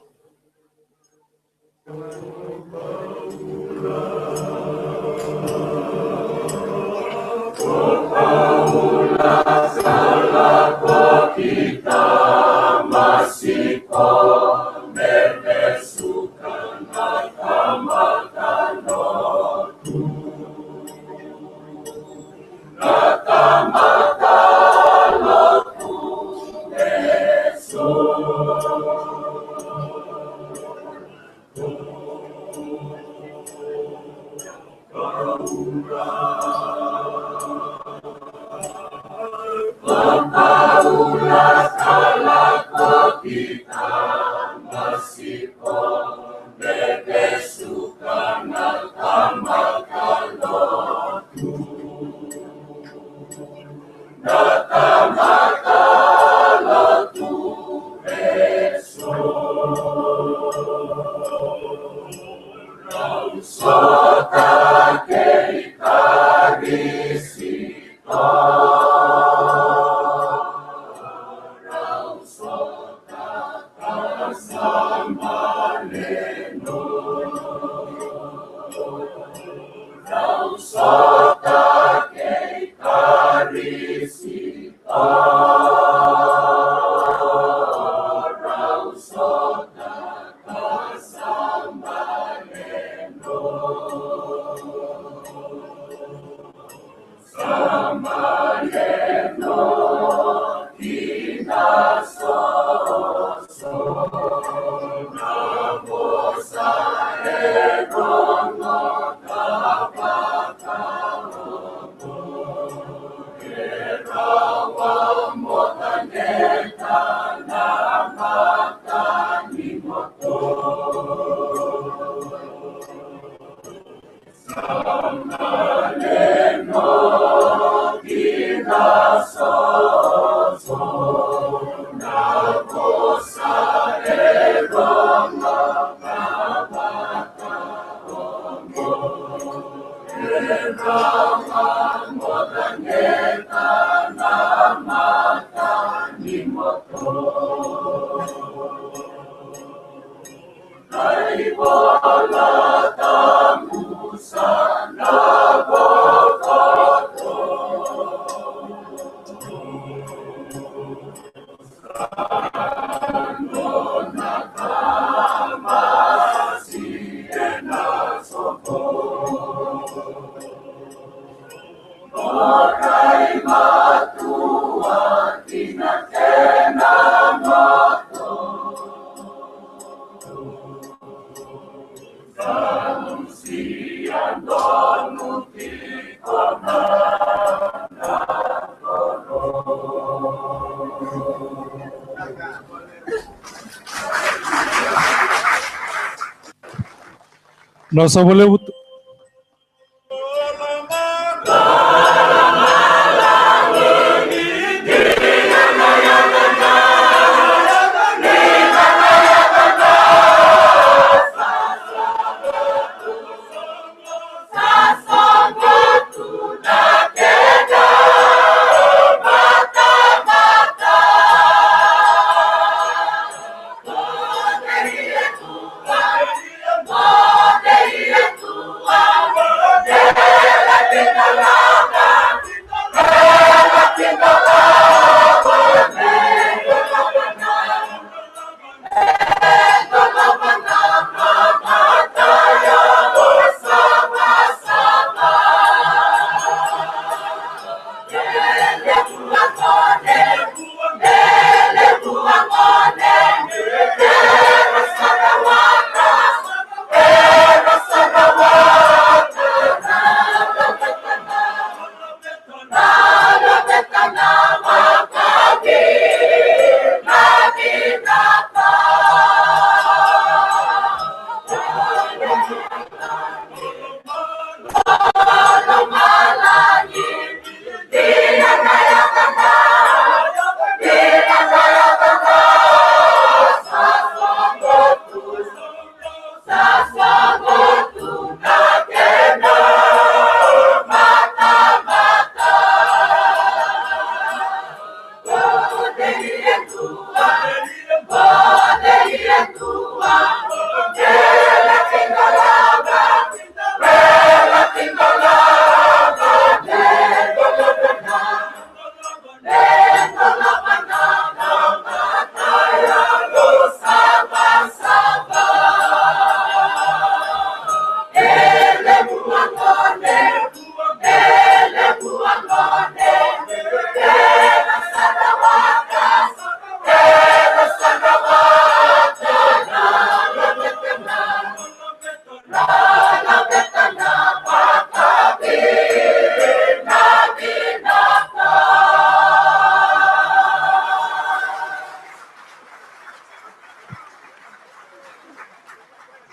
Na sa valevu.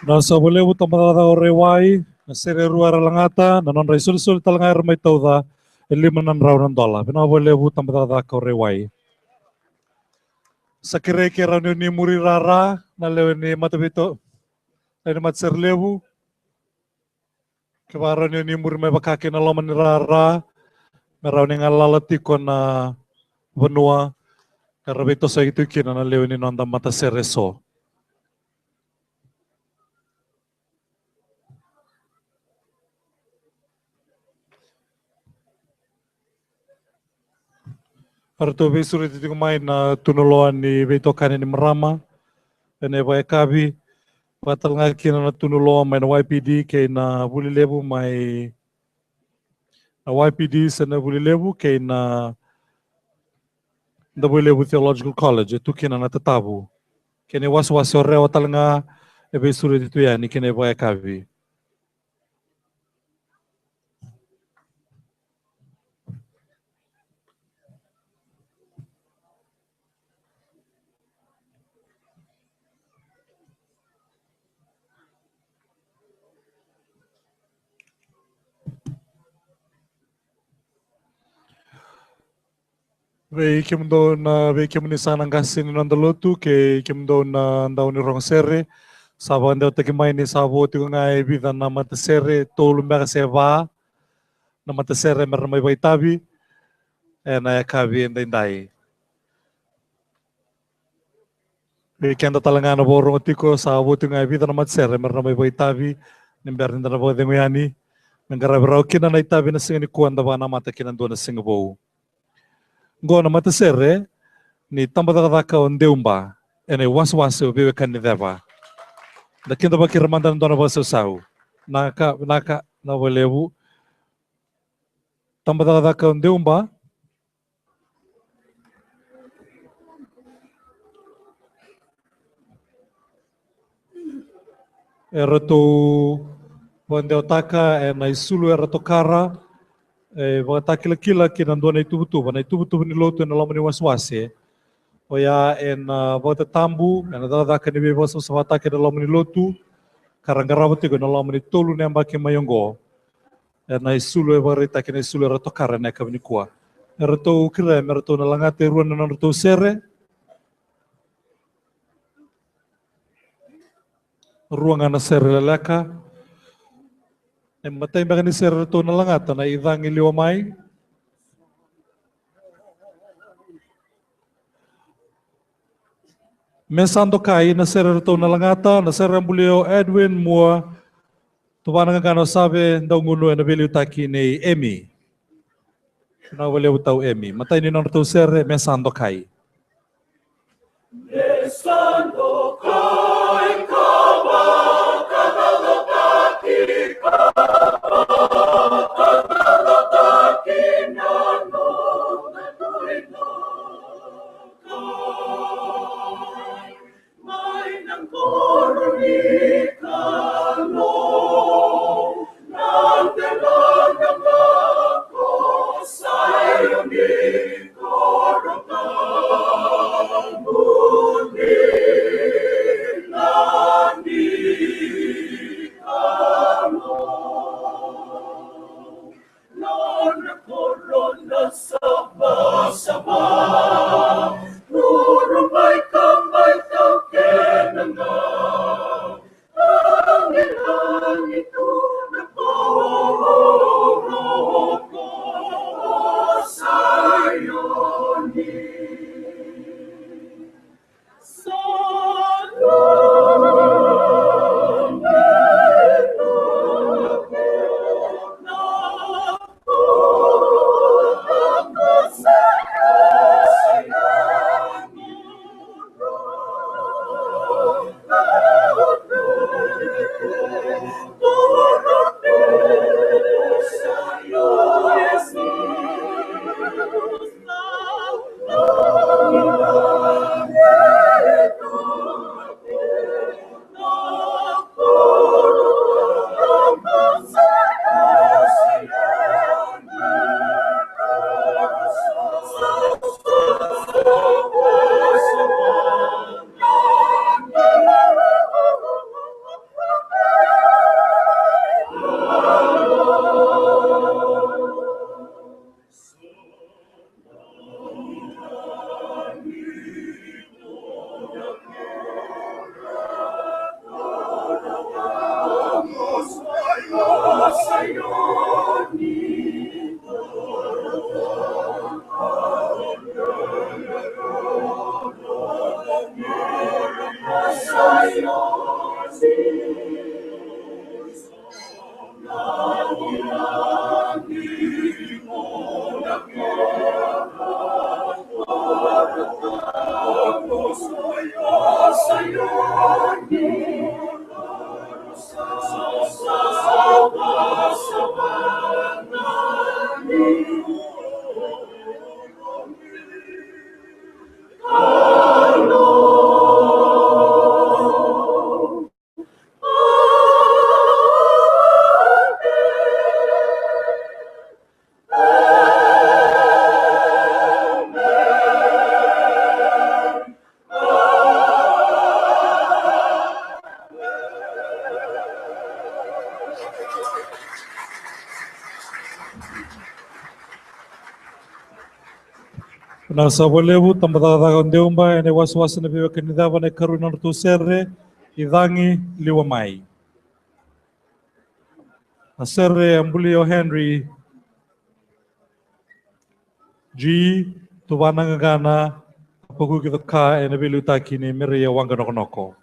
Na sa valevu tabacakacaka o Raiwai, na sere rua era lagata, na nodra isolisoli tale ga era mai tauca e lima na drau na dola. Vinaka valevu tabacakacaka o Raiwai. Sa kerei ke rawa ni muri rara na lewe ni mataveito, lewe ni matasere levu. Ke vakarau ni muri mai vaka kei na loma ni rara, me rawa ni galala tiko na vanua ka ra veitosoyaki tiko kina na lewe ni noda matasere eso. Eratou veisureti tiko mai na tunuloa ni veitokani ni marama ena ivakayakavi, vakatalega kina na tunuloa mai na Y P D kei na Vuli Levu mai na Y P D se na Vuli Levu kei na Davuilevu Theological College, e tu kina na tatavu. Kei na iwasewase o Rewa talega e veisureti tu yani kei na ivakayakavi. Vei kemudou na, vei kemuni sa na qase ni noda lotu kei kemudou na dau ni rogo sere, sa vakadewataki mai ni sa vo tiko ga e vica na matasere, tolu beka se va na matasere me ra mai vakaitavi ena yakavi edaidai. Vei keda tale ga na vakarorogo tiko, sa vo tu ga e vica na matasere me ra na mai vakaitavi ni bera ni da na vakacegu yani, me qaravi rawa kina na itavi na siga nikua, da vakanamata kina dua na siga vou. Qo na matasere ni tabacakacaka o Deuba ena iwasewase o Veiwekani ni Ceva. Da kidavaki ira mada na dua na vakasausau. Naka, naka, na vakalevu. Tabacakacaka o Deuba. E ratou vakadewataka ena isulu era tokara, e vakatakilakila ki na dua na ituvatuva, na ituvatuva ni lotu ena loma ni wasewase. Oya ena, ah, vakatatabu ena cakacaka ni veivakasavasavataki ena loma ni lotu, ka ra qarava tiko ena loma ni tolu na yabaki mai oqo. Ena isulu e vakaraitaki na isulu era tokara ena yakavi nikua. E ratou kerea me ratou na lagata e rua na nodratou sere. Rua ga na sere leleka. E matai beka ni sere ratou na lagata na Icagi Liwa Mai. Me sa dokai na sere ratou na lagata, na sere a bulia o Edwin Mua, tuvana qaqana o Save Daugunu ena veiliutaki nei Emi. Vinaka vakalevu tau Emi. Matai ni nodratou sere, Me sa dokai. Nona korona savasava, ruru mai ka mai tau kena ga. Angelani tu na koro ko Saioni. Vinaka saka vakalevu, tabacakacaka o Deuba ena iwasewase na veiwekani ni ceva, na ikarua ni nodratou sere, Icagi Liwa Mai. Na sere a bulia o Henry G, tuvana qaqana Pakuki coka ena veiliutaki nei Mereia Waqanokonoko.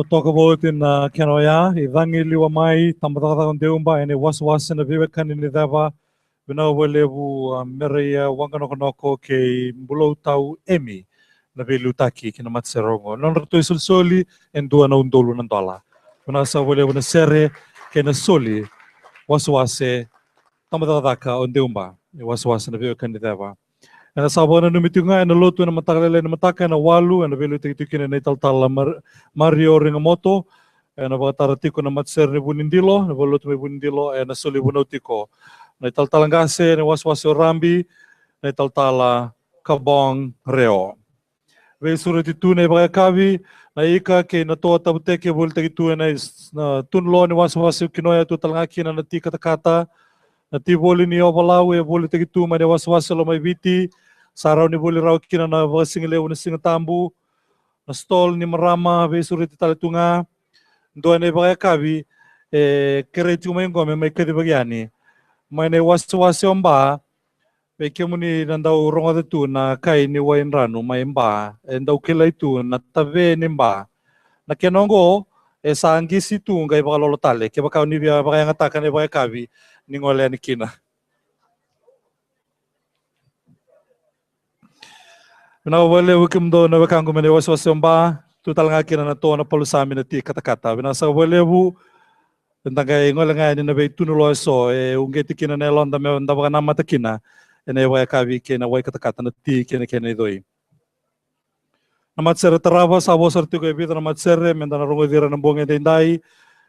Totoka vou oti na kena oya, i cagi liwa mai, tabacakacaka o Deuba, ena iwasewase na veiwekani ni ceva, vinaka vakalevu, a, Mereia Waqanokonoko kei Buloutau Emi, na veiliutaki ki na matasere oqo. Na nodratou isolisoli, e dua na udolu na dola. Vinaka saka vakalevu na sere, kei na soli, wasewase, tabacakacaka o Deuba, e wasewase na veiwekani ni ceva. Ena sa vakananumi tiko ga ena lotu ena mataka lailai ni mataka ena walu, ena veiliutaki tiko kina na italatala Mar-, Mario Rigamoto, ena vakatara tiko na matasere ni Vunidilo, na valenilotu mai Vunidilo, ena soli vunau tiko na italatala qase, na wasewase o Rabi, na italatala Kabong Reo. Veisureti tu na ivakayakavi, na ika kei na toa tavuteke e volitaki tu ena is-, na tunuloa ni wasewase o Kinoya, tu tale ga kina na ti katakata, na ti voli ni ovalau e volitaki tu mai na wasewase Lomaiviti, sa rawa ni voli rawa kina na vakasigalevu na Siga Tabu, na stall ni marama, veisureti tale tu ga. Dua na ivakayakavi e kerei tiko mai qo me mai kacivaki yani mai na iwasewase o Ba, vei kemuni na dau rogoca tu na kai ni wai dranu mai Ba, e dau kilai tu na tave ni Ba. Na kena oqo e sa qisi tu qai vakalolo tale kevaka o ni via vakayagataka na ivakayakavi ni gole yani kina. Vinaka vakalevu kemudou na wekaqu mai na iwasewase o Ba, tu tale ga kina na toa na palusami na ti katakata. Vinaka saka vakalevu. Eda qai gole ga yani na veitunu lo eso e uqeti kina na yaloda me da vakanamata kina ena ivakayakavi kei na wai katakata, na ti kei na kena icoi. Na matasere tarava, sa vo sara tiko e vica na matasere meda na rogoci ira na bogi edaidai.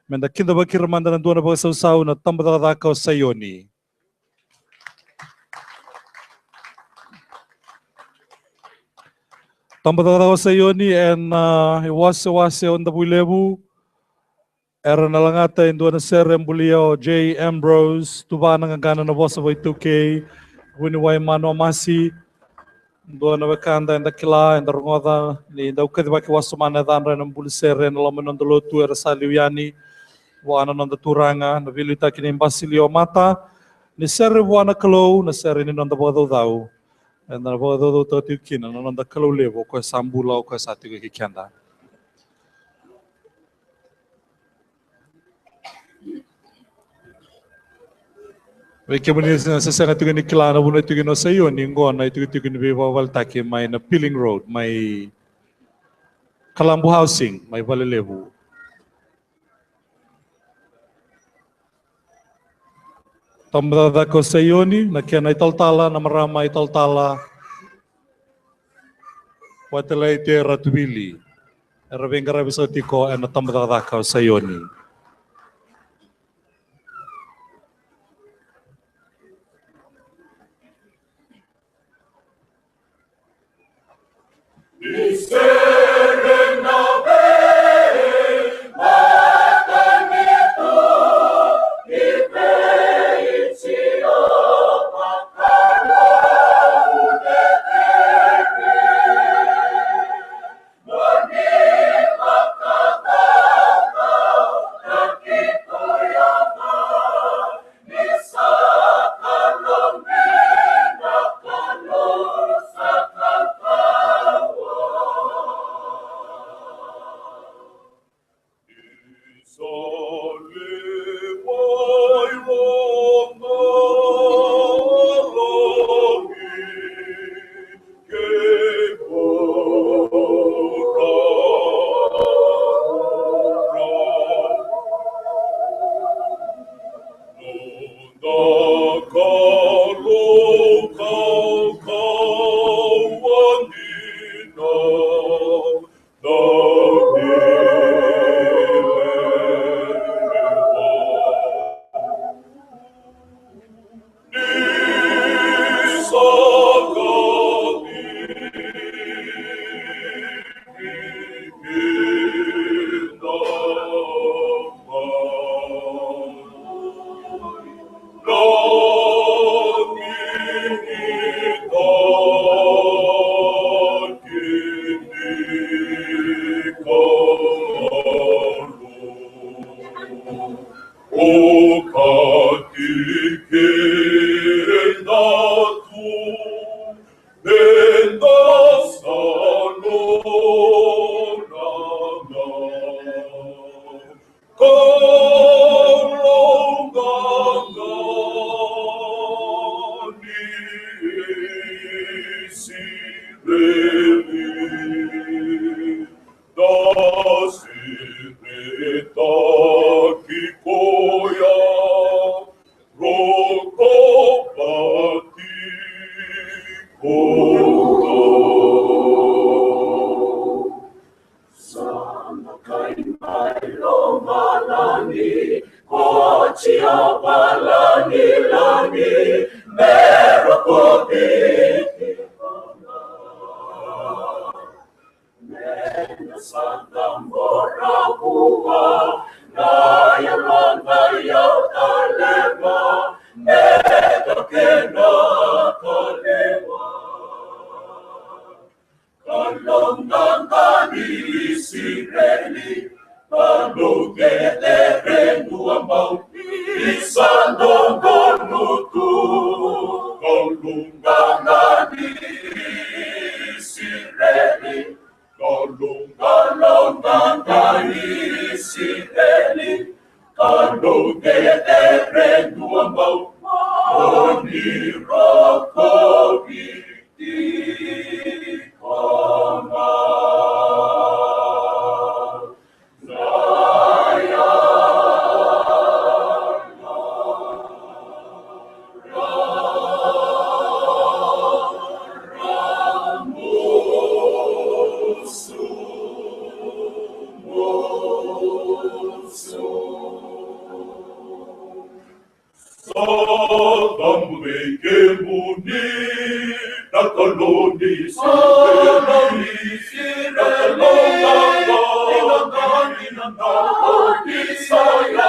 Meda kidavaki ira mada na dua na vakasausau na tabacakacaka o Saioni. Tabacakacaka o Saioni ena iwasewase o Davuilevu. Era na lagata e dua na sere bulia o J Ambrose, tuva na qaqana na vosa vaiTaukei, vuniwai Manu Amasi. Dua na wekada eda kila, eda rogoca ni dau kacivaki wasoma na yacadra ena buli sere ena loma ni noda lotu, era sa liu yani vua na noda Turaga, na veiliutaki ni Basilio Mata. Ni sere vua na Kalou, na sere ni noda vakacaucau. Eda na vakacaucautaka tiko kina na noda Kalou levu, o koya sa bula, o koya sa tiko kei keda. Vei kemuni na se sega tiko ni kila na vanua e tiko kina o Saioni, qo na itikotiko ni veivakavaletaki mai na Pilling Road, mai Kalabu Housing, mai Valelevu. Tabacakacaka o Saioni, na kena italatala, na marama italatala, Watelai Te Ratuvili. Era veiqaravi saka tiko ena tabacakacaka o Saioni. Kalunga ni Isireli, Kalunga, Kalunga ni Isireli, Kalou cecere duabau, o ni rokovi tiko ga. Sa cabe vei kemuni na Kalou ni Isireli, na Kalou ni Isireli, na Kalou ni Isireli.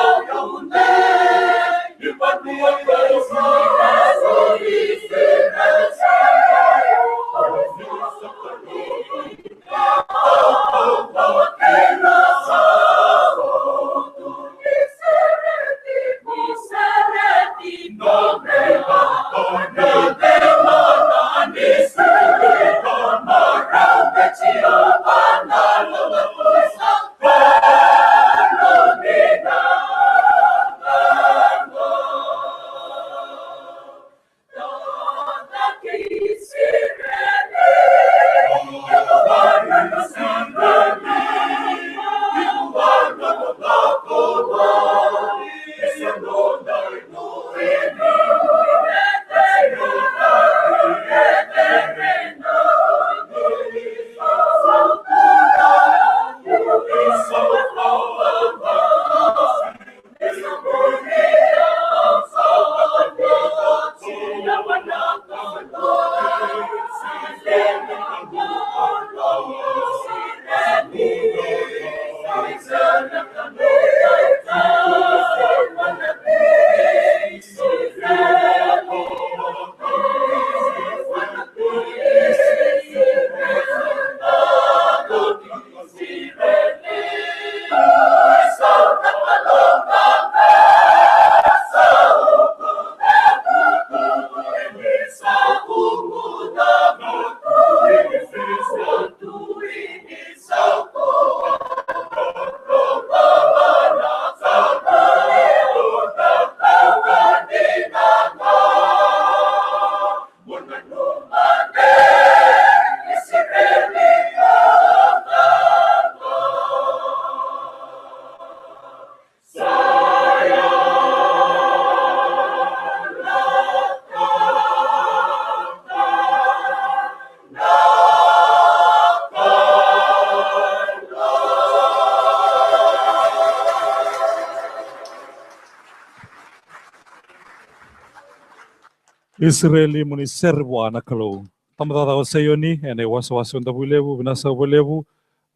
Isireli, mo ni sere vua na Kalou. Tabacakacaka o Saioni, ena iwasewase o Davuilevu, vinaka saka vakalevu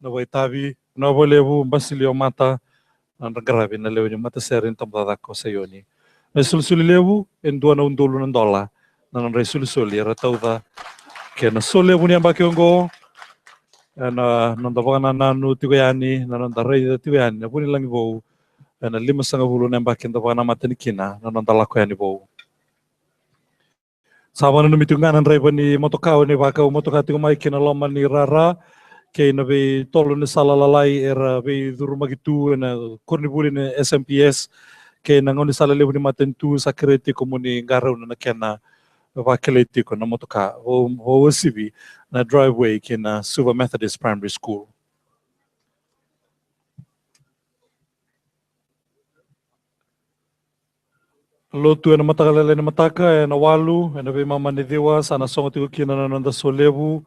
na vakaitavi, vinaka vakalevu Basilio Mata, na nodra qaravi na lewe ni matasere ni tabacakacaka o Saioni. Na isolisoli levu, e dua na udolu na dola na nodra isolisoli era tauca. Kei na solevu ni yabaki oqo, ena noda vakanananu tiko yani, na noda raica tiko yani na vunilagi vou, ena limasagavulu na yabaki eda vakanamata yani kina na noda lako yani vou. Sa vakananumi tiko ga na draiva ni motoka o ni vakau motoka tiko mai ki na loma ni rara kei na veitolo ni sala lalai era veicurumaki tu ena koronivuli ni S M P S kei na gaunisala levu ni matanitu. Sa kerei tiko mo ni qarauna na kena vakilai tiko na motoka. Vou, vou uasivi na driveway ki na Suva Methodist Primary School. Lotu ena mataka lailai ni mataka, ena walu, ena veimama ni ciwa, sa na sogo tiko kina na noda solevu.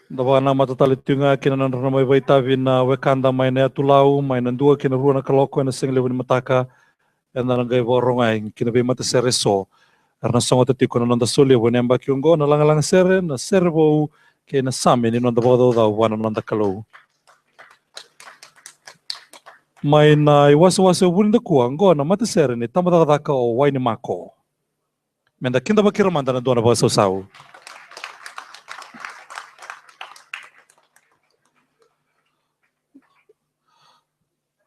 Da vakanamata tale tiko ga kina na nodra na mai vakaitavi na wekada mai na yatu Lau, mai na dua ki na rua na kaloko ena siga levu ni mataka. Eda na qai vakarogo yani ki na veimatasere eso era na sogota tiko na noda solevu ena yabaki oqo, na lagalaga sere, na sere vou kei na same ni noda vakacaucau vua na noda Kalou. Mai na iwasewase o Vunidakua, oqo na matasere ni tabacakacaka o Wainimako. Meda kidavaki ira mada na dua na vakasausau.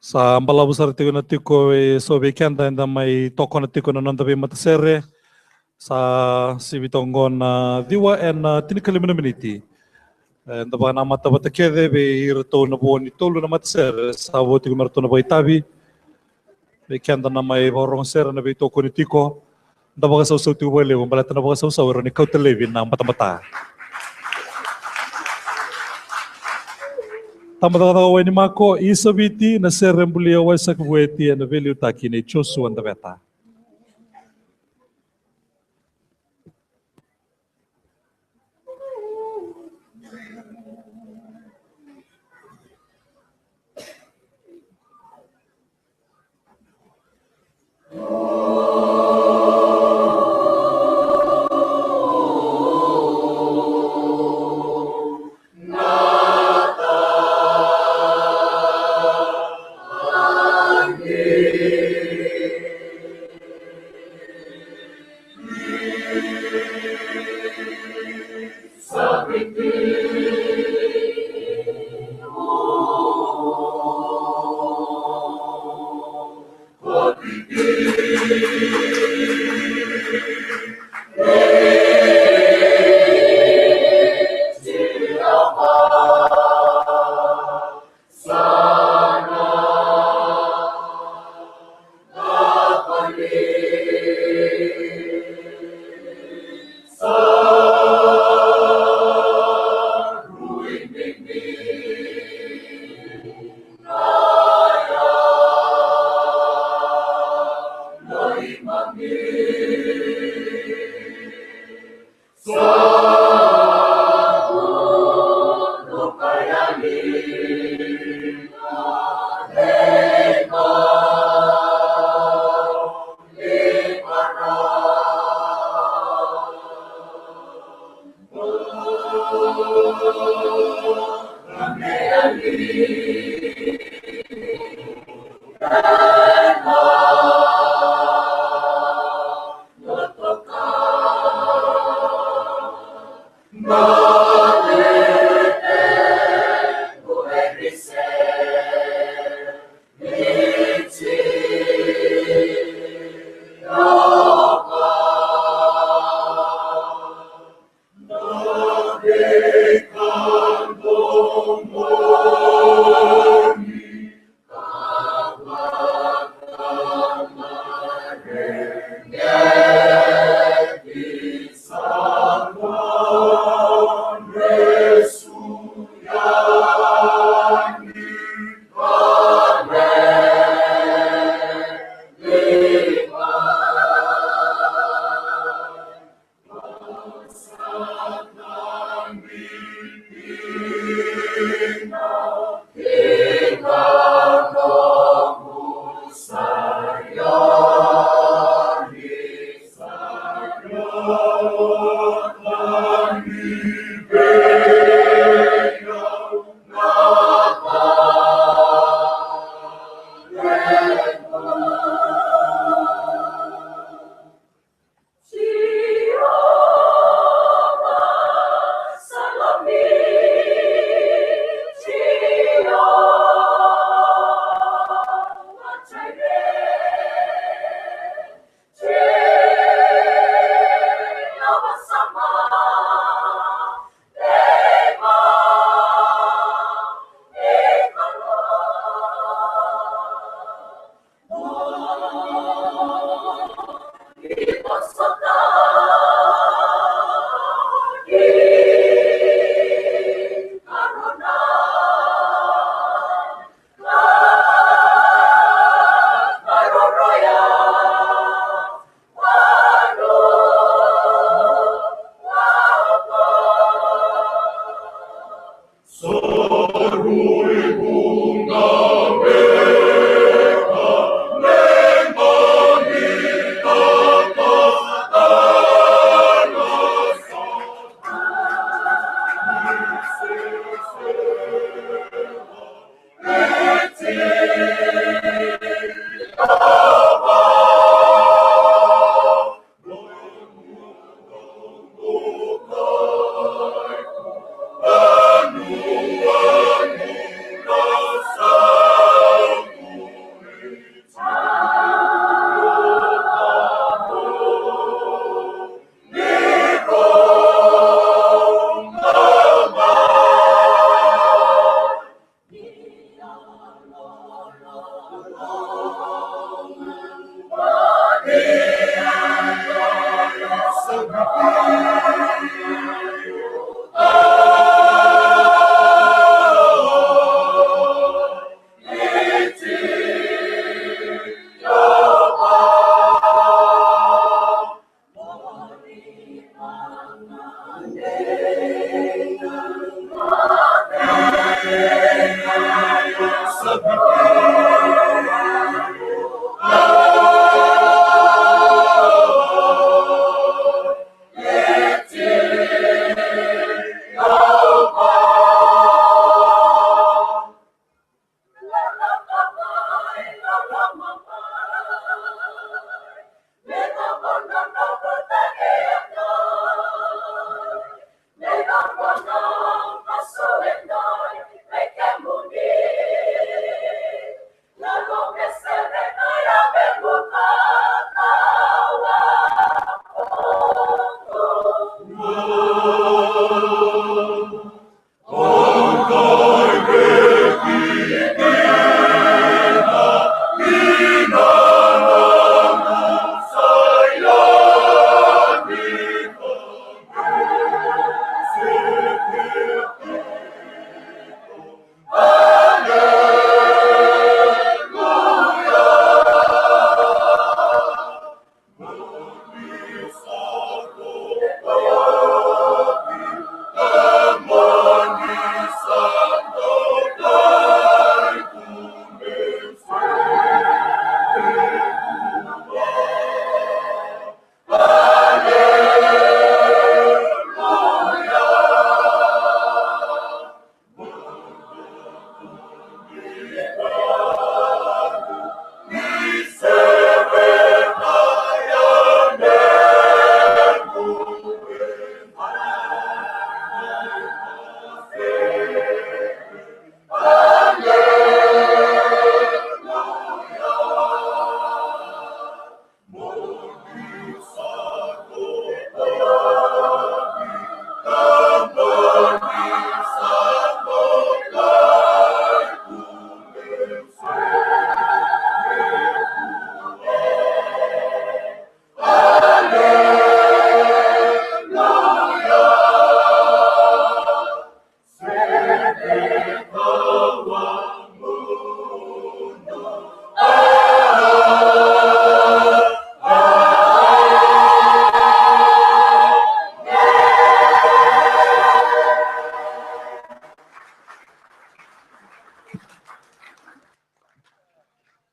Sa balavu sara tiko na tiko eso vei keda eda mai tokona tiko na noda veimatasere. Sa sivi toka qo na ciwa ena tinikalima na miniti. Eda vakanamata vata kece vei iratou na vo ni tolu na matasere sa vo tiko me ratou na vakaitavi. Vei keda na mai vakarorogo sere na veitokoni tiko, da vakasausau tiko vakalevu baleta na vakasausau e rawa ni kauta laivi na batabata. Tabacakacaka Wainimako, Isa Viti, na sere bulia Waisake Vueti ena veiliutaki nei Joshua Daveta.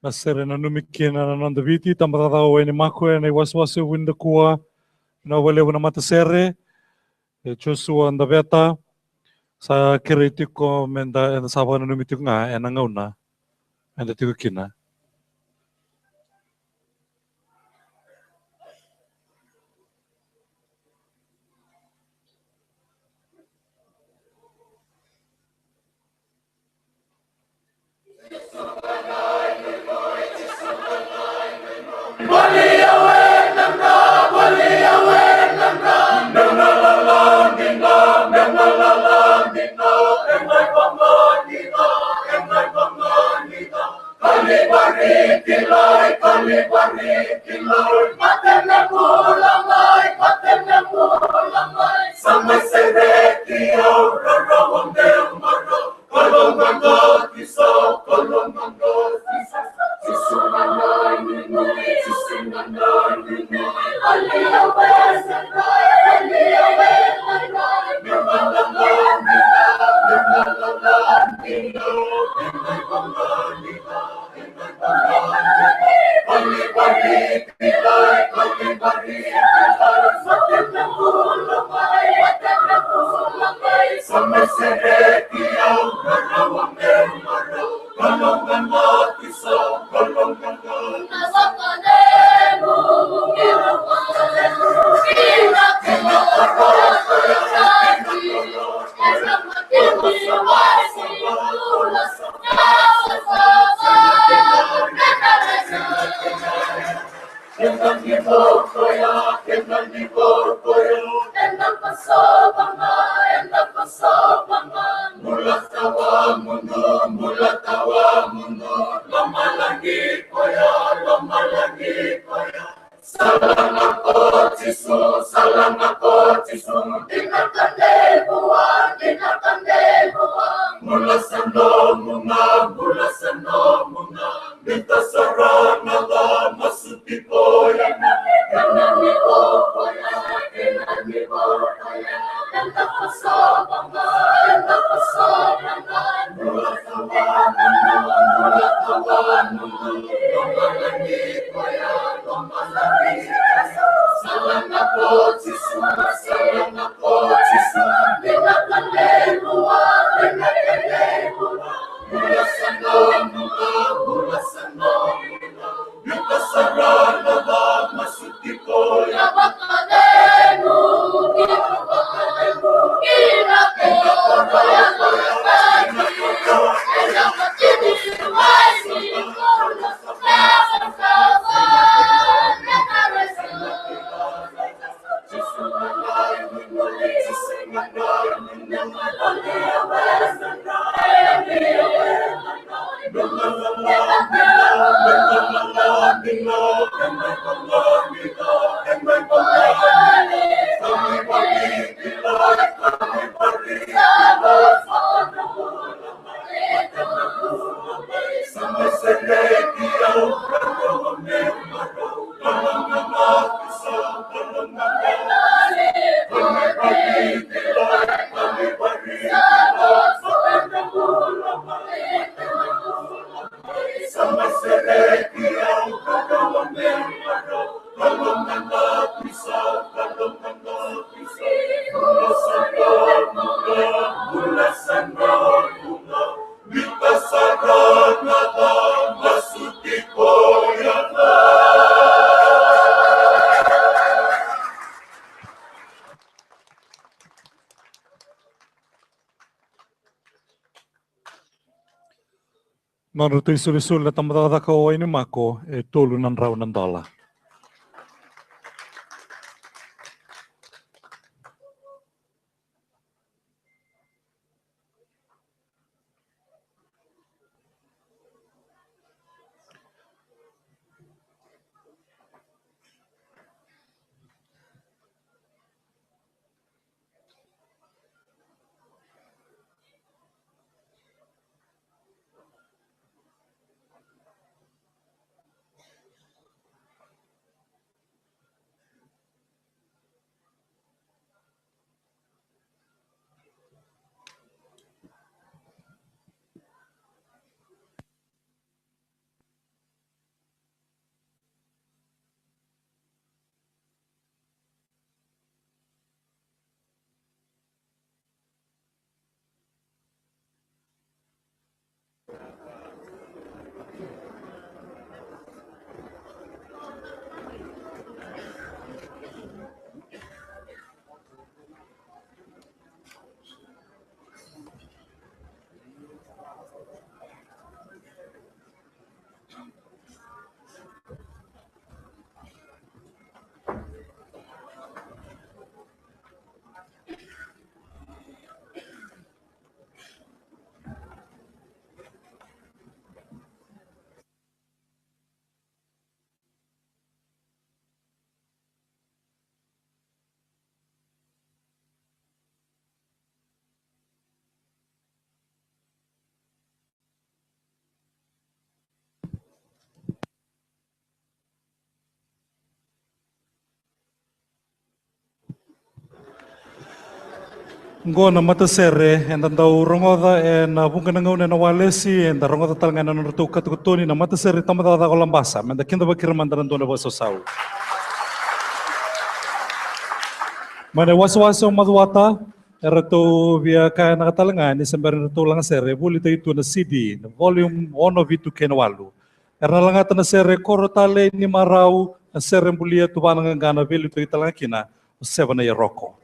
Na sere nanumi kina na noda Viti, tabacakacaka o Wainimaku ena iwasewase vuni nikua. Vinaka vakalevu na matasere, e Joshua Daveta, sa kerei tiko meda, eda sa vakananumi tiko ga ena gauna eda tiko kina. Nodratou isolisoli na tabacakacaka o Wainimako, e tolu na drau na dola. Oqo na matasere eda dau rogoca ena vuqa na gauna ena walesi, eda rogoca tale ga ena nodratou katokatoni na matasere tabacakacaka o Labasa. Meda kidavaki ira mada na dua na vakasausau. Mai na iwasewase o Macuata, eratou via kaya na ka tale ga ni se bera ni ratou lagasere, e volitaki tu na C D, na volume ono, vitu kei na walu. Era na lagata na sere Koro Talei ni Marau, na sere bulia Tuvana Qaqana, veiliutaki tale ga kina o Seva na Ia Roko.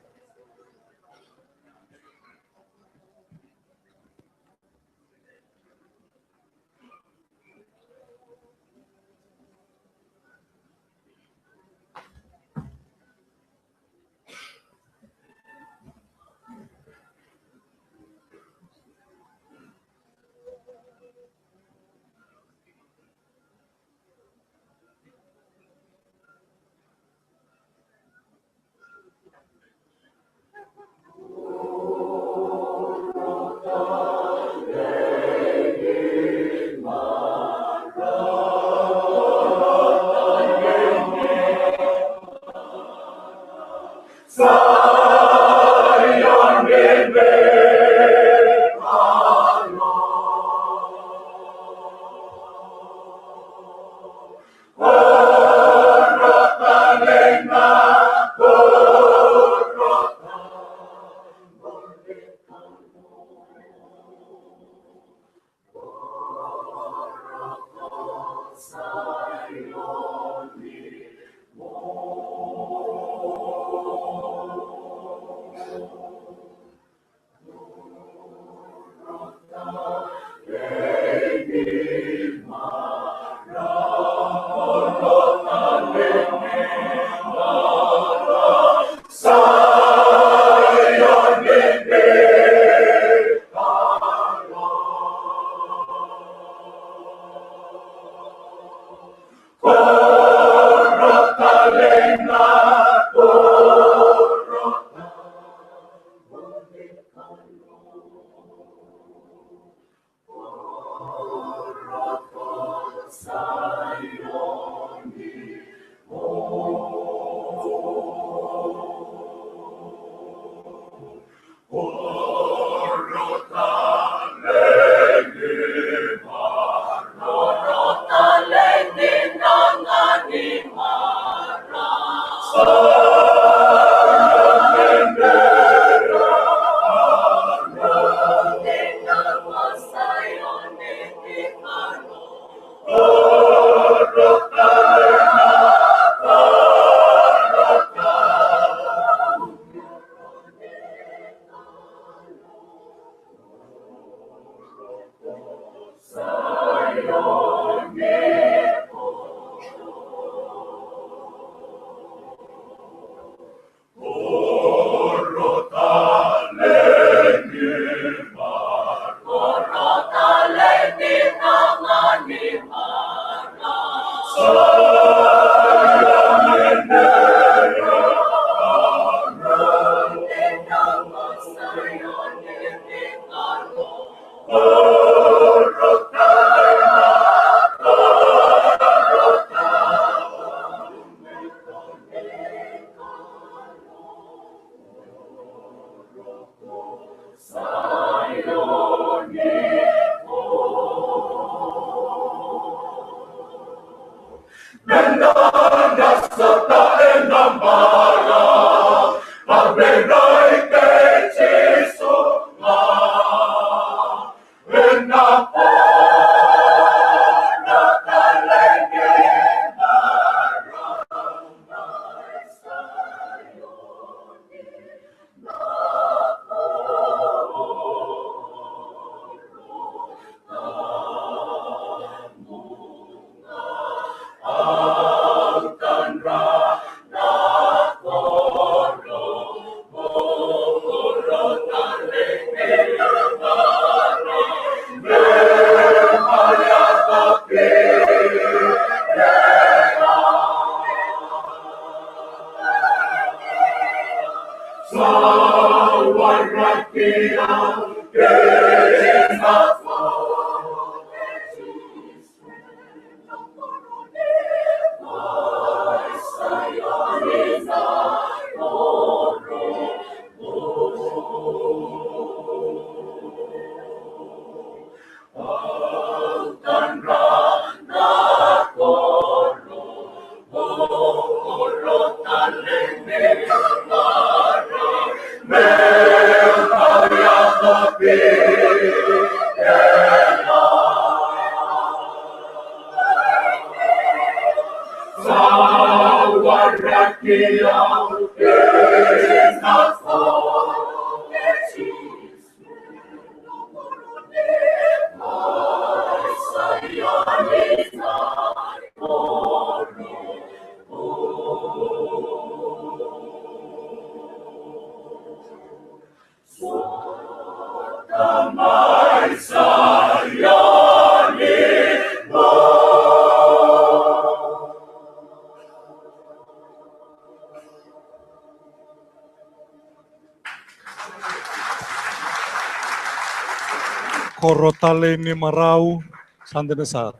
Koro Talei ni Marau, sa dina sara,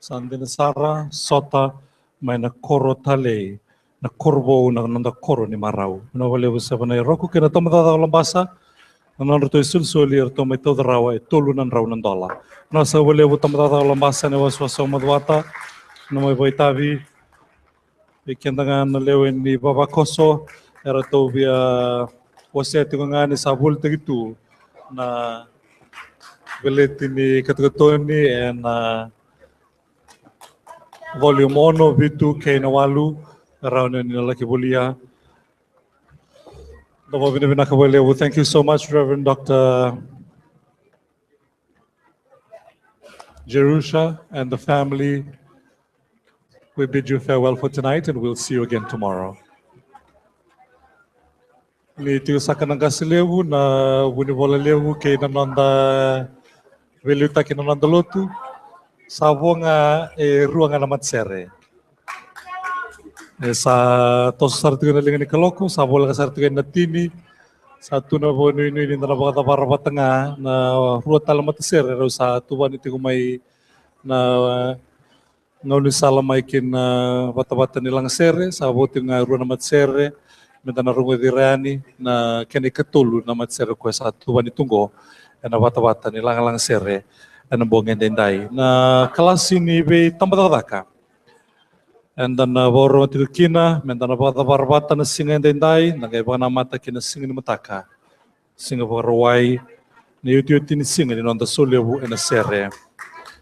sa dina sara, sota mai na Koro Talei na koro vou, na noda koro ni marau. Vinaka vakalevu Sevanai Roko kei na tabacakacaka o Labasa na nodratou isolisoli eratou mai tauca rawa e tolu na drau na dola. Vinaka saka vakalevu tabacakacaka o Labasa ena iwasewase o Macuata na mai vakaitavi. Vei keda ga na lewe ni vavakoso eratou via wasea tiko ga ni sa volitaki tu na veleti ni katokatoni ena volume ono, vitu kei na walu, rawa ni na laki volia. Da vakavinavinaka vakalevu. Thank you so much, Reverend Doctor Jerusha and the family. We bid you farewell for tonight and we'll see you again tomorrow. Ni tiko saka na qase levu, na vunivola levu kei na noda veiliutaki na noda lotu. Sa vo ga e rua ga na matasere. E sa toso sara tiko na liga ni kaloko, sa voleka sara tiko na tini. Sa tu na vakanuinui ni da na vakacavara vata ga na rua tale matasere rau sa tuvani tiko mai na gaunisala mai kina vatavata ni lagasere. Sa vo tiko ga e rua na matasere, me da na rogoci ira yani na kena ikatolu na matasere koya sa tuvani tu qo ena vatavata ni lagalagasere ena bogi edaidai. Na kalasi ni veitabacakacaka eda na vakarorogo tiko kina me da na vakacavara vata na siga edaidai, da qai vakanamata kina siga ni mataka, siga Vakarauwai, na iotioti ni siga ni noda solevu ena sere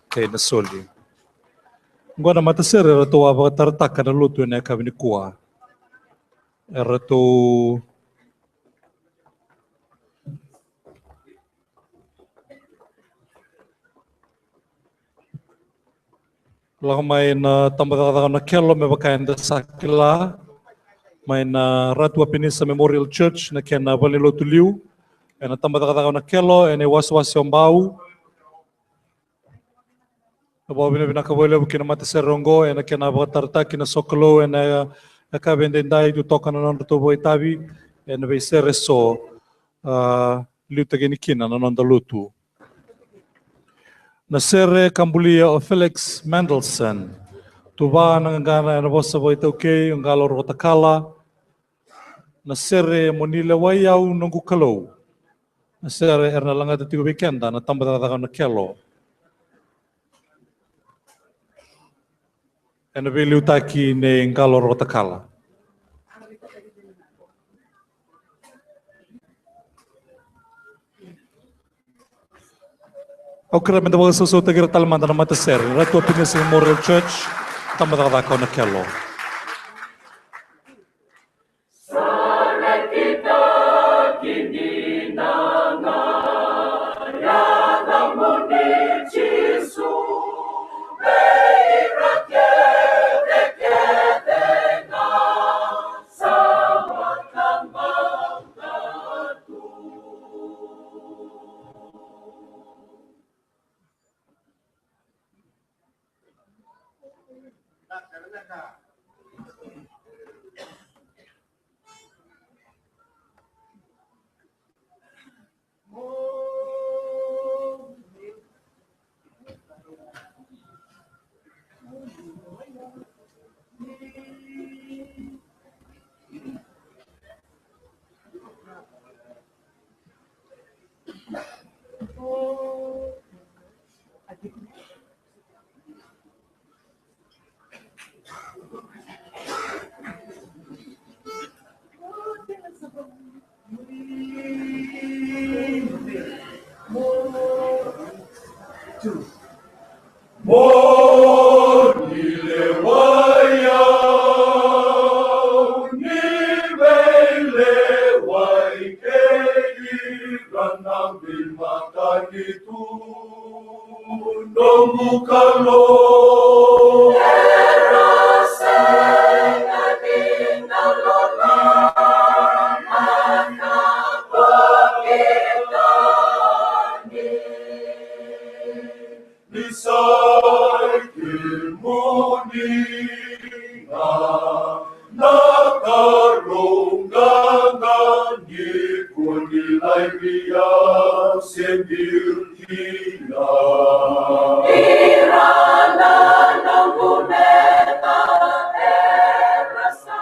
kei na soli. Oqo na matasere eratou a vakatarataka na lotu ena yakavi nikua. Eratou lako mai na tabacakacaka o Nakelo, me vaka eda sa kila, mai na Ratu Apinisa Memorial Church na kena valenilotu liu. Ena tabacakacaka o Nakelo ena iwasewase o Bau. Na vakavinavinaka vakalevu ki na matasere oqo ena kena vakatarataki na sokalou ena yakavi edaidai, tu toka na nodratou vakaitavi ena veisere eso, a, liutaki yani kina na noda lotu. Na sere ka bulia o Felix Mendelssohn. Tuva na qaqana ena vosa vakaitaukei o Qalo Rokotakala. Na sere Mo Ni Lewai Au Noqu Kalou. Na sere era na lagata tiko vei keda na tabacakacaka o Nakelo. Ena veiliutaki nei Qalo Rokotakala. Au kerea me da vakasausautaki ira tale mada na matasere, Ratu Apinisa Memorial Church, tabacakacaka o Nakelo. Mo ni lewai au, ni veilewai kei ira na veimatanitu. Noqu Kalou. Era sega ni na loloma ka vakitani. Ni sa i kemuni ga na Kalou qaqa, ni ko ni laivi au se biu kina. Ira na noqu meca era sa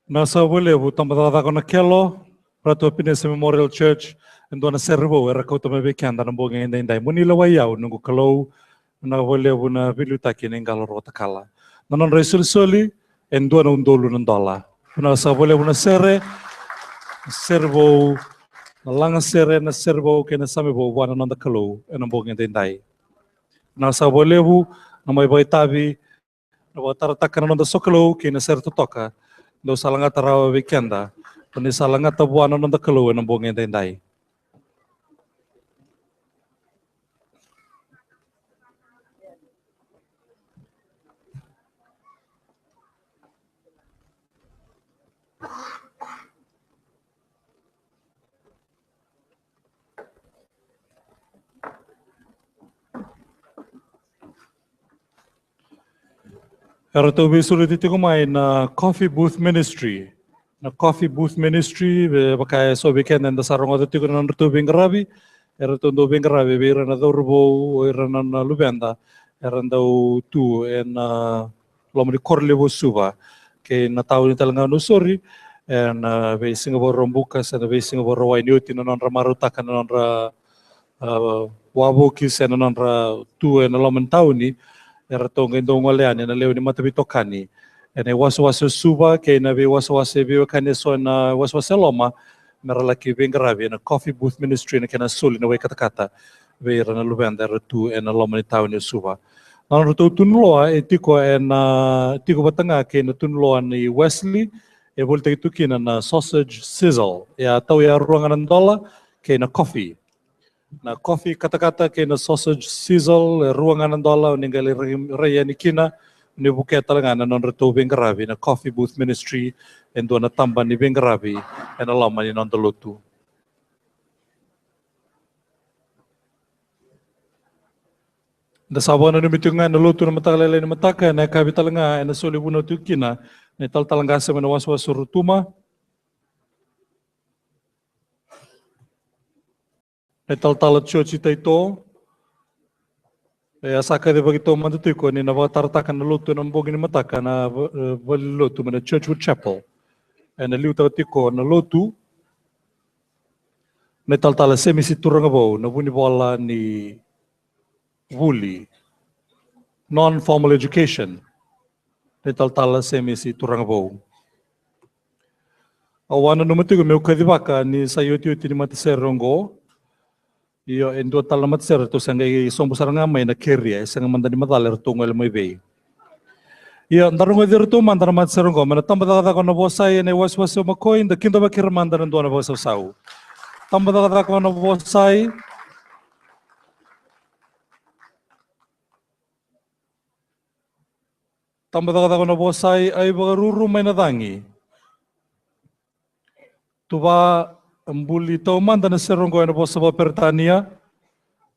Na sa valevu, tabacakacaka na Kelo, Ratu Apinesa Memorial Church, e dua na sere vou era kauta mai vei keda na bogi edaidai. Mo ni lewai au, noqu Kalou, na valevu na veiliutaki ni qalo rua takala. Na nodra isolisoli, e dua na udolu na dola. Na sa valevu na sere, sere vou, na laga sere, na sere vou, kei na same vou, vua na noda Kalou, ena bogi edaidai. Na sa valevu, na mai vakaitavi, na vakatarataka na noda sokalou kei na sere totoka. Dou sa lagata rawa vei keda. Dou ni sa lagata vua na noda Kalou ena bogi edaidai. Eratou veisureti tiko mai na Coffee Booth Ministry. Na Coffee Booth Ministry, e vaka e so vei keda eda sa rogoca tiko na nodratou veiqaravi. Eratou dau veiqaravi vei ira na cauravou, o ira na, na luveda era dau tu ena loma ni koro levu o Suva, kei na tauni tale ga o Nausori, ena veisiga Vakaraubuka se na veisiga Vakarauwai, ni oti na nodra marautaka na nodra, a, wavoki se na nodra tu ena loma ni tauni. Eratou qai dau gole yani na lewe ni mataveitokani ena iwasewase o Suva kei na veiwasewase veiwekani eso ena iwasewase e loma, mera laki veiqaravi ena Coffee Booth Ministry ena kena soli na wai katakata vei ira na luveda era tu ena loma ni tauni o Suva. Na nodratou tunuloa e tiko ena, tiko vata ga kei na tunuloa ni Wesley, e volitaki tu kina na sausage sizzle. E a tau e a rua ga na dola kei na coffee. Na coffee katakata kei na sausage sizzle e rua ga na dola, o ni qai lai rai, rai yani kina, o ni vukea tale ga na nodratou veiqaravi na Coffee Booth Ministry, e dua na taba ni veiqaravi ena loma ni noda lotu. Da sa vakananumi tiko ga ena lotu na mataka lailai ni mataka, ena yakavi tale ga ena soli vunau tiko kina na italatala qase mai na wasewase o Rotuma, na italatala George Taito. E a sa kacivaki taumada tiko ni na vakatarataka na lotu ena bogi ni mataka na va-, e, valenilotu mai na Churchwood Chapel. Ena liutaka tiko na lotu na italatala Semisi Turagavou, na vunivola ni vuli, non-formal education, na italatala Semisi Turagavou. Au a nanuma tiko meu kacivaka ni sa iotioti ni matasere oqo. Io, e dua tale na matasere ratou sa qai sobu sara ga mai na keria, e sega mada ni macala eratou gole mai vei. Io, da rogoci iratou mada na matasere oqo mai na tabacakacaka o Navosai ena iwasewase o Makoi, da kidavaki ira mada na dua na vakasausau. Tabacakacaka o Navosai. Tabacakacaka o Navosai, Ai Vakaruru mai na cagi. Tuva buli taumada na sere oqo ena vosa vakaperitania.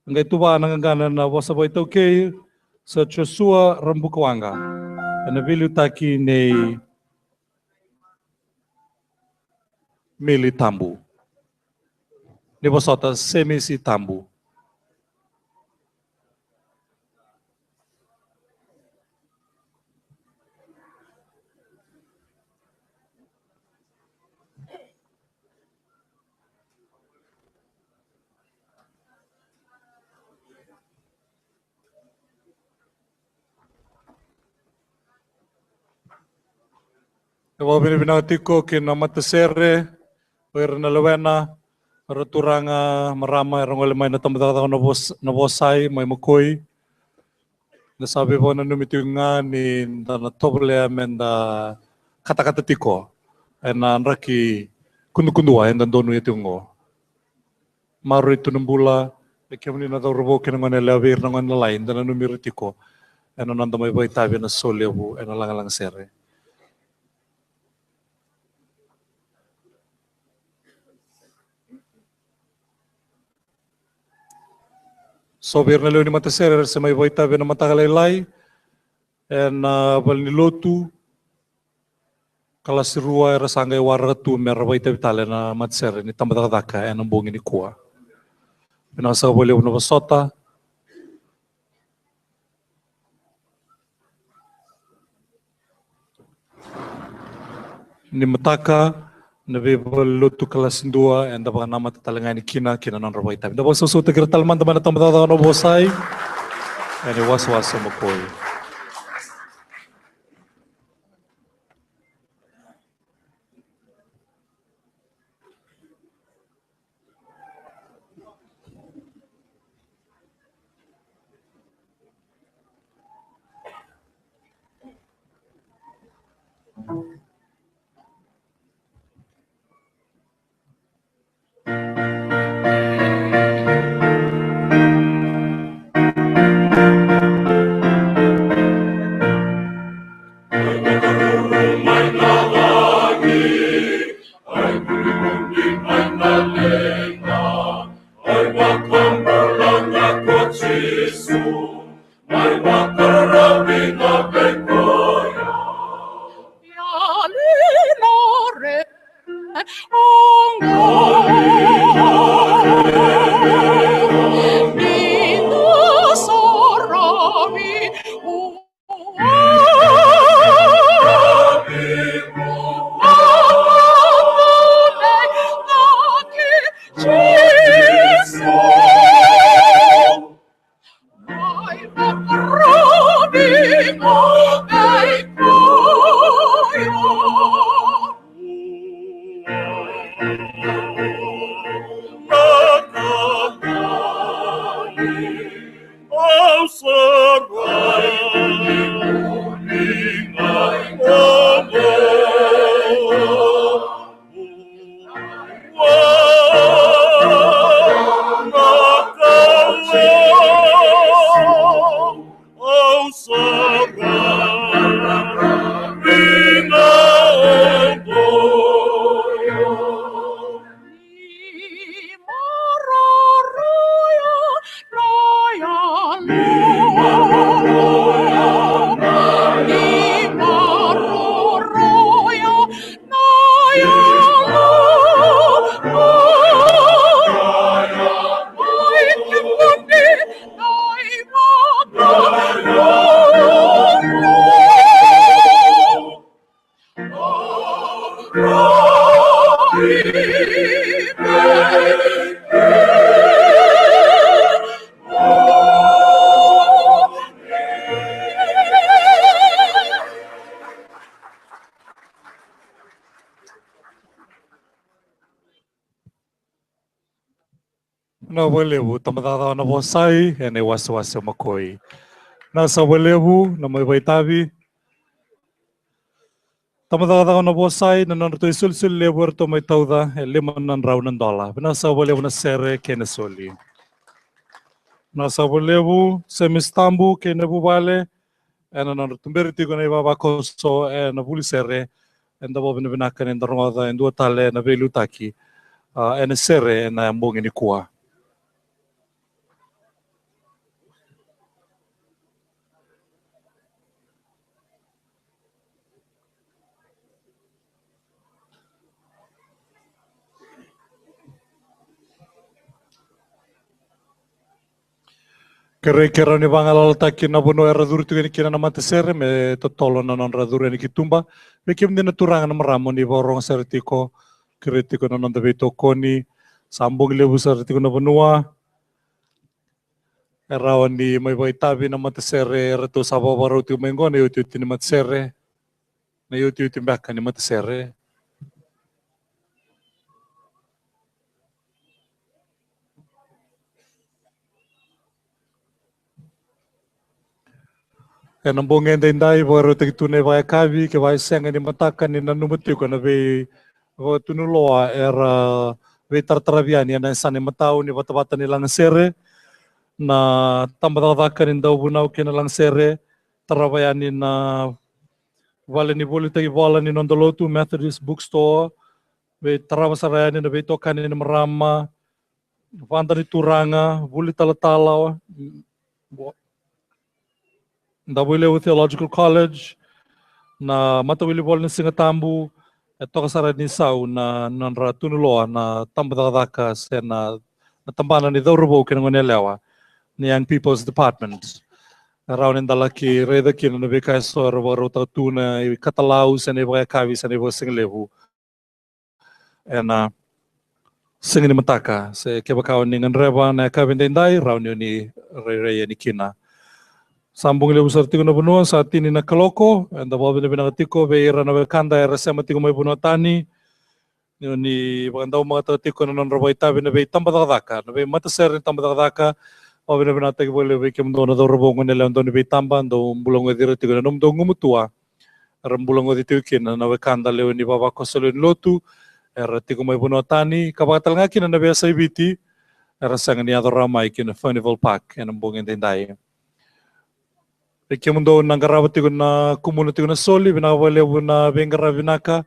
Qai tuva na qaqana ena vosa vakaitaukei, Sir Joshua Rabukawaqa, ena veiliutaki nei Mili Tabu. Ni vosota, Semisi Tabu. E vakavinavinaka tiko ki na matasere, o ira na lewena, o ira turaga, marama, era gole mai na tabacakacaka na Vos-, na Vosai, mai Makoi. Da sa veivakananumi tiko ga ni da na tovolea me da katakata tiko ena draki kudukudua eda donuya tiko oqo. Maroroi tu na bula, e kemuni na cauravou kei na gone yalewa, vei ira na gone lalai, da nanumi ira tiko ena noda mai vakaitavi ena show levu ena lagalaga sere. So vei ira na lewe ni matasere era se mai vakaitavi ena mataka lailai ena valenilotu, kalasi rua era sa qai waraka tu me ra vakaitavi tale ena matasere ni tabacakacaka ena bogi nikua. Vinaka saka vakalevu na vosota. Ni mataka, na veivalenilotu kalasi dua, eda vakanamata tale ga yani kina, kina nodra vakaitavi. Da vakasausautaki ira tale mada mai na tabacakacaka na Vosai. Ena iwasewase o Makoi. Vinaka vakalevu, tabacakacaka na Vosai ena iwasewase o Makoi. Vinaka saka vakalevu na mai vakaitavi. Tabacakacaka na Vosai, na nodratou isolisoli levu eratou mai tauca e lima na drau na dola. Vinaka saka vakalevu na sere kei na soli. Vinaka saka vakalevu Semisi Tabu kei na vuvale, ena nodra tuberi tiko na ivavakoso ena vuli sere. Eda vakavinavinaka ni da rogoca e dua tale na veiliutaki a, ena sere ena bogi nikua. Kerei keirau ni vagalalataki na vanua era curu tiko yani kina na matasere me totolo na nodra curu yani ki tuba. Vei kemuni na turaga na marama ni vakarorogo sara tiko, kerei tiko na noda veitokoni. Sa bogi levu sara tiko na vanua. E rawa ni mai vakaitavi na matasere eratou sa vakarau tiko mai qo, na iotioti ni matasere, na iotioti beka ni matasere. Ena bogi edaidai vakarautaki tu na ivakayakavi kevaka e sega ni mataka, ni nanuma tiko na veivakatunuloa era veitarataravi yani ena yasana imatau ni vatavata ni lagasere, na tabacakacaka ni dauvunau kei na lagasere, tarava yani na vale ni volitaki vola ni noda lotu, Methodist Bookstore, veitarava sara yani na veitokani ni marama, vada ni turaga, vuli talatala, Davuilevu Theological College, na matawilivola ni Siga Tabu. E toka sara ni sau na nodra tunuloa na tabacakacaka se na, na tabana ni cauravou kei na goneyalewa, ni Young People's Department. E rawa ni da laki raica kina na veika eso era vakarautaka tu, na ikatalau se na ivakayakavi se na ivakasigalevu ena siga ni mataka. Se kevaka o ni gadreva na yakavi edaidai, rawa ni o ni rairai yani kina. Sa bogi levu sara tiko na vanua, sa tini na kaloko. Eda vakavinavinaka tiko vei ira na wekada era sema tiko mai vanua tani, ni o ni vakadaumataka tiko na nodra vakaitavi na veitabacakacaka, na veimatasere ni tabacakacaka. Vakavinavinakataki vakalevu vei kemudou na cauravou, goneyalewa, dau ni veitaba, dau bula goci ira tiko na nomudou gumatua. Era bula goci tiko kina na wekada lewe ni vavakoso lewe ni lotu era tiko mai vanua tani, ka vaka tale ga kina na veiyasai Viti era sega ni yaco rawa mai ki na Furnival Park ena bogi edaidai. Vei kemudou na qarava tiko na kumuna tiko na soli, vinaka vakalevu na veiqaravi vinaka.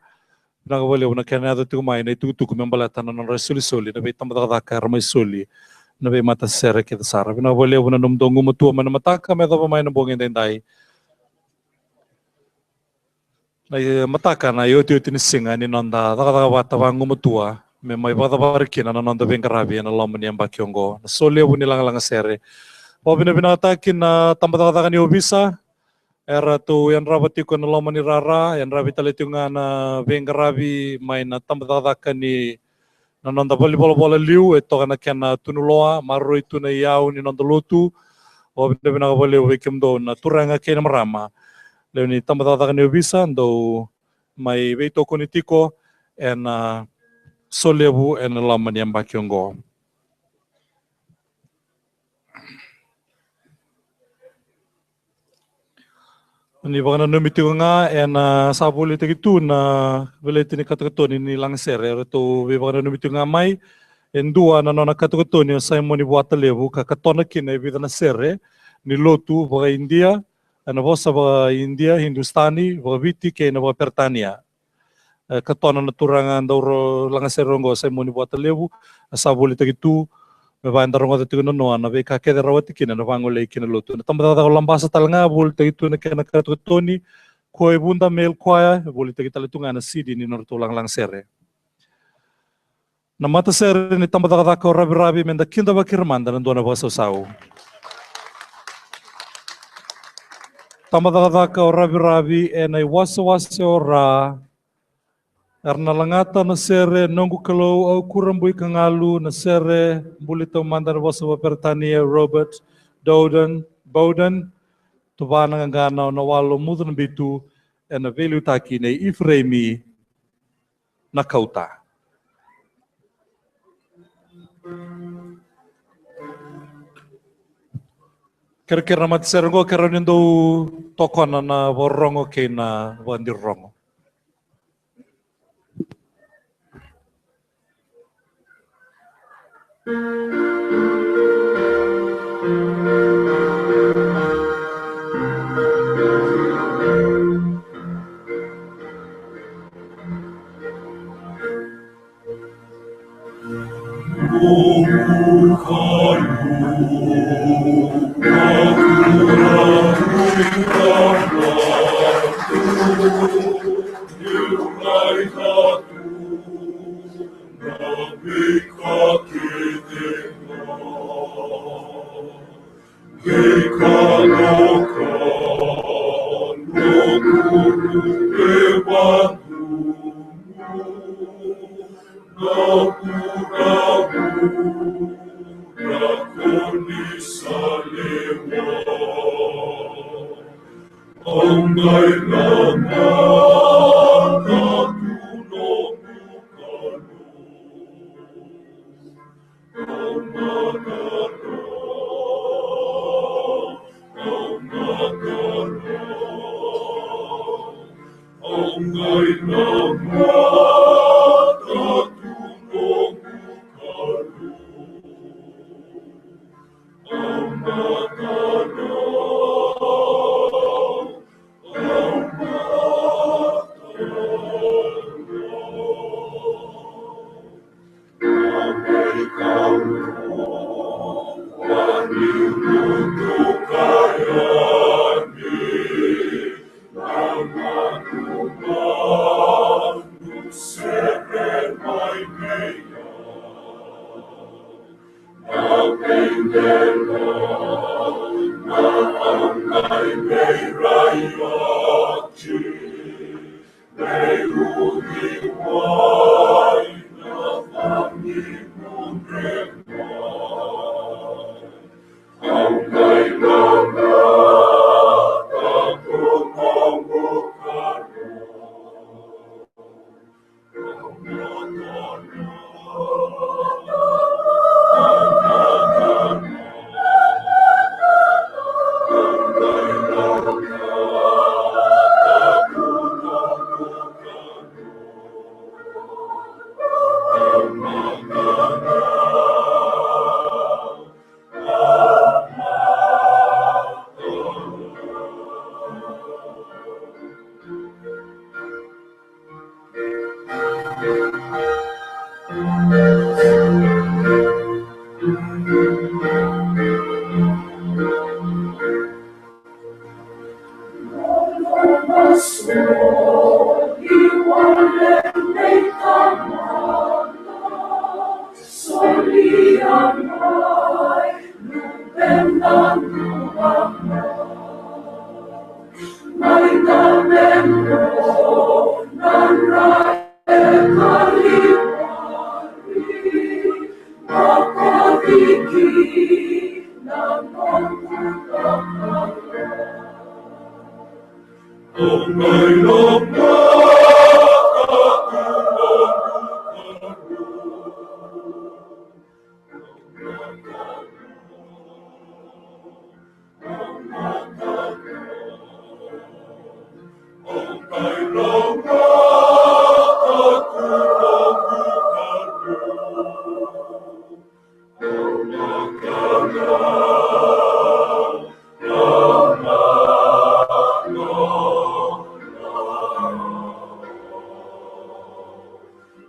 Vinaka vakalevu na kena yaco tiko mai na itukutuku me baleta na nodra isolisoli na veitabacakacaka era mai soli na veimatasere kece sara. Vinaka vakalevu na nomudou gumatua mai na mataka me yacova mai na bogi edaidai. Na i-, mataka na iotioti ni siga ni noda cakacaka vata vagumatua me mai vakacavari kina na noda veiqaravi ena loma ni yabaki oqo, na solevu ni lagalaga sere. Vakavinavinakataki na tabacakacaka ni ovisa, eratou yadrava tiko ena loma ni rara, yadravi tale tiko ga na veiqaravi mai na tabacakacaka ni na noda valenivolavola liu, e toka na kena tunuloa, maroroi tu na iyau ni noda lotu. Vakavinavinaka vakalevu vei kemudou na turaga kei na marama lewe ni tabacakacaka ni ovisa, dou mai veitokoni tiko ena solevu ena loma ni yabaki oqo. Ni vakananumi tiko ga, ena sa volitaki tu na veleti ni katokatoni ni lagasere, eratou veivakananumi tiko ga mai. E dua na nona katokatoni o Saimoni Vuata Levu, ka katona kina e vica na sere ni lotu vaka-Idia, ena vosa vaka-Idia, Hindustani, vaka-Viti kei na vaka-Peritania. E, katona na turaga dauro lagasere oqo, Saimoni Vuata Levu, e sa volitaki tu me vaka eda rogoca tiko na noa na veika kece e rawati kina na vagolei kina lotu. Na tabacakacaka o Labasa tale ga volitaki tu na kena katokatoni, Koi Vuda Male Choir, volitaki tale tu ga na C D ni nodratou lagalaga sere. Na matasere ni tabacakacaka o Raviravi, meda kidavaki ira mada na dua na vakasausau. Tabacakacaka o Raviravi ena iwasewase o Ra. Era na lagata na sere Noqu Kalou Au Kurabui Ka Galu, na sere buli taumada ena vosa vaka-Peritania, Robert Dowden, Bowden, Tuvana Qaqana o Nawalo Mucunabitu, ena veiliutaki nei Ifireimi Nakauta. Kerekere na matasere oqo, kerea ni dou tokona na vakarorogo kei na vakadirorogo.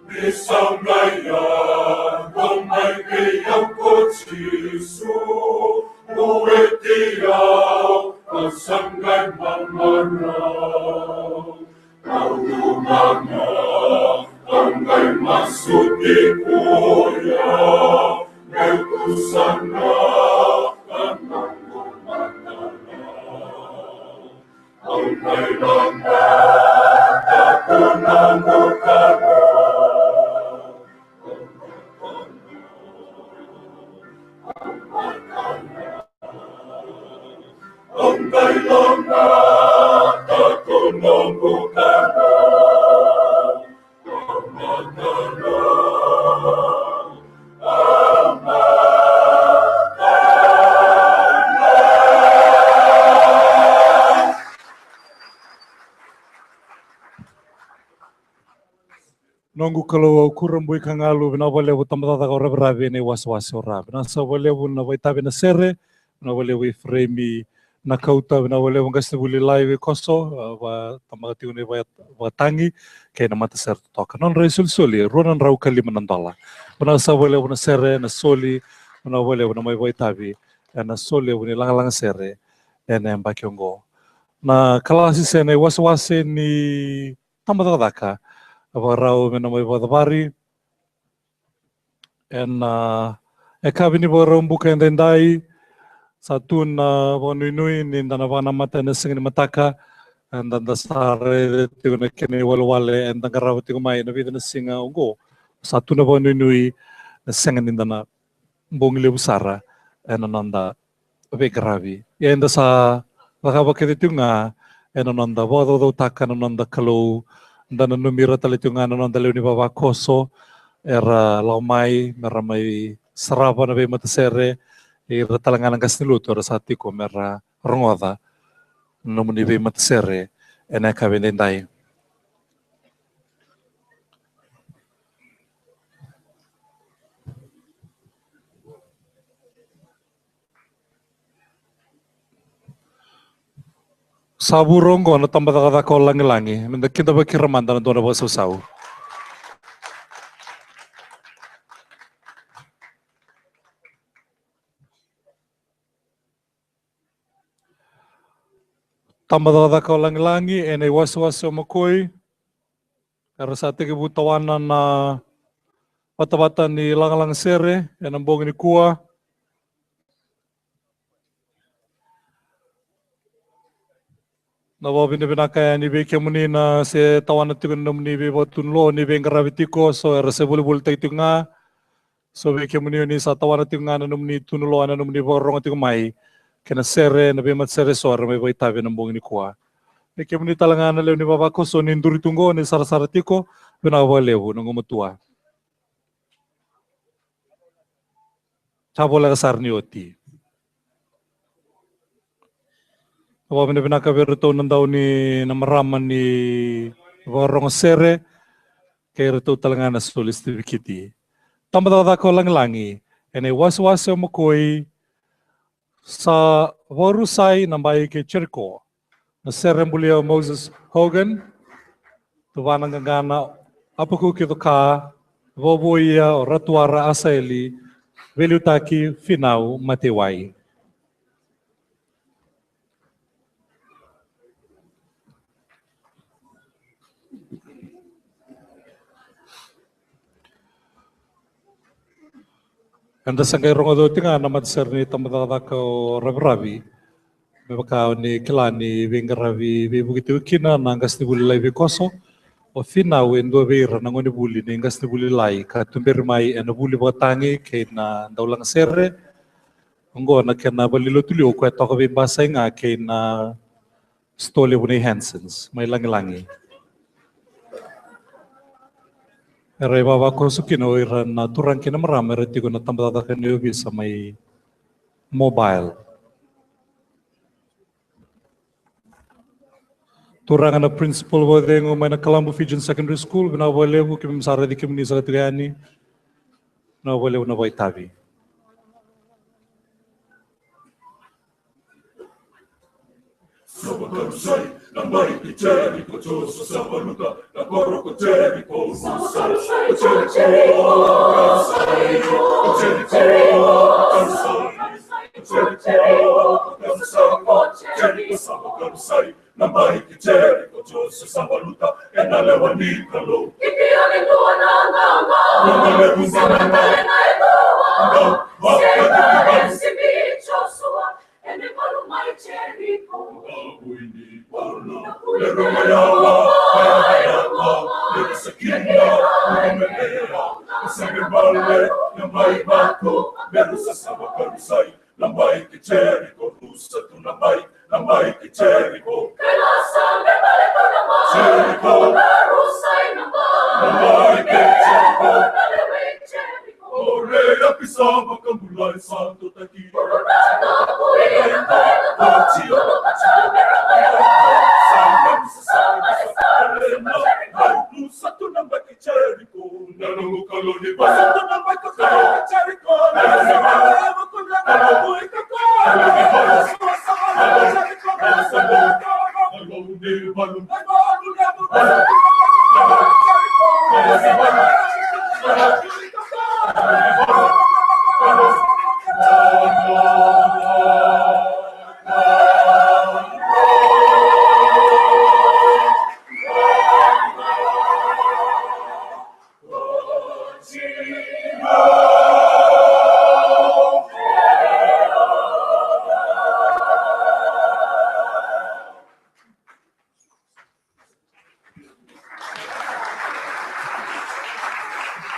Ni sa mai yaco mai vei au ko Jisu, vueti au ka sa qai mamarau. Au lomana, au qai masu tiko ya, meu kusana ka noqu matana. Au qai lomana, au noqu Kalou. Noqu Kalou au kurabui ka galu, vinaka vakalevu tabacakacaka o Raveravi ena iwasewase o Ra. Vinaka sara vakalevu na vakaitavi ena sere, vinaka vakalevu Ifereimi na kauta, vinaka vakalevu qasenivuli Lai Veikoso, a, vakatabaka tiko na ivakatagi kei na matasere totoka. Nodra isolisoli rua na drau ka lima na dola. Vinaka saka vakalevu na sere, na soli, vinaka vakalevu na mai vakaitavi ena soli levu ni lagalaga sere ena yabaki oqo. Na kalasi se na iwasewase ni tabacakacaka, a vakarau me na mai vakacavari ena, a, yakavi ni Vakaraubuka edaidai. Sa tu na vakanuinui ni da na vakanamata ena siga ni mataka, eda da sa raica tiko na kena iwalewale eda qarava tiko mai na vica na siga oqo. Sa tu na vakanuinui na sega ni da na bogi levu sara ena noda veiqaravi. Ia eda sa cakava kece tiko ga ena noda vakacaucautaka na noda Kalou, da nanumi ira tale tiko ga na noda lewe ni vavakoso era lako mai mera mai sarava na veimatasere, ira tale ga na qase ni lotu era sa tiko mera rogoca na nomuni veimatasere ena yakavi edaidai. Sa vura oqo na tabacakacaka o lagilagi, me da kidavaki ira mada na dua na vakasausau. Tabacakacaka o lagilagi ena iwasewase o Makoi. Era sa tekivu tawana na vatavata ni lagalaga sere ena bogi nikua. Na vakavinavinaka yani vei kemuni na se tawana tiko na nomuni veivakatunuloa ni veiqaravi tiko, so era se volivolitaki tiko ga. So vei kemuni oni sa tawana tiko ga na nomuni tunuloa, na nomuni vakarorogo tiko mai kei na sere, na veimatasere eso era mai vakaitavi ena bogi nikua. Vei kemuni tale ga na lewe ni vavakoso ni duri tu qo ni sarasara tiko, vinaka vakalevu na gumatua. Sa voleka sara ni oti. Vakavinavinaka vei iratou na dau ni na marama ni vakarogo sere kei iratou tale ga na soli sitivikiti. Tabacakacaka o lagilagi ena iwasewase o Makoi. Sa vakarusai na bai kei Jeriko. Na sere bulia o Moses Hogan, tuvana qaqana Apakuki Coka, vovoia o Ratuara Asaeli, veiliutaki Finau Matewai. Eda sa qai rogoca oti ga na matasere ni tabacakacaka o Raviravi. Me vaka o ni kila ni veiqaravi veivuke tiko kina na qasenivuli Lai Veikoso. O Finau e dua vei ira na gonevuli ni qasenivuli Lai ka tuberi mai ena vuli vakatagi kei na daulagasere. Oqo na kena valenilotu liu o koya toka veibasai ga kei na sitoa levu nei Hansons mai Lagilagi. Era ivavakoso kina o ira na turaga kei na marama era tiko na tabacakacaka ni ovisa mai Mobile. Turaga na principal vakacegu mai na Kalabu Fijian Secondary School, vinaka vakalevu, keimami sa raici kemuni saka tiko yani. Vinaka vakalevu na vakaitavi. Savakarusai, na bai kei Jeriko, Josua Savaluta, na koro ko Jeriko, Savakarusai, ko Jeriko, Jeriko, Jeriko, Jeriko, Jeriko, Savakarusai, na bai kei Jeriko, Josua Savaluta, ena lewa ni Kalou. Kikioni dua na gaga, na levu dua na gaga, na levu dua na gaga, Josua. Ena ivalu mai Jeriko. Vavui ni Paula, e rua na yawa, e yawa, e rusa kina, e rusa kina, e sega ni bale, na mai vatu, e rusa Savakarusai, na bai kei Jeriko, rusa tu na bai, na bai kei Jeriko. Kena sa me bale tu na mai, Jeriko, na rusai na mai, na bai kei Jeriko, na lewe Jeriko. O rei a pisa vakabulai sa totaki.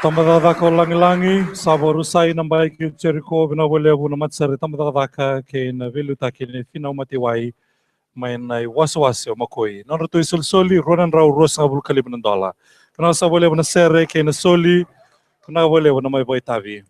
Tabacakacaka o Lagilagi, sa vakarusai na bai kei Jeriko, vinaka vakalevu na matasere tabacakacaka kei na veiliutaki ni finau mataiwai mai na iwasewase o Makoi. Nodratou isolisoli, rua na drau ruasagavulu ka lima na dola. Vinaka saka vakalevu na sere kei na soli, vinaka vakalevu na mai vakaitavi.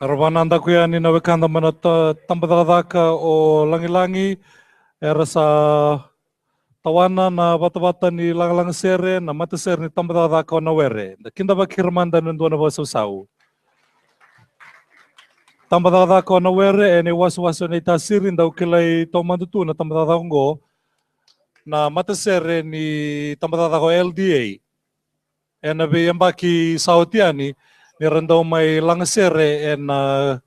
Era vakanadaku yani na wekada mai na ta-, tabacakacaka o Lagilagi, era sa tawana na vatavata ni lagalaga sere, na matasere ni tabacakacaka o Nawere. Da kidavaki ira mada ena dua na vakasausau. Tabacakacaka o Nawere, ena iwasewase o Naitasiri, dau kilai taumada tu na tabacakacaka oqo, na matasere ni tabacakacaka o L D A. Ena veiyabaki sa oti yani, ni ra dau mai lagasere ena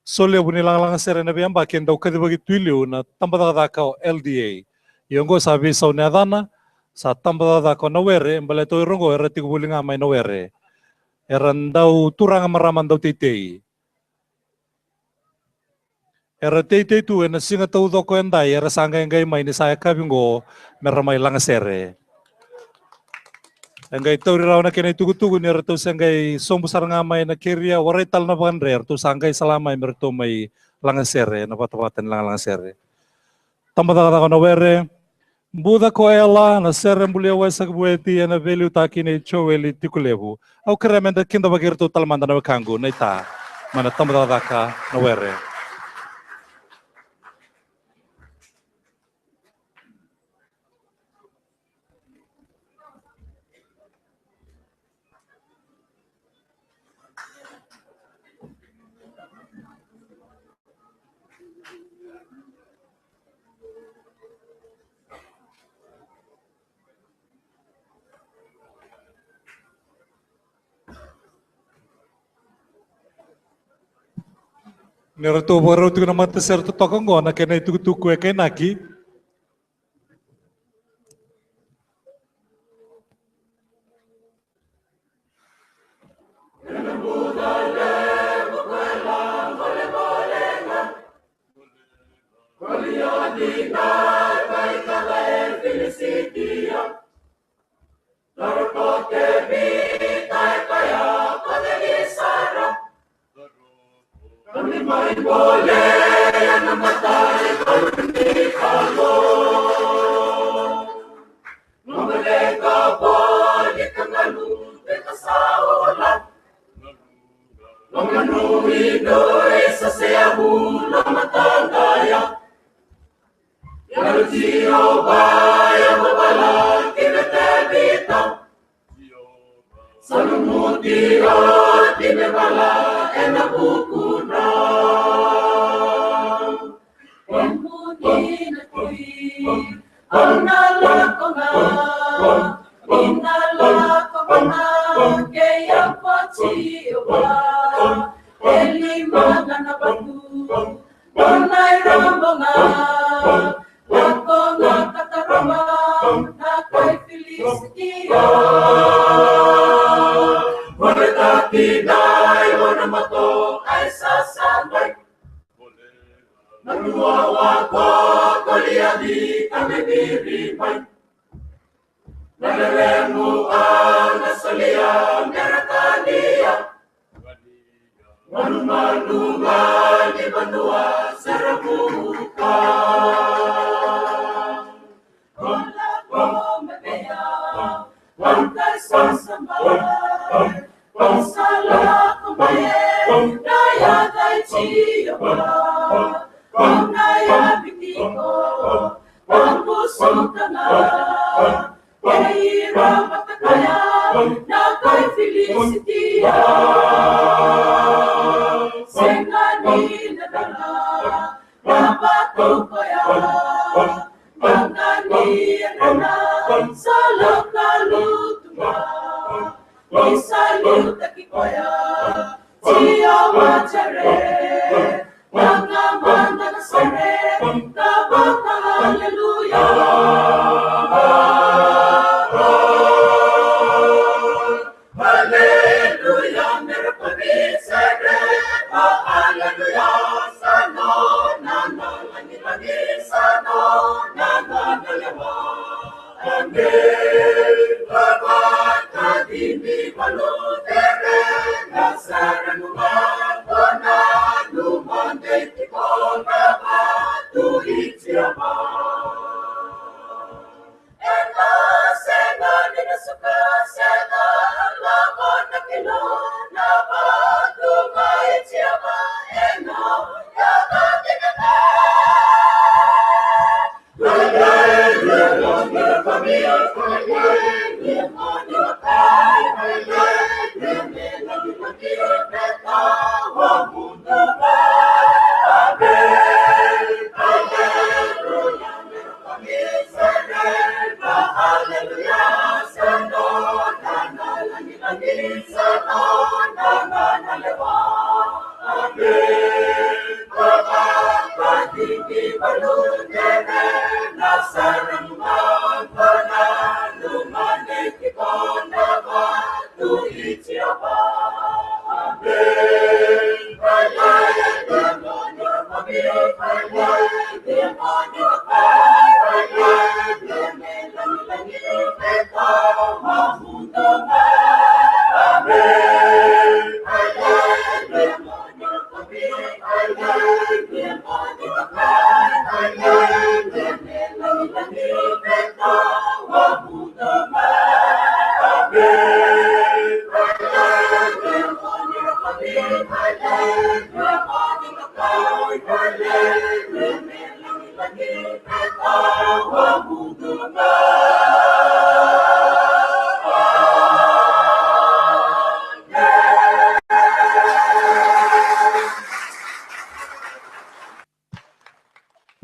solevu ni lagalaga sere ena veiyabaki, e dau kacivaki tu i liu na tabacakacaka o L D A. Ia oqo sa veisau na yacana, sa tabacakacaka o Nawere, baleta o ira oqo era tiko voli ga mai Nawere. Era dau turaga marama dau teitei. Era teitei tu ena siga taucoko edai, era sa qai qai mai ni sa yakavi oqo me ra mai lagasere. E qai tauri rawa na kena itukutuku ni ratou se qai sobu sara ga mai na keria, warai tale na vakadre, ratou sa qai sala mai me ratou mai lagasere ena vatavata ni lagalaga sere. Tabacakacaka o Nawere, Buca ko Ela, na sere bulia Waisake Vueti, ena veiliutaki nei Joeli Tikulevu. Au kerea meda kidavaki iratou tale mada na wekaqu, na ita, mai na tabacakacaka Nawere. Ni ratou vakarau tiko na matasere totoka oqo, na kena itukutuku e kainaki. Sa lumuti oti me vala ena vukuna. Emuni na tui, au na lako ga, ni na lako ga, kei au ko Jiova, e lima ga na vatu. Nona irombo ga, lako ga ka tarava na kai Filisitia. Mo na taki dai, mo na mato ai sasagai. Na lua wako Koliati ka me viri mai. Na lelemu a na solia me ra kania. Manumanu ga ni vanua saravuka. Kola ko me vea, vauka sasamba. Vausa lako mai na yaca i Jiova. Vau na yavi tiko. Vausu kana, kei ira matakaya na kai Filisitia. Sega ni na dala na vatu koya, vagani e na sala ka lutu ga. Ni sa liutaki koya Jiova Jere, na ka mada na sere, ka vaka haleluya.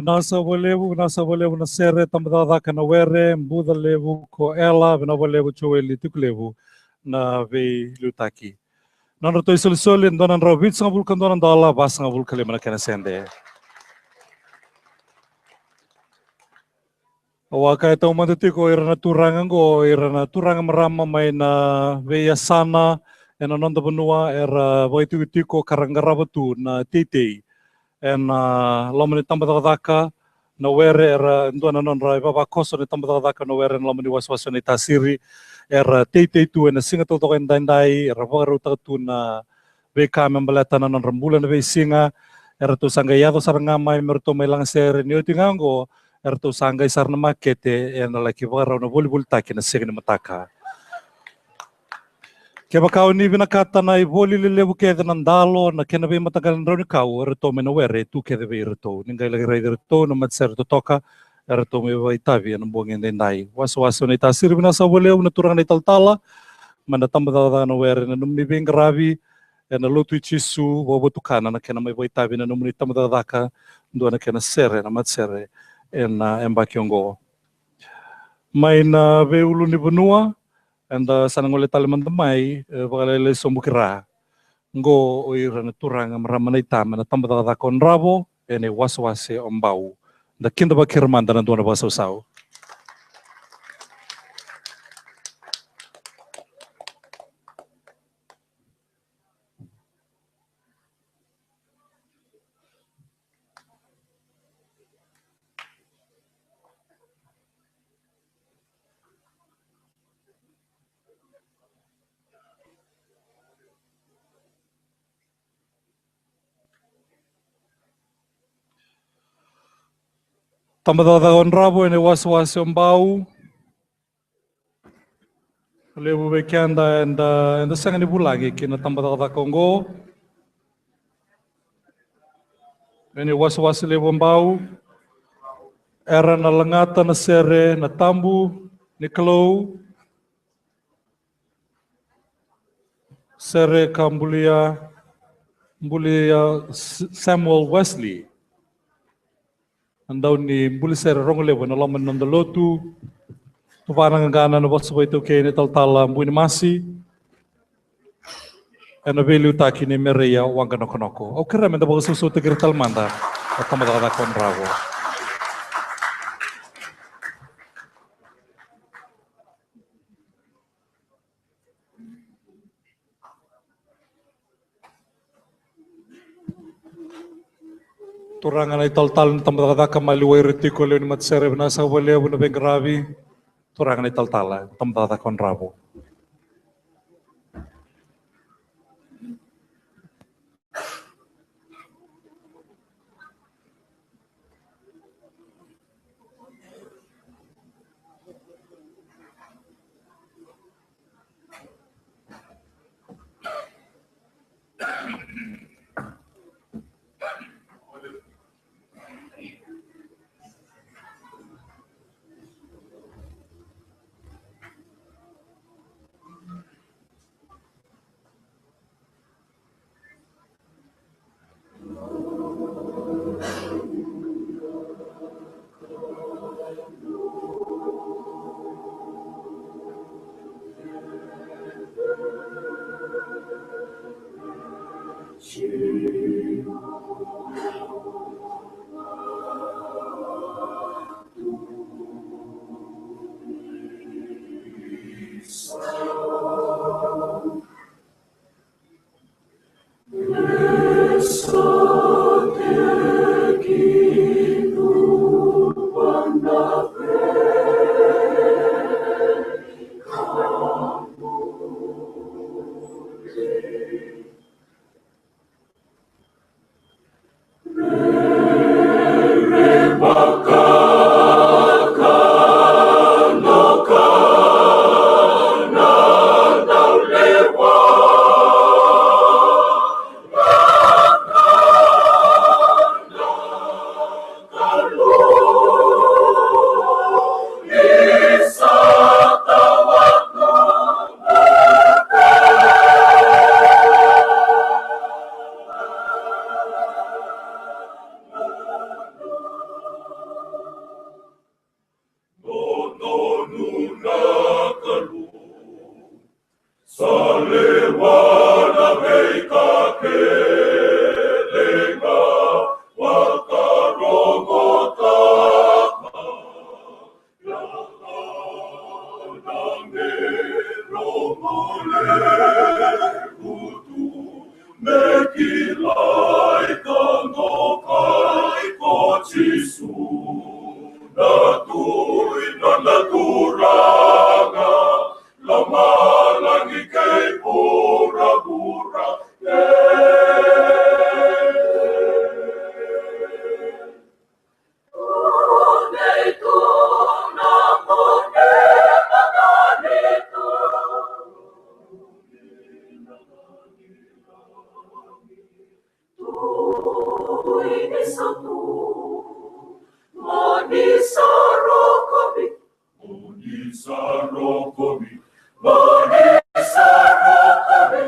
Vinaka saka vakalevu, vinaka saka vakalevu na sere, tabacakacaka na were, buca levu ko Ela, vinaka vakalevu Joeli Tikulevu na veiliutaki. Nodratou isolisoli, dua na drau vitusagavulu ka dua na dola, vasagavulu ka lima na kena sede. Au a kaya taumada tiko ira na turaga oqo, ira na turaga marama mai na veiyasana ena noda vanua era vakaitikotiko ka ra qarava tu na teitei ena loma ni tabacakacaka na were, era dua na nodra ivavakoso ni tabacakacaka na were ena loma ni wasewase o Naitasiri. Era teitei tu ena siga taucoko edaidai, era vakarautaka tu na veika me baleta na nodra bula ena veisiga. Eratou sa qai yaco sara ga mai me ratou mai lagasere, ni oti ga oqo eratou sa qai sara na makete ena laki vakarau na volivolitaki na siga ni mataka. Kevaka o ni vinakata na ivoli lelevu kece, na dalo, na kena veimataqali drau ni kau, eratou mai na were e tu kece vei iratou. Ni qai laki raici iratou na matasere totoka, eratou mai vakaitavi ena bogi edaidai. Wasewase o Naitasiri, vinaka saka vakalevu na turaga na italatala mai na tabacakacaka na were, na nomuni veiqaravi ena Lotu i Jisu vakavotukana na kena mai vakaitavi ena nomuni tabacakacaka, dua na kena sere na matasere ena yabaki oqo. Mai na veiulu ni vanua, eda sa na gole tale mada mai, e, Vakalailai Sobu ki Ra. Oqo o ira na turaga marama na ita mai na tabacakacaka o Dravo ena iwasewase o Bau. Da kidavaki ira mada na dua na vakasausau. Tabacakacaka o Dravo ena iwasewase o Bau. Levu vei keda eda, eda sega ni vulagi ki na tabacakacaka oqo. Ena iwasewase levu o Bau, era na lagata na sere na Tabu ni Kalou. Sere ka bulia, bulia S-, Samuel Wesley. Na dau ni buli sere rogo levu ena loma ni noda lotu. Tuvana ga na vosa vakaitaukei na italatala Bui ni Masi. Ena veiliutaki ni Mereia Waqanokonoko. Au kerea meda vakasausautaki ira tale mada na tabacakacaka o Dravo. Turaga na italatala ni tabacakacaka, maliwai ira tiko lewe ni matasere, vinaka saka vakalevu na veiqaravi. Turaga na italatala ni tabacakacaka o Dravo. Dodonu na Kalou, sa lewa na veika kece ga, vakarogotaka. Ia na neirau levu tu me kilai ka dokai ko Jisu, na Tui, na, na Turaga, lomalagi kei vuravura. E. Moni sa rokovi, moni sa rokovi, moni sa rokovi,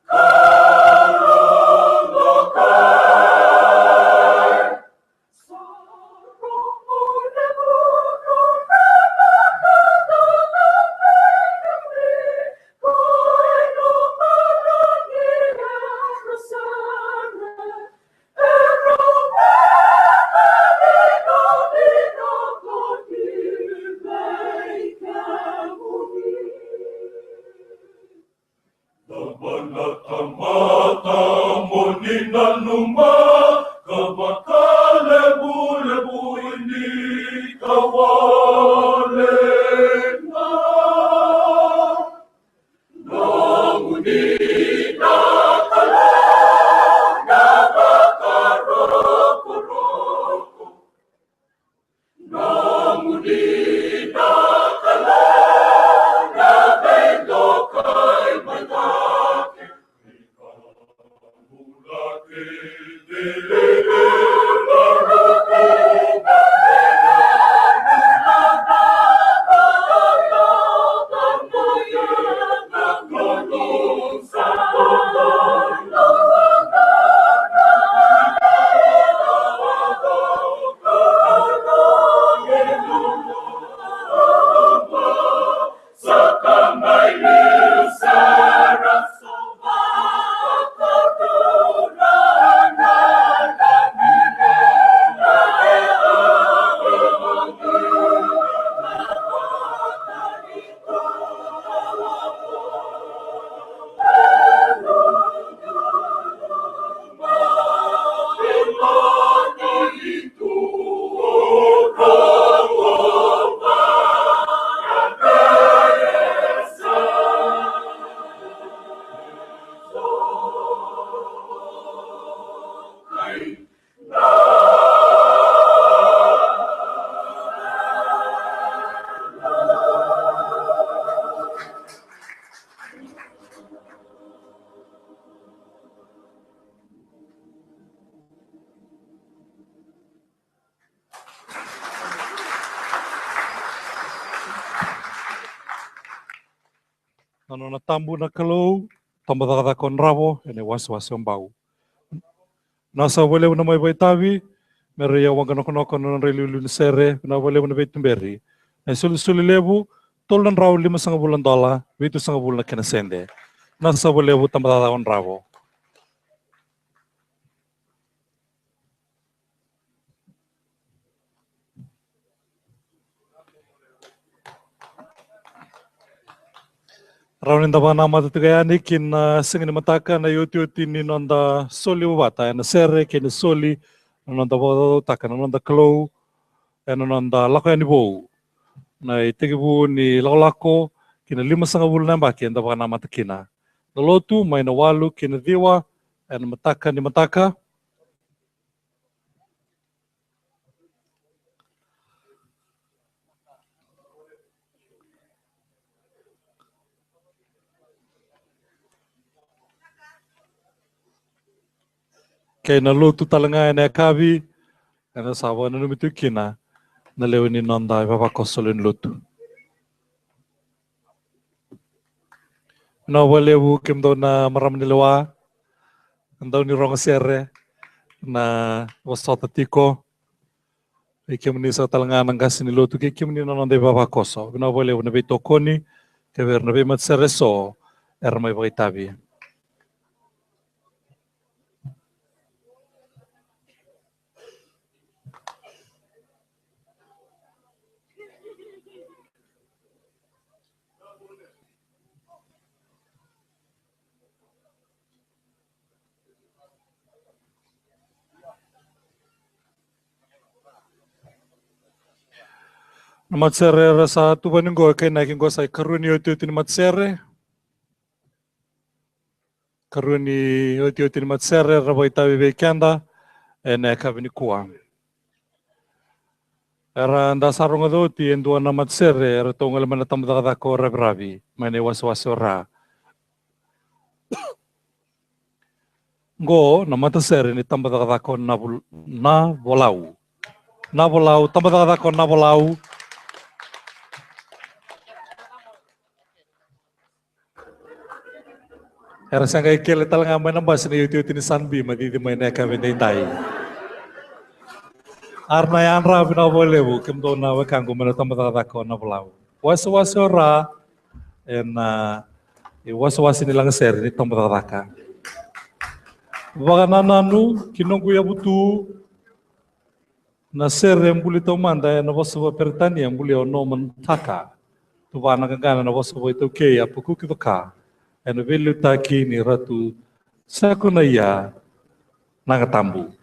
ka lolokai. Cava na tamata mo ni nanuma, ka vakalevulevui ni ka wale ga? Nomuni na Kalou na vakarokoroko. Nomuni na Kalou na veidokai mai cake. Na nona tabu na Kalou, Tabacakacaka o Dravo, ena iwasewase o Bau. Vinaka saka vakalevu na mai vakaitavi, me ra ia waqa nokonoko na nodra iliuliu ni sere, vinaka vakalevu na veituberi. Na isolisoli levu, tolu na drau limasagavulu na dola, vitusagavulu na kena sede. Vinaka saka vakalevu Tabacakacaka o Dravo. Rawa ni da vakanamata tiko yani ki na siga ni mataka na iotioti ni noda soli vata ena sere kei na soli na noda vakacaucautaka na noda Kalou ena noda lako yani vou. Na itekivu ni lakolako ki na limasagavulu na yabaki eda vakanamata kina. Na lotu mai na walu ki na ciwa ena mataka ni mataka. Kei na lotu tale ga ena yakavi, ena sa vakananumi tu kina na lewe ni noda ivavakoso lewe ni lotu. Vinaka vakalevu kemudou na marama ni lewa, na dau ni rogo sere, na vosota tiko. Vei kemuni saka tale ga na qase ni lotu kei kemuni na noda ivavakoso. Vinaka vakalevu na veitokoni kei vei ira na veimatasere eso era mai vakaitavi. Na matasere era sa tuvani qo e kainaki qo sa ikarua ni otioti ni matasere. Karua ni otioti ni matasere era vakaitavi vei keda ena yakavi nikua. Era da sa rogoca oti e dua na matasere eratou gole mai na tabacakacaka o Raviravi mai na iwasewase o Ra. Qo na matasere ni tabacakacaka o Navol-, Navolau. Navolau, tabacakacaka o Navolau. Era sa qai kele tale ga mai na basi na iotioti ni Sunbeam a cici mai na yakavi edaidai. Ara na yadra, vinaka vakalevu kemudou na wekaqu mai na tabacakacaka o Navolau. Wasewase o Ra ena iwasewase ni lagasere ni tabacakacaka. Vakanananu ki noqu yavutu. Na sere e buli taumada ena vosa vakaperitania, bulia o Norman Tucker. Tuvana qaqana na vosa vakaitaukei a Pakuki Coka ena veiliutaki ni Ratu Sakunaia Nagatabu.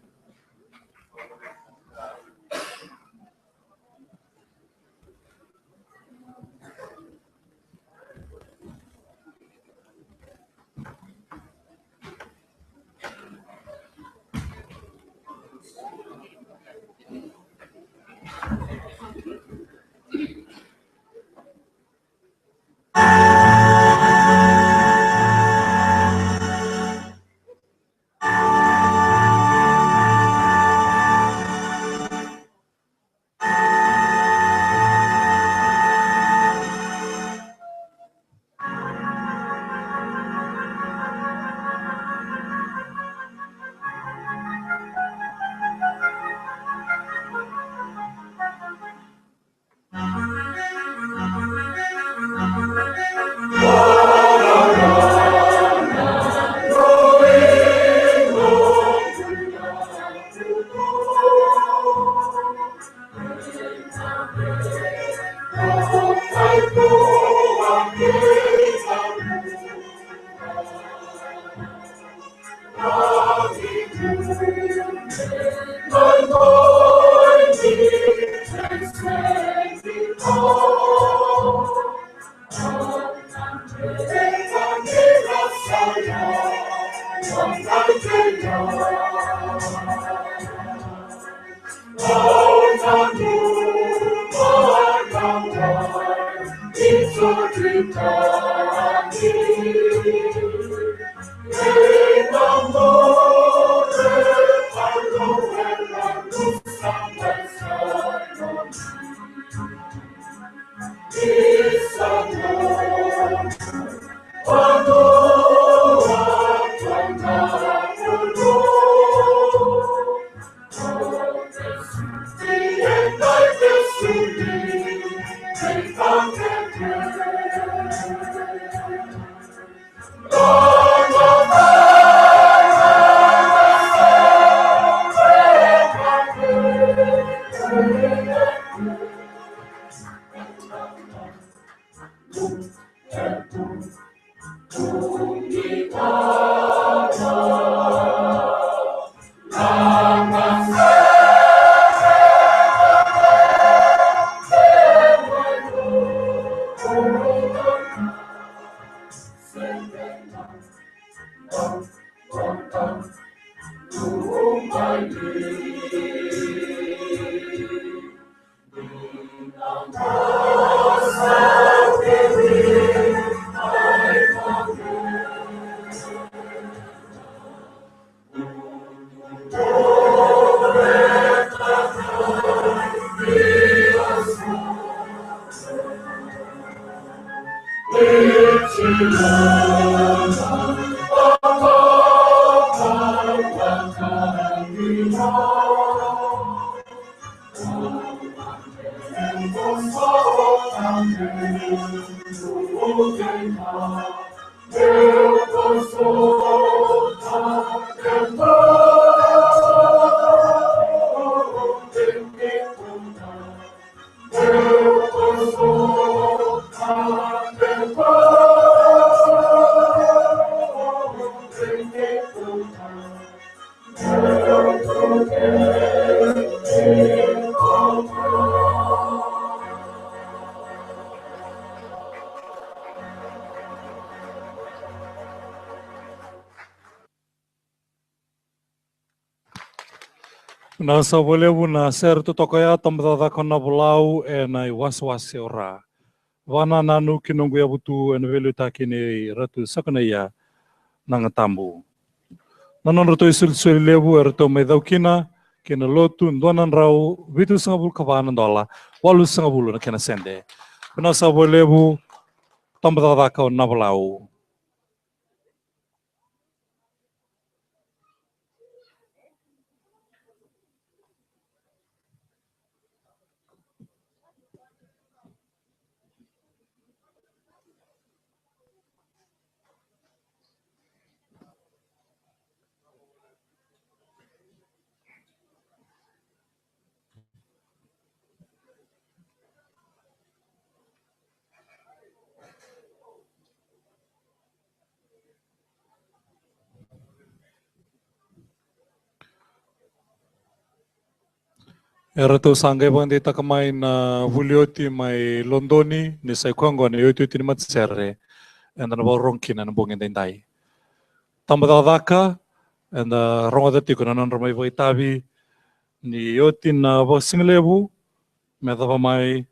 Vinaka saka vakalevu na sere totoka ya, Tabacakacaka o Navolau ena iwasewase o Ra. Vakanananu ki noqu yavutu ena veiliutaki nei Ratu Sakunaia Nagatabu. Na nodratou isolisoli levu eratou mai cau kina, kei na lotu, dua na drau vitusagavulu ka va na dola, walusagavulu na kena sede. Vinaka saka vakalevu, Tabacakacaka o Navolau. Eratou sa qai vakadeitaka mai na vuli oti mai Lodoni ni sa i koya oqo na iotioti ni matasere eda na vakarorogo kina ena bogi edaidai. Tabacakacaka, eda rogoca tiko na nodra mai vakaitavi ni oti na vakasigalevu me yacova mai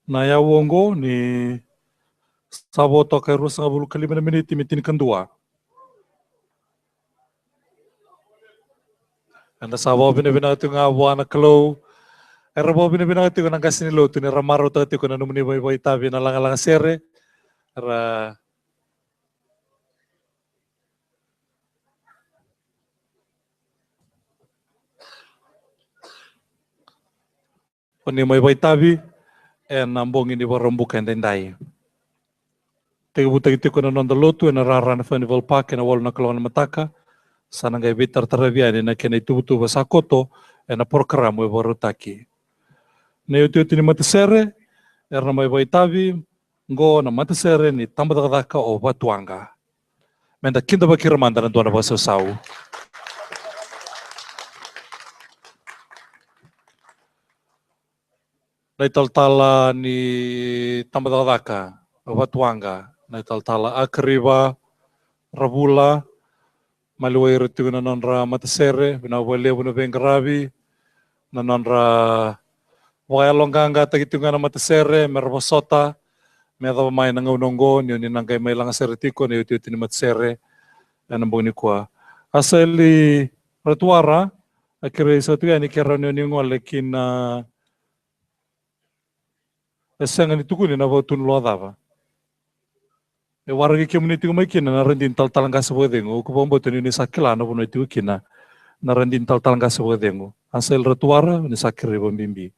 na aua oqo ni sa vo toka e ruasagavulu ka lima na miniti me tinikadua. Eda sa vakavinavinaka tiko ga vua na Kalou. Era vakavinavinaka tiko na qase ni lotu ni ra marautaka tiko na nomuni mai vakaitavi na lagalaga sere. Ra o ni mai vakaitavi ena bogi ni Vakaraubuka edaidai. Tekivutaki tiko na noda lotu ena rara na Festival Park ena walu na kaloko na mataka. Sa na qai veitarataravi yani na kena ituvatuva sa koto ena porokaramu e vakarautaki. Na iotioti ni matasere era na mai vakaitavi, oqo na matasere ni Tabacakacaka o Vatuwaqa. Meda kidavaki ira mada na dua na vakasausau. Na italatala ni Tabacakacaka o Vatuwaqa, na italatala Akariva Ravula, maliwai ira tiko na nodra matasere, vinaka vakalevu na veiqaravi, na nodra vakayaloqaqataki tiko ga na matasere me ra vosota me yacova mai na gauna oqo ni oni na qai mai lagasere tiko na iotioti ni matasere ena bogi nikua. Asaeli Ratuara, a kerei sa tiko yani, ke rawa ni oni gole kina. E sega ni tukuni na vakatunuloa cava. E waraki kemuni tiko mai kina na radini talatala qase vakacegu. Au vakabauta ni oni sa kila na vanua e tiko kina na radini talatala qase vakacegu. Asaeli Ratuara, oni sa kerei vakabibi.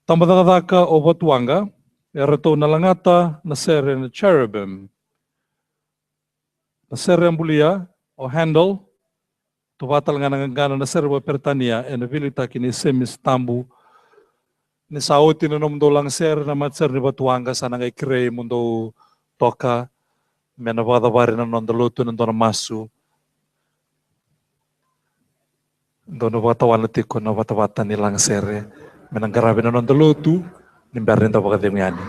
Tabacakacaka o Vatuwaqa, eratou na lagata na sere na Cherubim. Na sere a bulia o Handel, tu vata tale ga na qaqana na sere vakaperitania ena veiliutaki ni Semisi Tabu. Ni sa oti na nomudou lagasere na matasere ni Vatuwaqa, sa na qai kerei mo dou toka me na vakacavari na noda lotu ena dua na masu. Dou na vakatawana tiko na vatavata ni lagasere me na qaravi na noda lotu ni bera ni da vakacegu yani.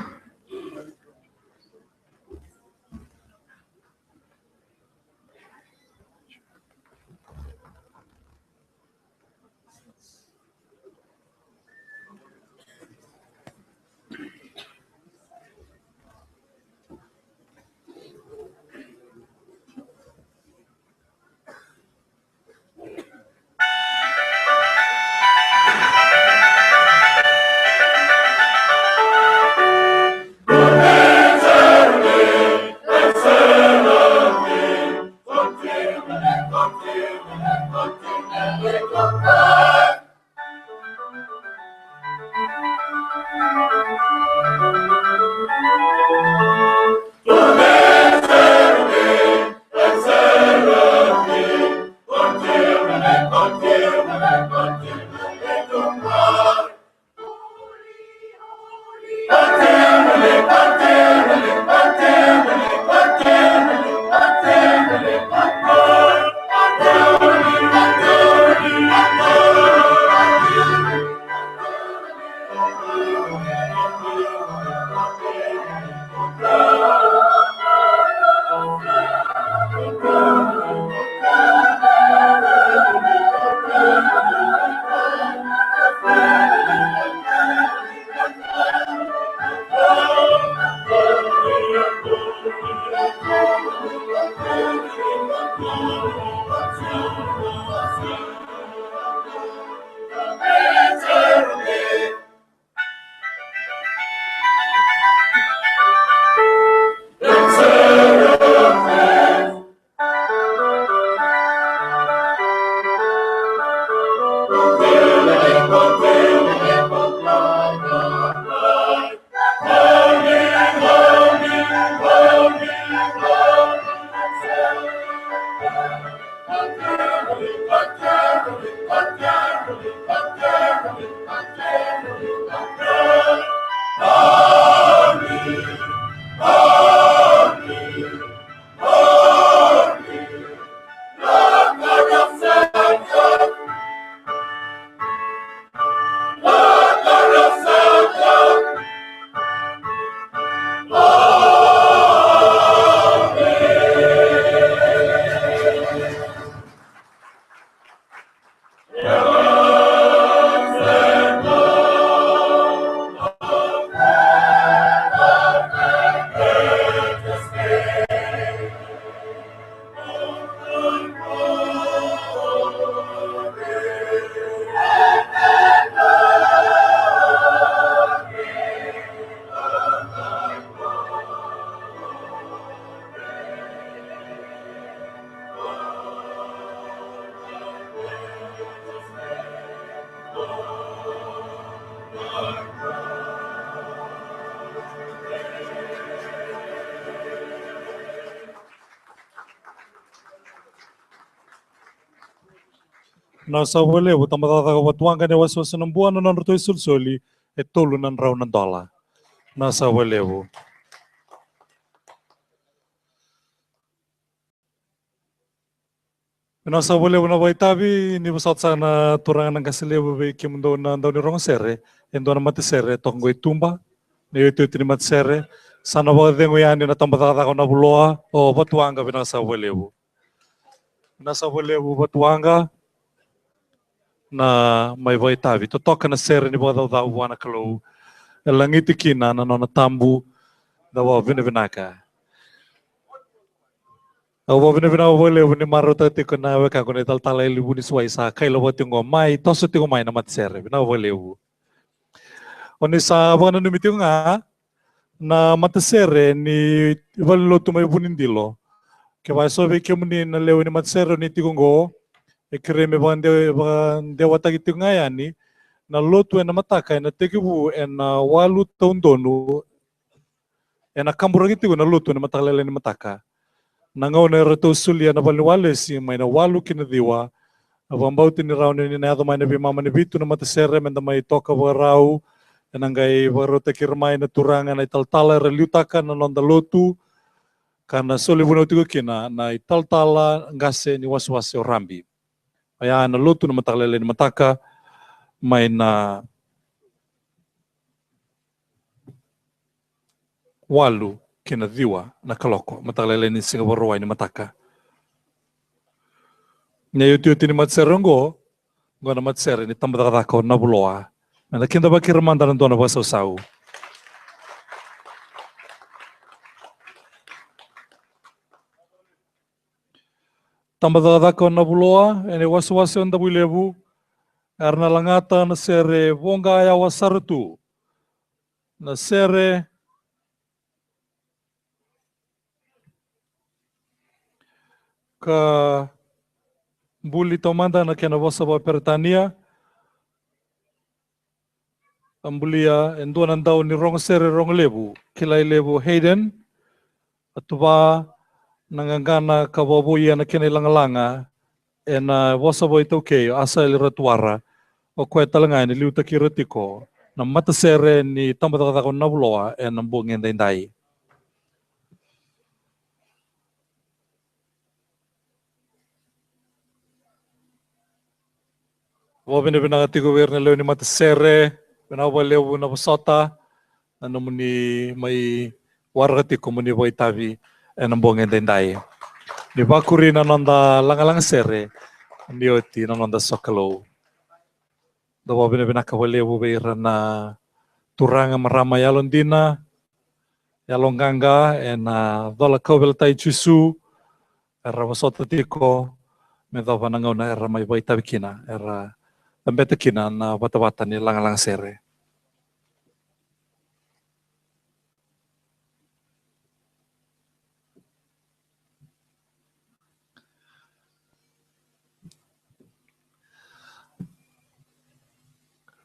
Vinaka saka vakalevu, tabacakacaka Vatuwaqa ni wasewase na bua, na nodratou isolisoli e tolu na drau na dola. Vinaka saka vakalevu. Vinaka saka vakalevu na vakaitavi, ni vosota saka na turaga na qase levu vei kemudou na dau ni rogo sere, e dua na matasere toka qo i tuba, na iotioti ni matasere, sa na vakacegu yani na tabacakacaka o Navuloa, o Vatuwaqa, vinaka saka vakalevu. Vinaka saka vakalevu Vatuwaqa, na mai vakaitavi, totoka na sere ni vakacaucau vua na Kalou, e lagiti kina na nona tabu, da vakavinavinaka. Au vakavinavinaka vakalevu ni marautaka tiko na wekaqu na italatala e Levu ni Suai sa kaila vata tiko qo mai, toso tiko mai na matasere, vinaka vakalevu. O ni sa vakananumi tiko ga na matasere ni valenilotu mai Vunidilo. Kevaka e so vei kemuni na lewe ni matasere o ni tiko qo, e kerei me vakade-, vakadewataki tiko ga yani na lotu ena mataka ena tekivu ena walu taudonu, ena kaburaki tiko na lotu ena mataka lailai ni mataka. Na gauna eratou solia na vale ni walesi mai na walu ki na ciwa, au vakabauta ni rawa ni na yaco mai na veimama ni vitu na matasere, meda mai toka vakarau, ena qai vakarautaki ira mai na turaga na italatala era liutaka na noda lotu, ka na soli vunau tiko kina na italatala qase ni wasewase o Rabi. Oya na lotu na mataka lailai ni mataka mai na walu ki na ciwa na kaloko, mataka lailai ni siga Vakarauwai ni mataka. Na iotioti ni matasere oqo, oqo na matasere ni tabacakacaka o Navuloa. Meda kidavaki ira mada na dua na vakasausau. Tabacakacaka o Navuloa, ena iwasewase o Davuilevu, era na lagata na sere Voqa Yawa Sara Tu. Na sere ka buli taumada na kena vosa vakaperetania. A bulia e dua na dau ni rogo sere rogo levu, kilai levu Hayden. A tuva na gagana ka vakavouia na kena ilagalaga ena vosa vakaitaukei o Asaeli Ratuara. O koya tale ga ena liutaki ira tiko na matasere ni tabacakacaka o Navuloa ena bogi edaidai. Vakavinavinaka tiko vei ira na lewe ni matasere, vinaka vakalevu na vosota, na nomuni mai waraka tiko moni vakaitavi ena bogi edaidai. Ni vakuri na noda lagalaga sere, ni oti na noda sokalou. Da vakavinavinaka vakalevu vei ira na turaga marama yalodina, yaloqaqa ena cola kauveilatai Jisu, era vosota tiko me yacova na gauna era mai vakaitavi kina, era cabeta kina na vatavata ni lagalaga sere.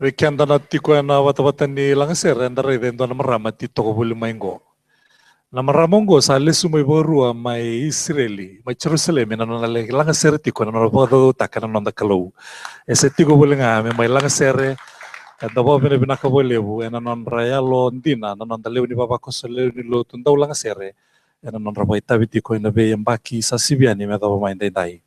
Vei keda na tiko ena vatavata ni lagasere, eda raica e dua na marama ti toka voli mai qo. Na marama oqo sa lesu mai vakarua mai Isireli, mai Jerusalemi, na nona lai lagasere tiko na nona vakacaucautaka na noda Kalou. E se tiko voli ga me mai lagasere. Eda vakavinavinaka vakalevu ena nodra yalodina na noda lewe ni vavakoso, lewe ni lotu dau lagasere ena nodra vakaitavi tiko ena veiyabaki sa sivi yani me yacova mai edaidai.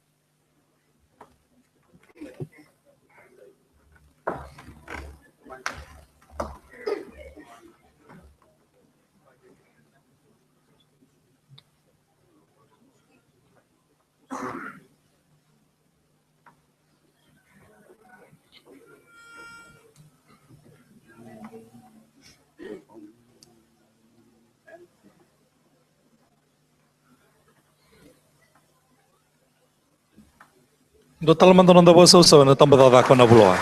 Dua tale mada na noda vakasausau ena tabacakacaka o Navuloa.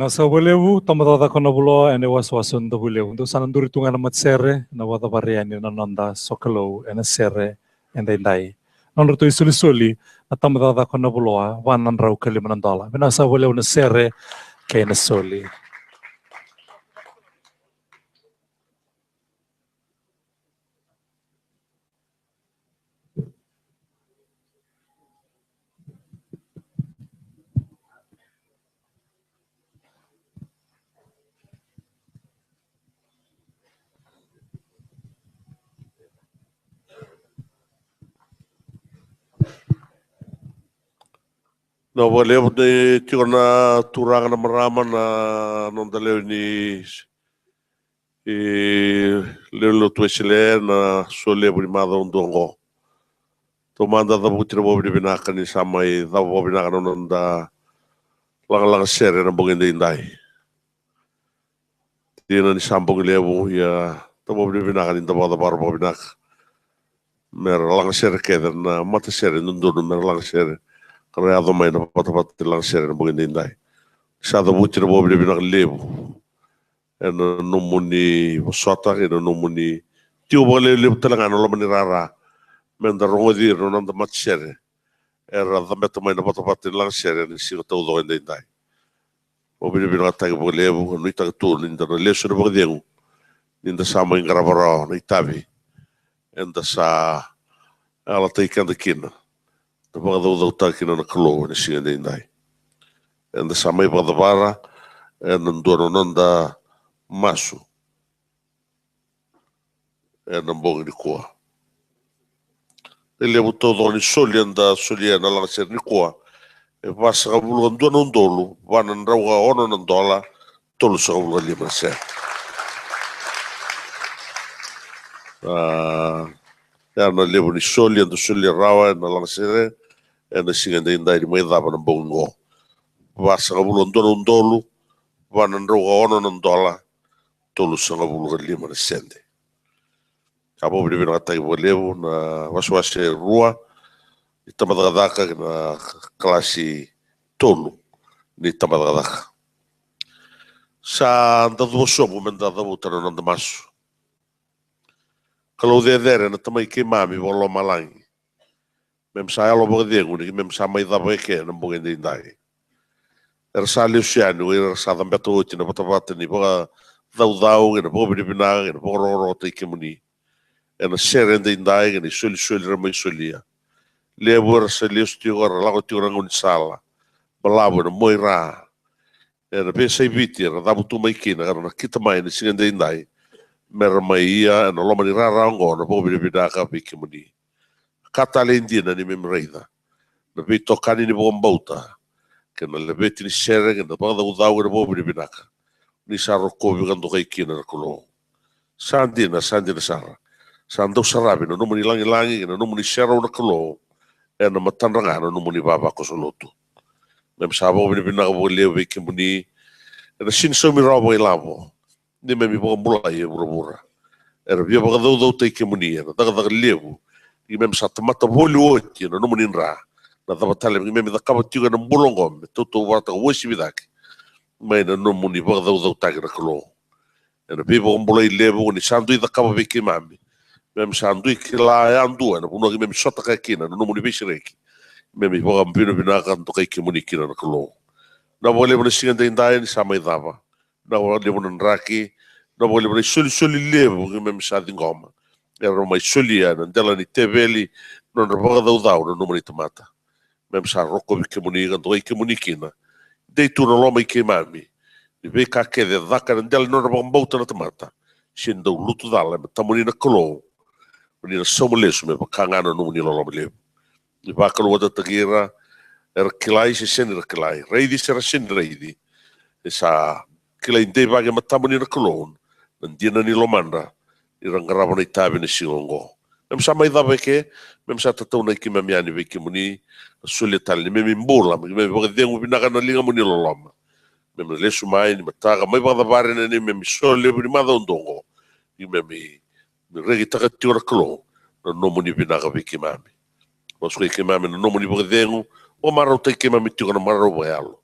Na sa valevu, tamata cakacaka na vuloa, ena iwasewase o Davuilevu. Dou sa na duri tu ga na matasere, na vakacavara yani na noda sokalou ena sere edaidai. Nodratou isolisoli na tamata cakacaka na vuloa, va na drau ka lima na dola. Vinaka sa valevu na sere kei na soli. Na vakalevu ni tiko na turaga na marama na noda lewe ni i lewe ni lotu Wesele na solevu ni macawa dua oqo. Taumada cavuti na vakavinavinaka ni sa mai cava vakavinaka na noda lagalaga sere ena bogi edaidai. Dina ni sa bogi levu, ia da vakavinavinaka ni da vakacavara vakavinaka me ra laga sere kece na matasere dodonu me ra laga sere ka ra yaco mai na vatavata ni laga sere ena bogi edaidai. Sa cavuti na vakavinavinaka levu ena nomuni vosota, ena nomuni tiko vakalevutaki tale ga na loma ni rara me da rogoci ira na noda matasere era cabeta mai na vatavata ni laga sere ena siga taucoko edaidai. Vakavinavinakataki vakalevu, nuitaka tu ni da na lesu ena vakacegu ni da sa mai qarava rawa na itavi eda sa yalataki keda kina, da vakacaucautaka kina na Kalou ena siga edaidai. Eda sa mai vakacavara ena dua na noda masu ena bogi nikua. Na levu taucoko ni soli eda solia ena lagasere nikua e vasagavulu ka dua na udolu va na drau ka ono na dola, tolusagavulu ka lima na sede. A, ya na levu ni soli eda solia rawa ena lagasere ena siga edaidai ni mai cava na bogi qo. Vasagavulu ka dua na udolu va na drau ka ono na dola, tolusagavulu ka lima na sede. Ka vakavinavinakataki vakalevu na wasewase rua ni tabacakacaka kei na kalasi tolu ni tabacakacaka. Sa da cuva sobu me da cavuta na noda masu. Kalou cecere na Tamai keimami vakalomalagi, mem sa yalo vakacegu ni mem sa mai cava eke na bogi edaidai. Era sa lesu yani o ira era sa cabeta oti na vatavata ni vakacaucau kei na vakavinavinaka kei na vakarokorokotaki kemuni ena sere edaidai kei na isolisoli era mai solia. Levu era sa lesu tiko, era lako tiko na gaunisala, balavu ena mua i ra, ena veiyasai Viti era cavutu mai kina, era nakita mai na siga edaidai me ra mai ia ena loma ni rara oqo na vakavinavinaka vei kemuni. Ka talei dina ni memi raica na veitokani ni vakabauta kei na laveti ni sere kei na vakacaucau kei na vakavinavinaka ni sa rokovi ka dokai kina na Kalou. Sa dina, sa dina sara. Sa dau saravi na nomuni lagilagi kei na nomuni serau na Kalou ena matadra ga na nomuni vavakoso lotu. Memi sa vakavinavinaka vakalevu vei kemuni ena sini saumi rawa vakailavo ni memi vakabulai e vuravura. Era via vakacaucautaki kemuni ena cakacaka levu ni memi sa tamata voli oti ena nomuni dra. Na cava tale ni memi cakava tiko ena bula oqo me tautauvatataka uasivi cake mai na nomuni vakacaucautaki na Kalou. Ena veivakabulai levu ni sa dui cakava vei keimami Keimami sa dui kila yadua ena vanua keimami sota kaya kina na nomuni veisereki. Keimami vakavinavinaka, dokai kemuni kina na Kalou. Vinaka vakalevu na siga edaidai ni sa mai cava. Vinaka vakalevu na draki. Vinaka vakalevu na isolisoli levu keimami sa ciqoma. Era mai solia ena dela ni teveli, nodra vakacaucau na nomuni tamata. Keimami sa rokovi kemuni ka dokai kemuni kina. Dei tu na loma i keimami ni veika kece e caka ena dela ni nodra vakabauta na tamata. Sega ni dau lutu cala e matamuni na Kalou. Mo ni na sauma lesu me vaka ga na nomuni loloma levu. Ni vakalougatataki ira, era kilai se sega ni ra kilai, raici se ra sega ni raici. E sa kilai deivaki e matamuni na Kalou na dina ni lomadra ni ra qarava na itavi ena siga oqo. Keimami sa mai cava eke, keimami sa tataunaki keimami yani vei kemuni, ka solia tale ni keimami bula, me keimami vakacegu vinaka ena ligamuni loloma. Keimami na lesu mai ni mataka mai vakacavari ena neimami solevu ni macawa oqo. Ni keimami rekitaka tiko na Kalou na nomuni vinaka vei keimami. Vakasukai keimami na nomuni vakacegu, vakamarautaki keimami tiko na marau vakayalo.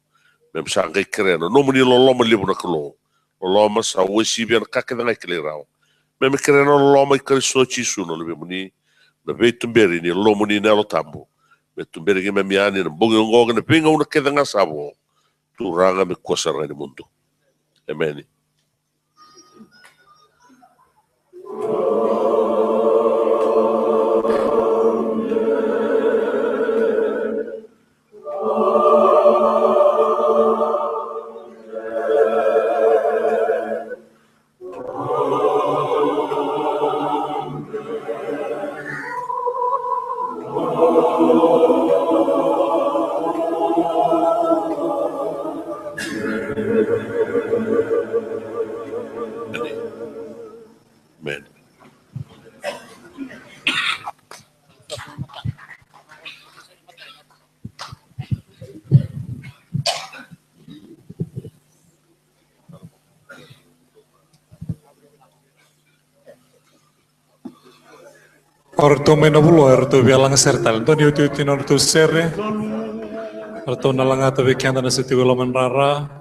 Keimami sa qai kerea na nomuni loloma levu na Kalou. Loloma sa uasivi ena ka kece ga e kilai rawa. Keimami kerea na loloma i Karisito Jisu na Luvemuni, na veituberi ni Yalomuni na Yalo Tabu, me tuberi keimami yani ena bogi oqo kei na veigauna kece ga sa vo. Turaga, me kua sara ga ni mudu. Emeni. Amen. O ratou mai na vula, o ratou via laga sere tale. Dua ni otioti ni nodratou sere. O ratou na lagata vei keda na sa tiko e loma ni rara.